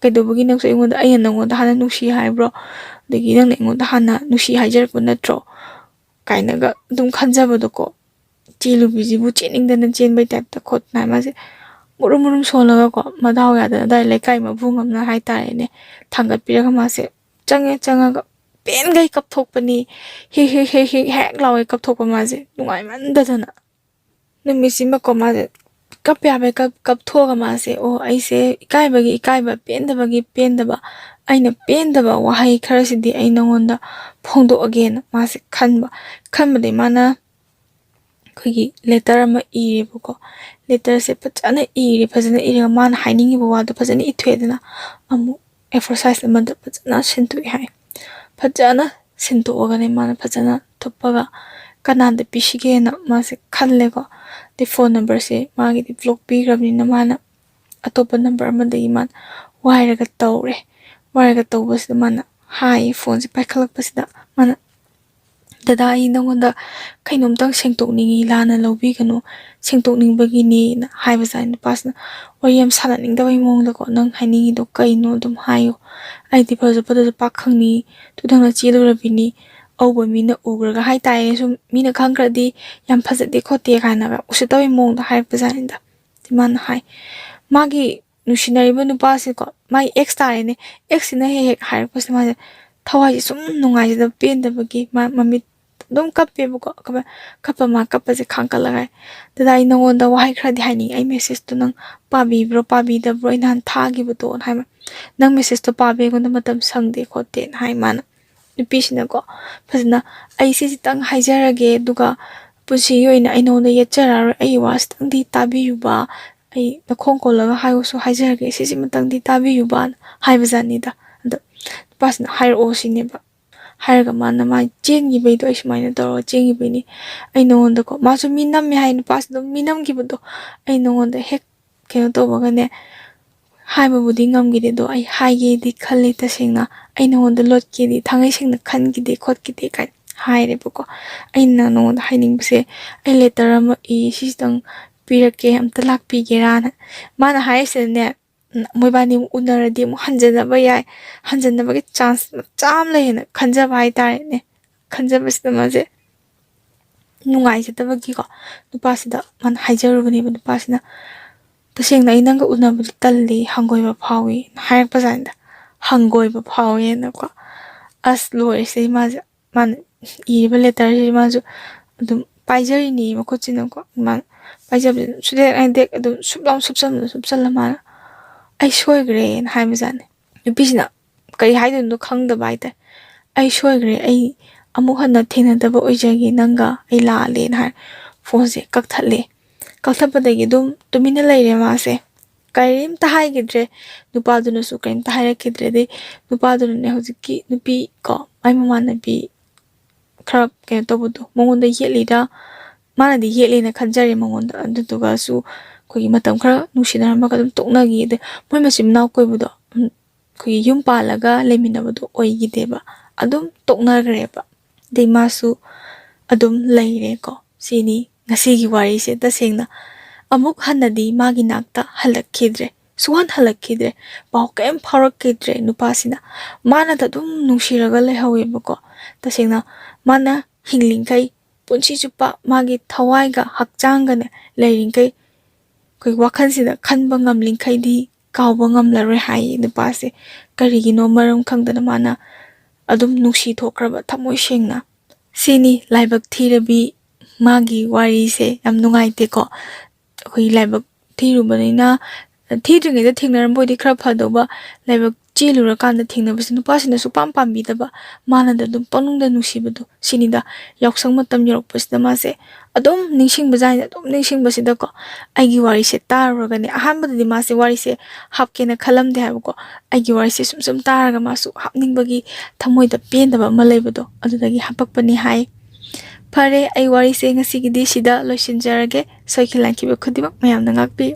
"ꯀꯩꯗꯧꯕꯒꯤ ꯅꯪꯁꯨ ꯑꯩꯉꯣꯟꯗ, ꯑꯩꯅ ꯅꯪꯉꯣꯟꯗ ꯍꯥꯟꯅ ꯅꯨꯡꯁꯤ ꯍꯥꯏꯕ꯭ꯔꯣ? ꯑꯗꯒꯤ ꯅꯪꯅ ꯑꯩꯉꯣꯟꯗ ꯍꯥꯟꯅ ꯅꯨꯡꯁꯤ ꯍꯥꯏꯖꯔꯛꯄ ꯅꯠꯇ꯭ꯔꯣ?" ꯀꯥꯏꯅꯒ ꯑꯗꯨꯝ ꯈꯟꯖꯕꯗꯣꯀꯣ꯫ ꯆꯦꯜꯂꯨꯕꯤꯁꯤꯕꯨ ꯆꯦꯟꯅꯤꯡꯗꯅ ꯆꯦꯟꯕꯩ ꯇꯥꯏꯞꯇ ꯈꯣꯠꯇꯅ ꯃꯥꯁꯦ ꯃꯨꯔꯨꯝ ꯃꯨꯔꯨꯝ ꯁꯣꯜꯂꯒꯀꯣ, ꯃꯗꯥꯎ ꯌꯥꯗꯅ ꯑꯗꯥꯏ ꯂꯩꯀꯥꯏ ꯃꯕꯨꯡ ꯑꯃꯅ ꯍꯥꯏꯇꯥꯔꯦꯅꯦ, ꯊꯥꯡꯒꯠꯄꯤꯔꯒ ꯃꯥꯁꯦ ꯆꯪꯉꯦ꯫ ꯆꯪꯉꯒ ꯄꯦꯟꯈꯩ ꯀꯞꯊꯣꯛꯄꯅꯤ꯫ ꯍꯤꯛ ꯍꯤꯛ ꯍꯤꯛ ꯍꯤꯛ ꯍꯦꯛ ꯂꯥꯎꯋꯦ ꯀꯞꯊꯣꯛꯄ ꯃꯥꯁꯦ ꯅꯨꯡꯉꯥꯏꯃꯟꯗꯗꯅ꯫ ꯅꯨꯃꯤꯠꯁꯤꯃꯀꯣ ꯃꯥꯁꯦ ꯀꯞꯄ ꯌꯥꯕꯩ ꯀꯞ-, ꯀꯞꯊꯣꯛꯑꯒ ꯃꯥꯁꯦ, "ꯑꯣ, ꯑꯩꯁꯦ ꯏꯀꯥꯏꯕꯒꯤ ꯏꯀꯥꯏꯕ, ꯄꯦꯟꯗꯕꯒꯤ ꯄꯦꯟꯗꯕ, ꯑꯩꯅ ꯄꯦꯟꯗꯕ ꯋꯥꯍꯩ ꯈꯔꯁꯤꯗꯤ ꯑꯩ ꯅꯉꯣꯟꯗ ꯐꯣꯡꯗꯣꯛꯑꯒꯦꯅ" ꯃꯥꯁꯦ ꯈꯟꯕ꯫ ꯈꯟꯕꯗꯩ ꯃꯥꯅ ꯑꯩꯈꯣꯏꯒꯤ ꯂꯦꯇꯔ ꯑꯃ ꯏꯔꯦꯕꯀꯣ꯫ ꯂꯦꯇꯔꯁꯦ ꯐꯖꯅ ꯏꯔꯦ꯫ ꯐꯖꯅ ꯏꯔꯒ ꯃꯥꯅ ꯍꯥꯏꯅꯤꯡꯉꯤꯕ ꯋꯥꯗꯣ ꯐꯖꯅ ꯏꯊꯣꯛꯑꯦꯗꯅ, ꯑꯃꯨꯛ ꯑꯦ ꯐꯣꯔ ꯁꯥꯏꯖ ꯑꯃꯗ ꯐꯖꯅ ꯁꯤꯟꯗꯣꯛꯑꯦ ꯍꯥꯏ꯫ ꯐꯖꯅ ꯁꯤꯟꯗꯣꯛꯑꯒꯅꯦ ꯃꯥꯅ ꯐꯖꯅ ꯊꯨꯞꯄꯒ ꯀꯅꯥꯗ ꯄꯤꯁꯤꯒꯦꯅ ꯃꯥꯁꯦ ꯈꯜꯂꯦꯀꯣ꯫ ꯑꯗꯩ ꯐꯣꯟ ꯅꯝꯕꯔꯁꯦ ꯃꯥꯒꯤꯗꯤ ꯕ꯭ꯂꯣꯛ ꯄꯤꯈ꯭ꯔꯕꯅꯤꯅ ꯃꯥꯅ ꯑꯇꯣꯞꯄ ꯅꯝꯕꯔ ꯑꯃꯗꯒꯤ ꯃꯥꯅ ꯋꯥꯏꯔꯒ ꯇꯧꯔꯦ꯫ ꯋꯥꯏꯔꯒ ꯇꯧꯕꯁꯤꯗ ꯃꯥꯅ ꯍꯥꯏꯌꯦ, ꯐꯣꯟꯁꯦ ꯄꯥꯏꯈꯠꯂꯛꯄꯁꯤꯗ ꯃꯥꯅ, "ꯗꯗꯥ, ꯑꯩ ꯅꯪꯉꯣꯟꯗ ꯀꯩꯅꯣꯝꯇꯪ ꯁꯦꯡꯗꯣꯛꯅꯤꯡꯉꯤ, ꯂꯥꯟꯅ ꯂꯧꯕꯤꯒꯅꯨ, ꯁꯦꯡꯗꯣꯛꯅꯤꯡꯕꯒꯤꯅꯦꯅ" ꯍꯥꯏꯕꯖꯥꯠꯅꯤ꯫ ꯅꯨꯄꯥꯁꯤꯅ ꯋꯥꯔꯤ ꯌꯥꯝ ꯁꯥꯟꯅꯅꯤꯡꯗꯕꯒꯤ ꯃꯑꯣꯡꯗꯀꯣ, "ꯅꯪ ꯍꯥꯏꯅꯤꯡꯉꯤꯗꯣ ꯀꯩꯅꯣ ꯑꯗꯨꯝ ꯍꯥꯏꯌꯨ, ꯑꯩꯗꯤ ꯐꯖ ꯐꯖꯁꯨ ꯄꯥꯛ ꯈꯪꯅꯤ, ꯇꯨꯗꯪꯅ ꯆꯦꯜꯂꯨꯔꯕꯤꯅꯤ, ꯑꯎꯕ ꯃꯤꯅ ꯎꯈ꯭ꯔꯒ ꯍꯥꯏꯇꯥꯔꯦ, ꯁꯨꯝ ꯃꯤꯅ ꯈꯪꯈ꯭ꯔꯗꯤ ꯌꯥꯝ ꯐꯖꯗꯦ ꯈꯣꯠꯇꯦ ꯀꯥꯏꯅꯒ ꯎꯁꯤꯠꯇꯕꯒꯤ ꯃꯑꯣꯡꯗ ꯍꯥꯏꯔꯛꯄꯖꯥꯠꯅꯤꯗ꯫ ꯃꯥꯅ ꯍꯥꯏ, ꯃꯥꯒꯤ ꯅꯨꯡꯁꯤꯅꯔꯤꯕ ꯅꯨꯄꯥꯁꯦꯀꯣ, ꯃꯥꯒꯤ ꯑꯦꯛꯁ ꯇꯥꯔꯦꯅꯦ, ꯑꯦꯛꯁꯁꯤꯅ ꯍꯦꯛ ꯍꯦꯛ ꯍꯥꯏꯔꯛꯄꯁꯦ ꯃꯥꯁꯦ ꯊꯋꯥꯏꯁꯦ ꯁꯨꯝ ꯅꯨꯡꯉꯥꯏꯖꯗꯕ, ꯄꯦꯟꯗꯕꯒꯤ ꯃꯥ ꯃꯃꯤꯠ ꯑꯗꯨꯝ ꯀꯞꯄꯦꯕꯀꯣ꯫ ꯀꯞꯄ, ꯀꯞꯄ ꯃꯥ ꯀꯞꯄꯁꯦ ꯈꯥꯡꯀꯠꯂꯒ ꯍꯥꯏ, "ꯗꯗꯥ, ꯑꯩ ꯅꯉꯣꯟꯗ ꯋꯥꯍꯩ ꯈꯔꯗꯤ ꯍꯥꯏꯅꯤꯡꯉꯤ, ꯑꯩ ꯃꯦꯁꯦꯖꯇꯣ ꯅꯪ ꯄꯥꯕꯤꯕ꯭ꯔꯣ ꯄꯥꯕꯤꯗꯕ꯭ꯔꯣ, ꯑꯩ ꯅꯍꯥꯟ ꯊꯥꯈꯤꯕꯗꯣꯅ" ꯍꯥꯏꯕ꯫ "ꯅꯪ ꯃꯦꯁꯦꯖꯇꯣ ꯄꯥꯕ ꯑꯩꯉꯣꯟꯗ ꯃꯇꯝ ꯁꯪꯗꯦ ꯈꯣꯠꯇꯦꯅ" ꯍꯥꯏ ꯃꯥꯅ꯫ ꯅꯨꯄꯤꯁꯤꯅꯀꯣ ꯐꯖꯅ, "ꯑꯩ ꯁꯤꯁꯤꯇꯪ ꯍꯥꯏꯖꯔꯒꯦ, ꯑꯗꯨꯒ ꯄꯨꯟꯁꯤꯒꯤ ꯑꯣꯏꯅ ꯑꯩ ꯅꯉꯣꯟꯗ ꯌꯦꯠꯆꯔꯛꯑꯔꯣꯏ, ꯑꯩꯒꯤ ꯋꯥꯁꯤꯇꯪꯗꯤ ꯇꯥꯕꯤꯌꯨꯕ, ꯑꯩ ꯅꯈꯣꯡ ꯀꯣꯜꯂꯒ ꯍꯥꯏꯌꯨꯁꯨ ꯍꯥꯏꯖꯔꯒꯦ, ꯁꯤꯁꯤꯃꯇꯪꯗꯤ ꯇꯥꯕꯤꯌꯨꯕꯅ" ꯍꯥꯏꯕꯖꯥꯠꯅꯤꯗ꯫ ꯑꯗ ꯅꯨꯄꯥꯁꯤꯅ "ꯍꯥꯏꯔꯛꯑꯣ" ꯁꯤꯅꯦꯕ꯫ ꯍꯥꯏꯔꯒ ꯃꯥꯅ ꯃꯥ ꯆꯦꯟꯈꯤꯕꯩꯗꯣ, "ꯑꯩ ꯁꯨꯃꯥꯏꯅ ꯇꯧꯔꯒ ꯆꯦꯟꯈꯤꯕꯩꯅꯤ, ꯑꯩ ꯅꯉꯣꯟꯗꯀꯣ", ꯃꯥꯁꯨ ꯃꯤ ꯅꯝꯃꯦ ꯍꯥꯏ, ꯅꯨꯄꯥꯁꯤ ꯑꯗꯨꯝ ꯃꯤ ꯅꯝꯈꯤꯕꯗꯣ, "ꯑꯩ ꯅꯉꯣꯟꯗ ꯍꯦꯛ ꯀꯩꯅꯣ ꯇꯧꯕꯒꯅꯦ, ꯍꯥꯏꯕꯕꯨꯗꯤ ꯉꯝꯈꯤꯗꯦ, ꯑꯗꯣ ꯑꯩ ꯍꯥꯏꯒꯦꯗꯤ ꯈꯜꯂꯤ ꯇꯁꯦꯡꯅ, ꯑꯩ ꯅꯉꯣꯟꯗ ꯂꯣꯠꯀꯦꯗꯤ ꯊꯥꯡꯉꯩ ꯁꯦꯡꯅ ꯈꯟꯈꯤꯗꯦ ꯈꯣꯠꯈꯤꯗꯦ" ꯀꯥꯏꯅ ꯍꯥꯏꯔꯦꯕꯀꯣ꯫ "ꯑꯩꯅ ꯅꯉꯣꯟꯗ ꯍꯥꯏꯅꯤꯡꯕꯁꯦ, ꯑꯩ ꯂꯦꯇꯔ ꯑꯃ ꯏ, ꯁꯤꯁꯤꯇꯪ ꯄꯤꯔꯛꯀꯦ, ꯑꯝꯇ ꯂꯥꯛꯄꯤꯒꯦꯔꯥꯅ" ꯃꯥꯅ ꯍꯥꯏꯔꯤꯁꯤꯅꯅꯦ, ꯎꯝ, ꯃꯣꯏꯕꯥꯅꯤ ꯑꯃꯨꯛ ꯎꯅꯔꯗꯤ ꯑꯃꯨꯛ ꯍꯟꯖꯟꯅꯕ ꯌꯥꯏ, ꯍꯟꯖꯟꯅꯕꯒꯤ ꯆꯥꯟꯁ ꯃꯆꯥ ꯑꯃ ꯂꯩꯌꯦꯅ ꯈꯟꯖꯕ ꯍꯥꯏꯇꯥꯔꯦꯅꯦ꯫ ꯈꯟꯖꯕꯁꯤꯗ ꯃꯥꯁꯦ ꯅꯨꯡꯉꯥꯏꯖꯗꯕꯒꯤꯀꯣ, ꯅꯨꯄꯥꯁꯤꯗ ꯃꯥꯅ ꯍꯥꯏꯖꯔꯨꯕꯅꯦꯕ꯫ ꯅꯨꯄꯥꯁꯤꯅ, "ꯇꯁꯦꯡꯅ ꯑꯩ ꯅꯪꯒ ꯎꯅꯕꯗꯤ ꯇꯜꯂꯤ, ꯍꯪꯒꯣꯏꯕ ꯐꯥꯎꯏ" ꯍꯥꯏꯔꯛꯄꯖꯥꯠꯅꯤꯗ꯫ "ꯍꯪꯒꯣꯏꯕ ꯐꯥꯎꯋꯦꯅꯀꯣ"꯫ ꯑꯁ, ꯂꯣꯏꯔꯦꯁꯦ꯫ ꯃꯥꯁꯦ, ꯃꯥꯅ ꯏꯔꯤꯕ ꯂꯦꯇꯔꯁꯤ ꯃꯥꯁꯨ ꯑꯗꯨꯝ ꯄꯥꯏꯖꯔꯤꯅꯤ ꯃꯈꯨꯠꯁꯤꯅꯀꯣ꯫ ꯃꯥꯅ ꯄꯥꯏꯖꯕꯁꯤ ꯑꯗꯨꯝ ꯁꯨꯗꯦꯛ ꯍꯦꯛ ꯑꯗꯨꯝ ꯁꯨꯞ ꯂꯥꯎ ꯁꯨꯞꯆꯜꯂ ꯁꯨꯞꯆꯜꯂ ꯃꯥꯅ, "ꯑꯩ ꯁꯣꯏꯈ꯭ꯔꯦꯅ" ꯍꯥꯏꯕꯖꯥꯠꯅꯤ꯫ ꯅꯨꯄꯤꯁꯤꯅ ꯀꯔꯤ ꯍꯥꯏꯗꯣꯏꯅꯣ ꯈꯪꯗꯕ ꯍꯥꯏꯇꯥꯔꯦ꯫ "ꯑꯩ ꯁꯣꯏꯈ꯭ꯔꯦ, ꯑꯩ ꯑꯃꯨꯛ ꯍꯟꯅ ꯊꯦꯡꯅꯗꯕ ꯑꯣꯏꯖꯒꯦ ꯅꯪꯒ, ꯑꯩ ꯂꯥꯜꯂꯦꯅ" ꯍꯥꯏꯔ ꯐꯣꯟꯁꯦ ꯀꯛꯊꯠꯂꯦ꯫ ꯀꯛꯊꯠꯄꯗꯒꯤ ꯑꯗꯨꯝ ꯇꯨꯃꯤꯟꯅ ꯂꯩꯔꯦ ꯃꯥꯁꯦ꯫ ꯀꯔꯤꯝꯇ ꯍꯥꯏꯈꯤꯗ꯭ꯔꯦ꯫ ꯅꯨꯄꯥꯗꯨꯅꯁꯨ ꯀꯔꯤꯝꯇ ꯍꯥꯏꯔꯛꯈꯤꯗ꯭ꯔꯦ꯫ ꯑꯗꯩ ꯅꯨꯄꯥꯗꯨꯅꯅꯦ ꯍꯧꯖꯤꯛꯀꯤ ꯅꯨꯄꯤ ꯀꯣ, ꯃꯥꯏ ꯃꯃꯥꯟꯅꯕꯤ ꯈꯔ ꯀꯩꯅꯣ ꯇꯧꯕꯗꯣ, ꯃꯉꯣꯟꯗ ꯌꯦꯠꯂꯤꯔꯥ ꯃꯥꯅꯗꯤ ꯌꯦꯠꯂꯦꯅ ꯈꯟꯖꯔꯦ ꯃꯉꯣꯟꯗ꯫ ꯑꯗꯨꯗꯨꯒꯁꯨ ꯑꯩꯈꯣꯏꯒꯤ ꯃꯇꯝ ꯈꯔ ꯅꯨꯡꯁꯤꯅꯔꯝꯃꯒ ꯑꯗꯨꯝ ꯇꯣꯛꯅꯈꯤ꯫ ꯑꯗꯩ ꯃꯣꯏ ꯃꯆꯤꯟ ꯃꯅꯥꯎ ꯀꯣꯏꯕꯗꯣ, ꯎꯝ, ꯑꯩꯈꯣꯏꯒꯤ ꯌꯨꯝ ꯄꯥꯜꯂꯒ ꯂꯩꯃꯤꯟꯅꯕꯗꯣ ꯑꯣꯏꯈꯤꯗꯦꯕ꯫ ꯑꯗꯨꯝ ꯇꯣꯛꯅꯈ꯭ꯔꯦꯕ꯫ ꯑꯗꯩ ꯃꯥꯁꯨ ꯑꯗꯨꯝ ꯂꯩꯔꯦꯀꯣ꯫ ꯁꯤꯅꯤ ꯉꯁꯤꯒꯤ ꯋꯥꯔꯤꯁꯦ꯫ ꯇꯁꯦꯡꯅ ꯑꯃꯨꯛ ꯍꯟꯅꯗꯤ ꯃꯥꯒꯤ ꯅꯥꯛꯇ ꯍꯜꯂꯛꯈꯤꯗ꯭ꯔꯦ꯫ ꯁꯨꯡꯍꯟ ꯍꯜꯂꯛꯈꯤꯗ꯭ꯔꯦ꯫ ꯄꯥꯎ ꯀꯔꯤꯝ ꯐꯥꯎꯔꯛꯈꯤꯗ꯭ꯔꯦ ꯅꯨꯄꯥꯁꯤꯅ꯫ ꯃꯥꯅꯗ ꯑꯗꯨꯝ ꯅꯨꯡꯁꯤꯔꯒ ꯂꯩꯍꯧꯋꯦꯕꯀꯣ꯫ ꯇꯁꯦꯡꯅ ꯃꯥꯅ ꯍꯤꯡꯂꯤꯡꯈꯩ, ꯄꯨꯟꯁꯤ ꯆꯨꯞꯄ ꯃꯥꯒꯤ ꯊꯋꯥꯏꯒ ꯍꯛꯆꯥꯡꯒꯅꯦ ꯂꯩꯔꯤꯡꯈꯩ, ꯑꯩꯈꯣꯏ ꯋꯥꯈꯜꯁꯤꯗ ꯈꯟꯕ ꯉꯝꯂꯤꯡꯈꯩꯗꯤ ꯀꯥꯎꯕ ꯉꯝꯂꯔꯣꯏ ꯍꯥꯏꯌꯦ ꯅꯨꯄꯥꯁꯦ꯫ ꯀꯔꯤꯒꯤꯅꯣ ꯃꯔꯝ ꯈꯪꯗꯅ ꯃꯥꯅ ꯑꯗꯨꯝ ꯅꯨꯡꯁꯤ ꯊꯣꯛꯈ꯭ꯔꯕ ꯊꯃꯣꯏ ꯁꯦꯡꯅ꯫ ꯁꯤꯅꯤ ꯂꯥꯏꯕꯛ ꯊꯤꯔꯕꯤ ꯃꯥꯒꯤ ꯋꯥꯔꯤꯁꯦ꯫ ꯌꯥꯝ ꯅꯨꯡꯉꯥꯏꯇꯦꯀꯣ꯫ ꯑꯩꯈꯣꯏ ꯂꯥꯏꯕꯛ ꯊꯤꯔꯨꯕꯅꯤꯅ, ꯊꯤꯗ꯭ꯔꯤꯉꯩꯗ ꯊꯦꯡꯅꯔꯝꯕ ꯑꯣꯏꯗꯤ ꯈꯔ ꯐꯗꯧꯕ, ꯂꯥꯏꯕꯛ ꯆꯦꯜꯂꯨꯔꯀꯥꯟꯗ ꯊꯦꯡꯅꯕꯁꯦ ꯅꯨꯄꯥꯁꯤꯅ ꯁꯨꯄꯥꯝ ꯄꯥꯝꯕꯤꯗꯕ, ꯃꯥꯅꯗ ꯑꯗꯨꯝ ꯄꯪꯅꯨꯡꯗ ꯅꯨꯡꯁꯤꯕꯗꯣ꯫ ꯁꯤꯅꯤꯗ ꯌꯥꯎꯁꯪ ꯃꯇꯝ ꯌꯧꯔꯛꯄꯁꯤꯗ ꯃꯥꯁꯦ ꯑꯗꯨꯝ ꯅꯤꯡꯁꯤꯡꯕꯖꯥꯠꯅꯤ꯫ ꯑꯗꯨꯝ ꯅꯤꯡꯁꯤꯡꯕꯁꯤꯗꯀꯣ ꯑꯩꯒꯤ ꯋꯥꯔꯤꯁꯦ ꯇꯥꯔꯨꯔꯒꯅꯦ, ꯑꯍꯥꯟꯕꯗꯗꯤ ꯃꯥꯁꯦ ꯋꯥꯔꯤꯁꯦ ꯍꯥꯞꯀꯦꯅ ꯈꯜꯂꯝꯗꯦ ꯍꯥꯏꯕꯀꯣ꯫ ꯑꯩꯒꯤ ꯋꯥꯔꯤꯁꯦ ꯁꯨꯝ ꯁꯨꯝ ꯇꯥꯔꯒ ꯃꯥꯁꯨ ꯍꯥꯞꯅꯤꯡꯕꯒꯤ ꯊꯃꯣꯏꯗ ꯄꯦꯟꯗꯕ ꯑꯃ ꯂꯩꯕꯗꯣ, ꯑꯗꯨꯗꯒꯤ ꯍꯥꯄꯛꯄꯅꯤ ꯍꯥꯏ꯫ ꯐꯔꯦ, ꯑꯩ ꯋꯥꯔꯤꯁꯦ ꯉꯁꯤꯒꯤꯗꯤ ꯁꯤꯗ ꯂꯣꯏꯁꯤꯟꯖꯔꯒꯦ꯫ ꯁꯣꯏꯈꯤ ꯂꯥꯟꯈꯤꯕ ꯈꯨꯗꯤꯡꯃꯛ ꯃꯌꯥꯝꯅ ꯉꯥꯛꯄꯤꯌꯨ꯫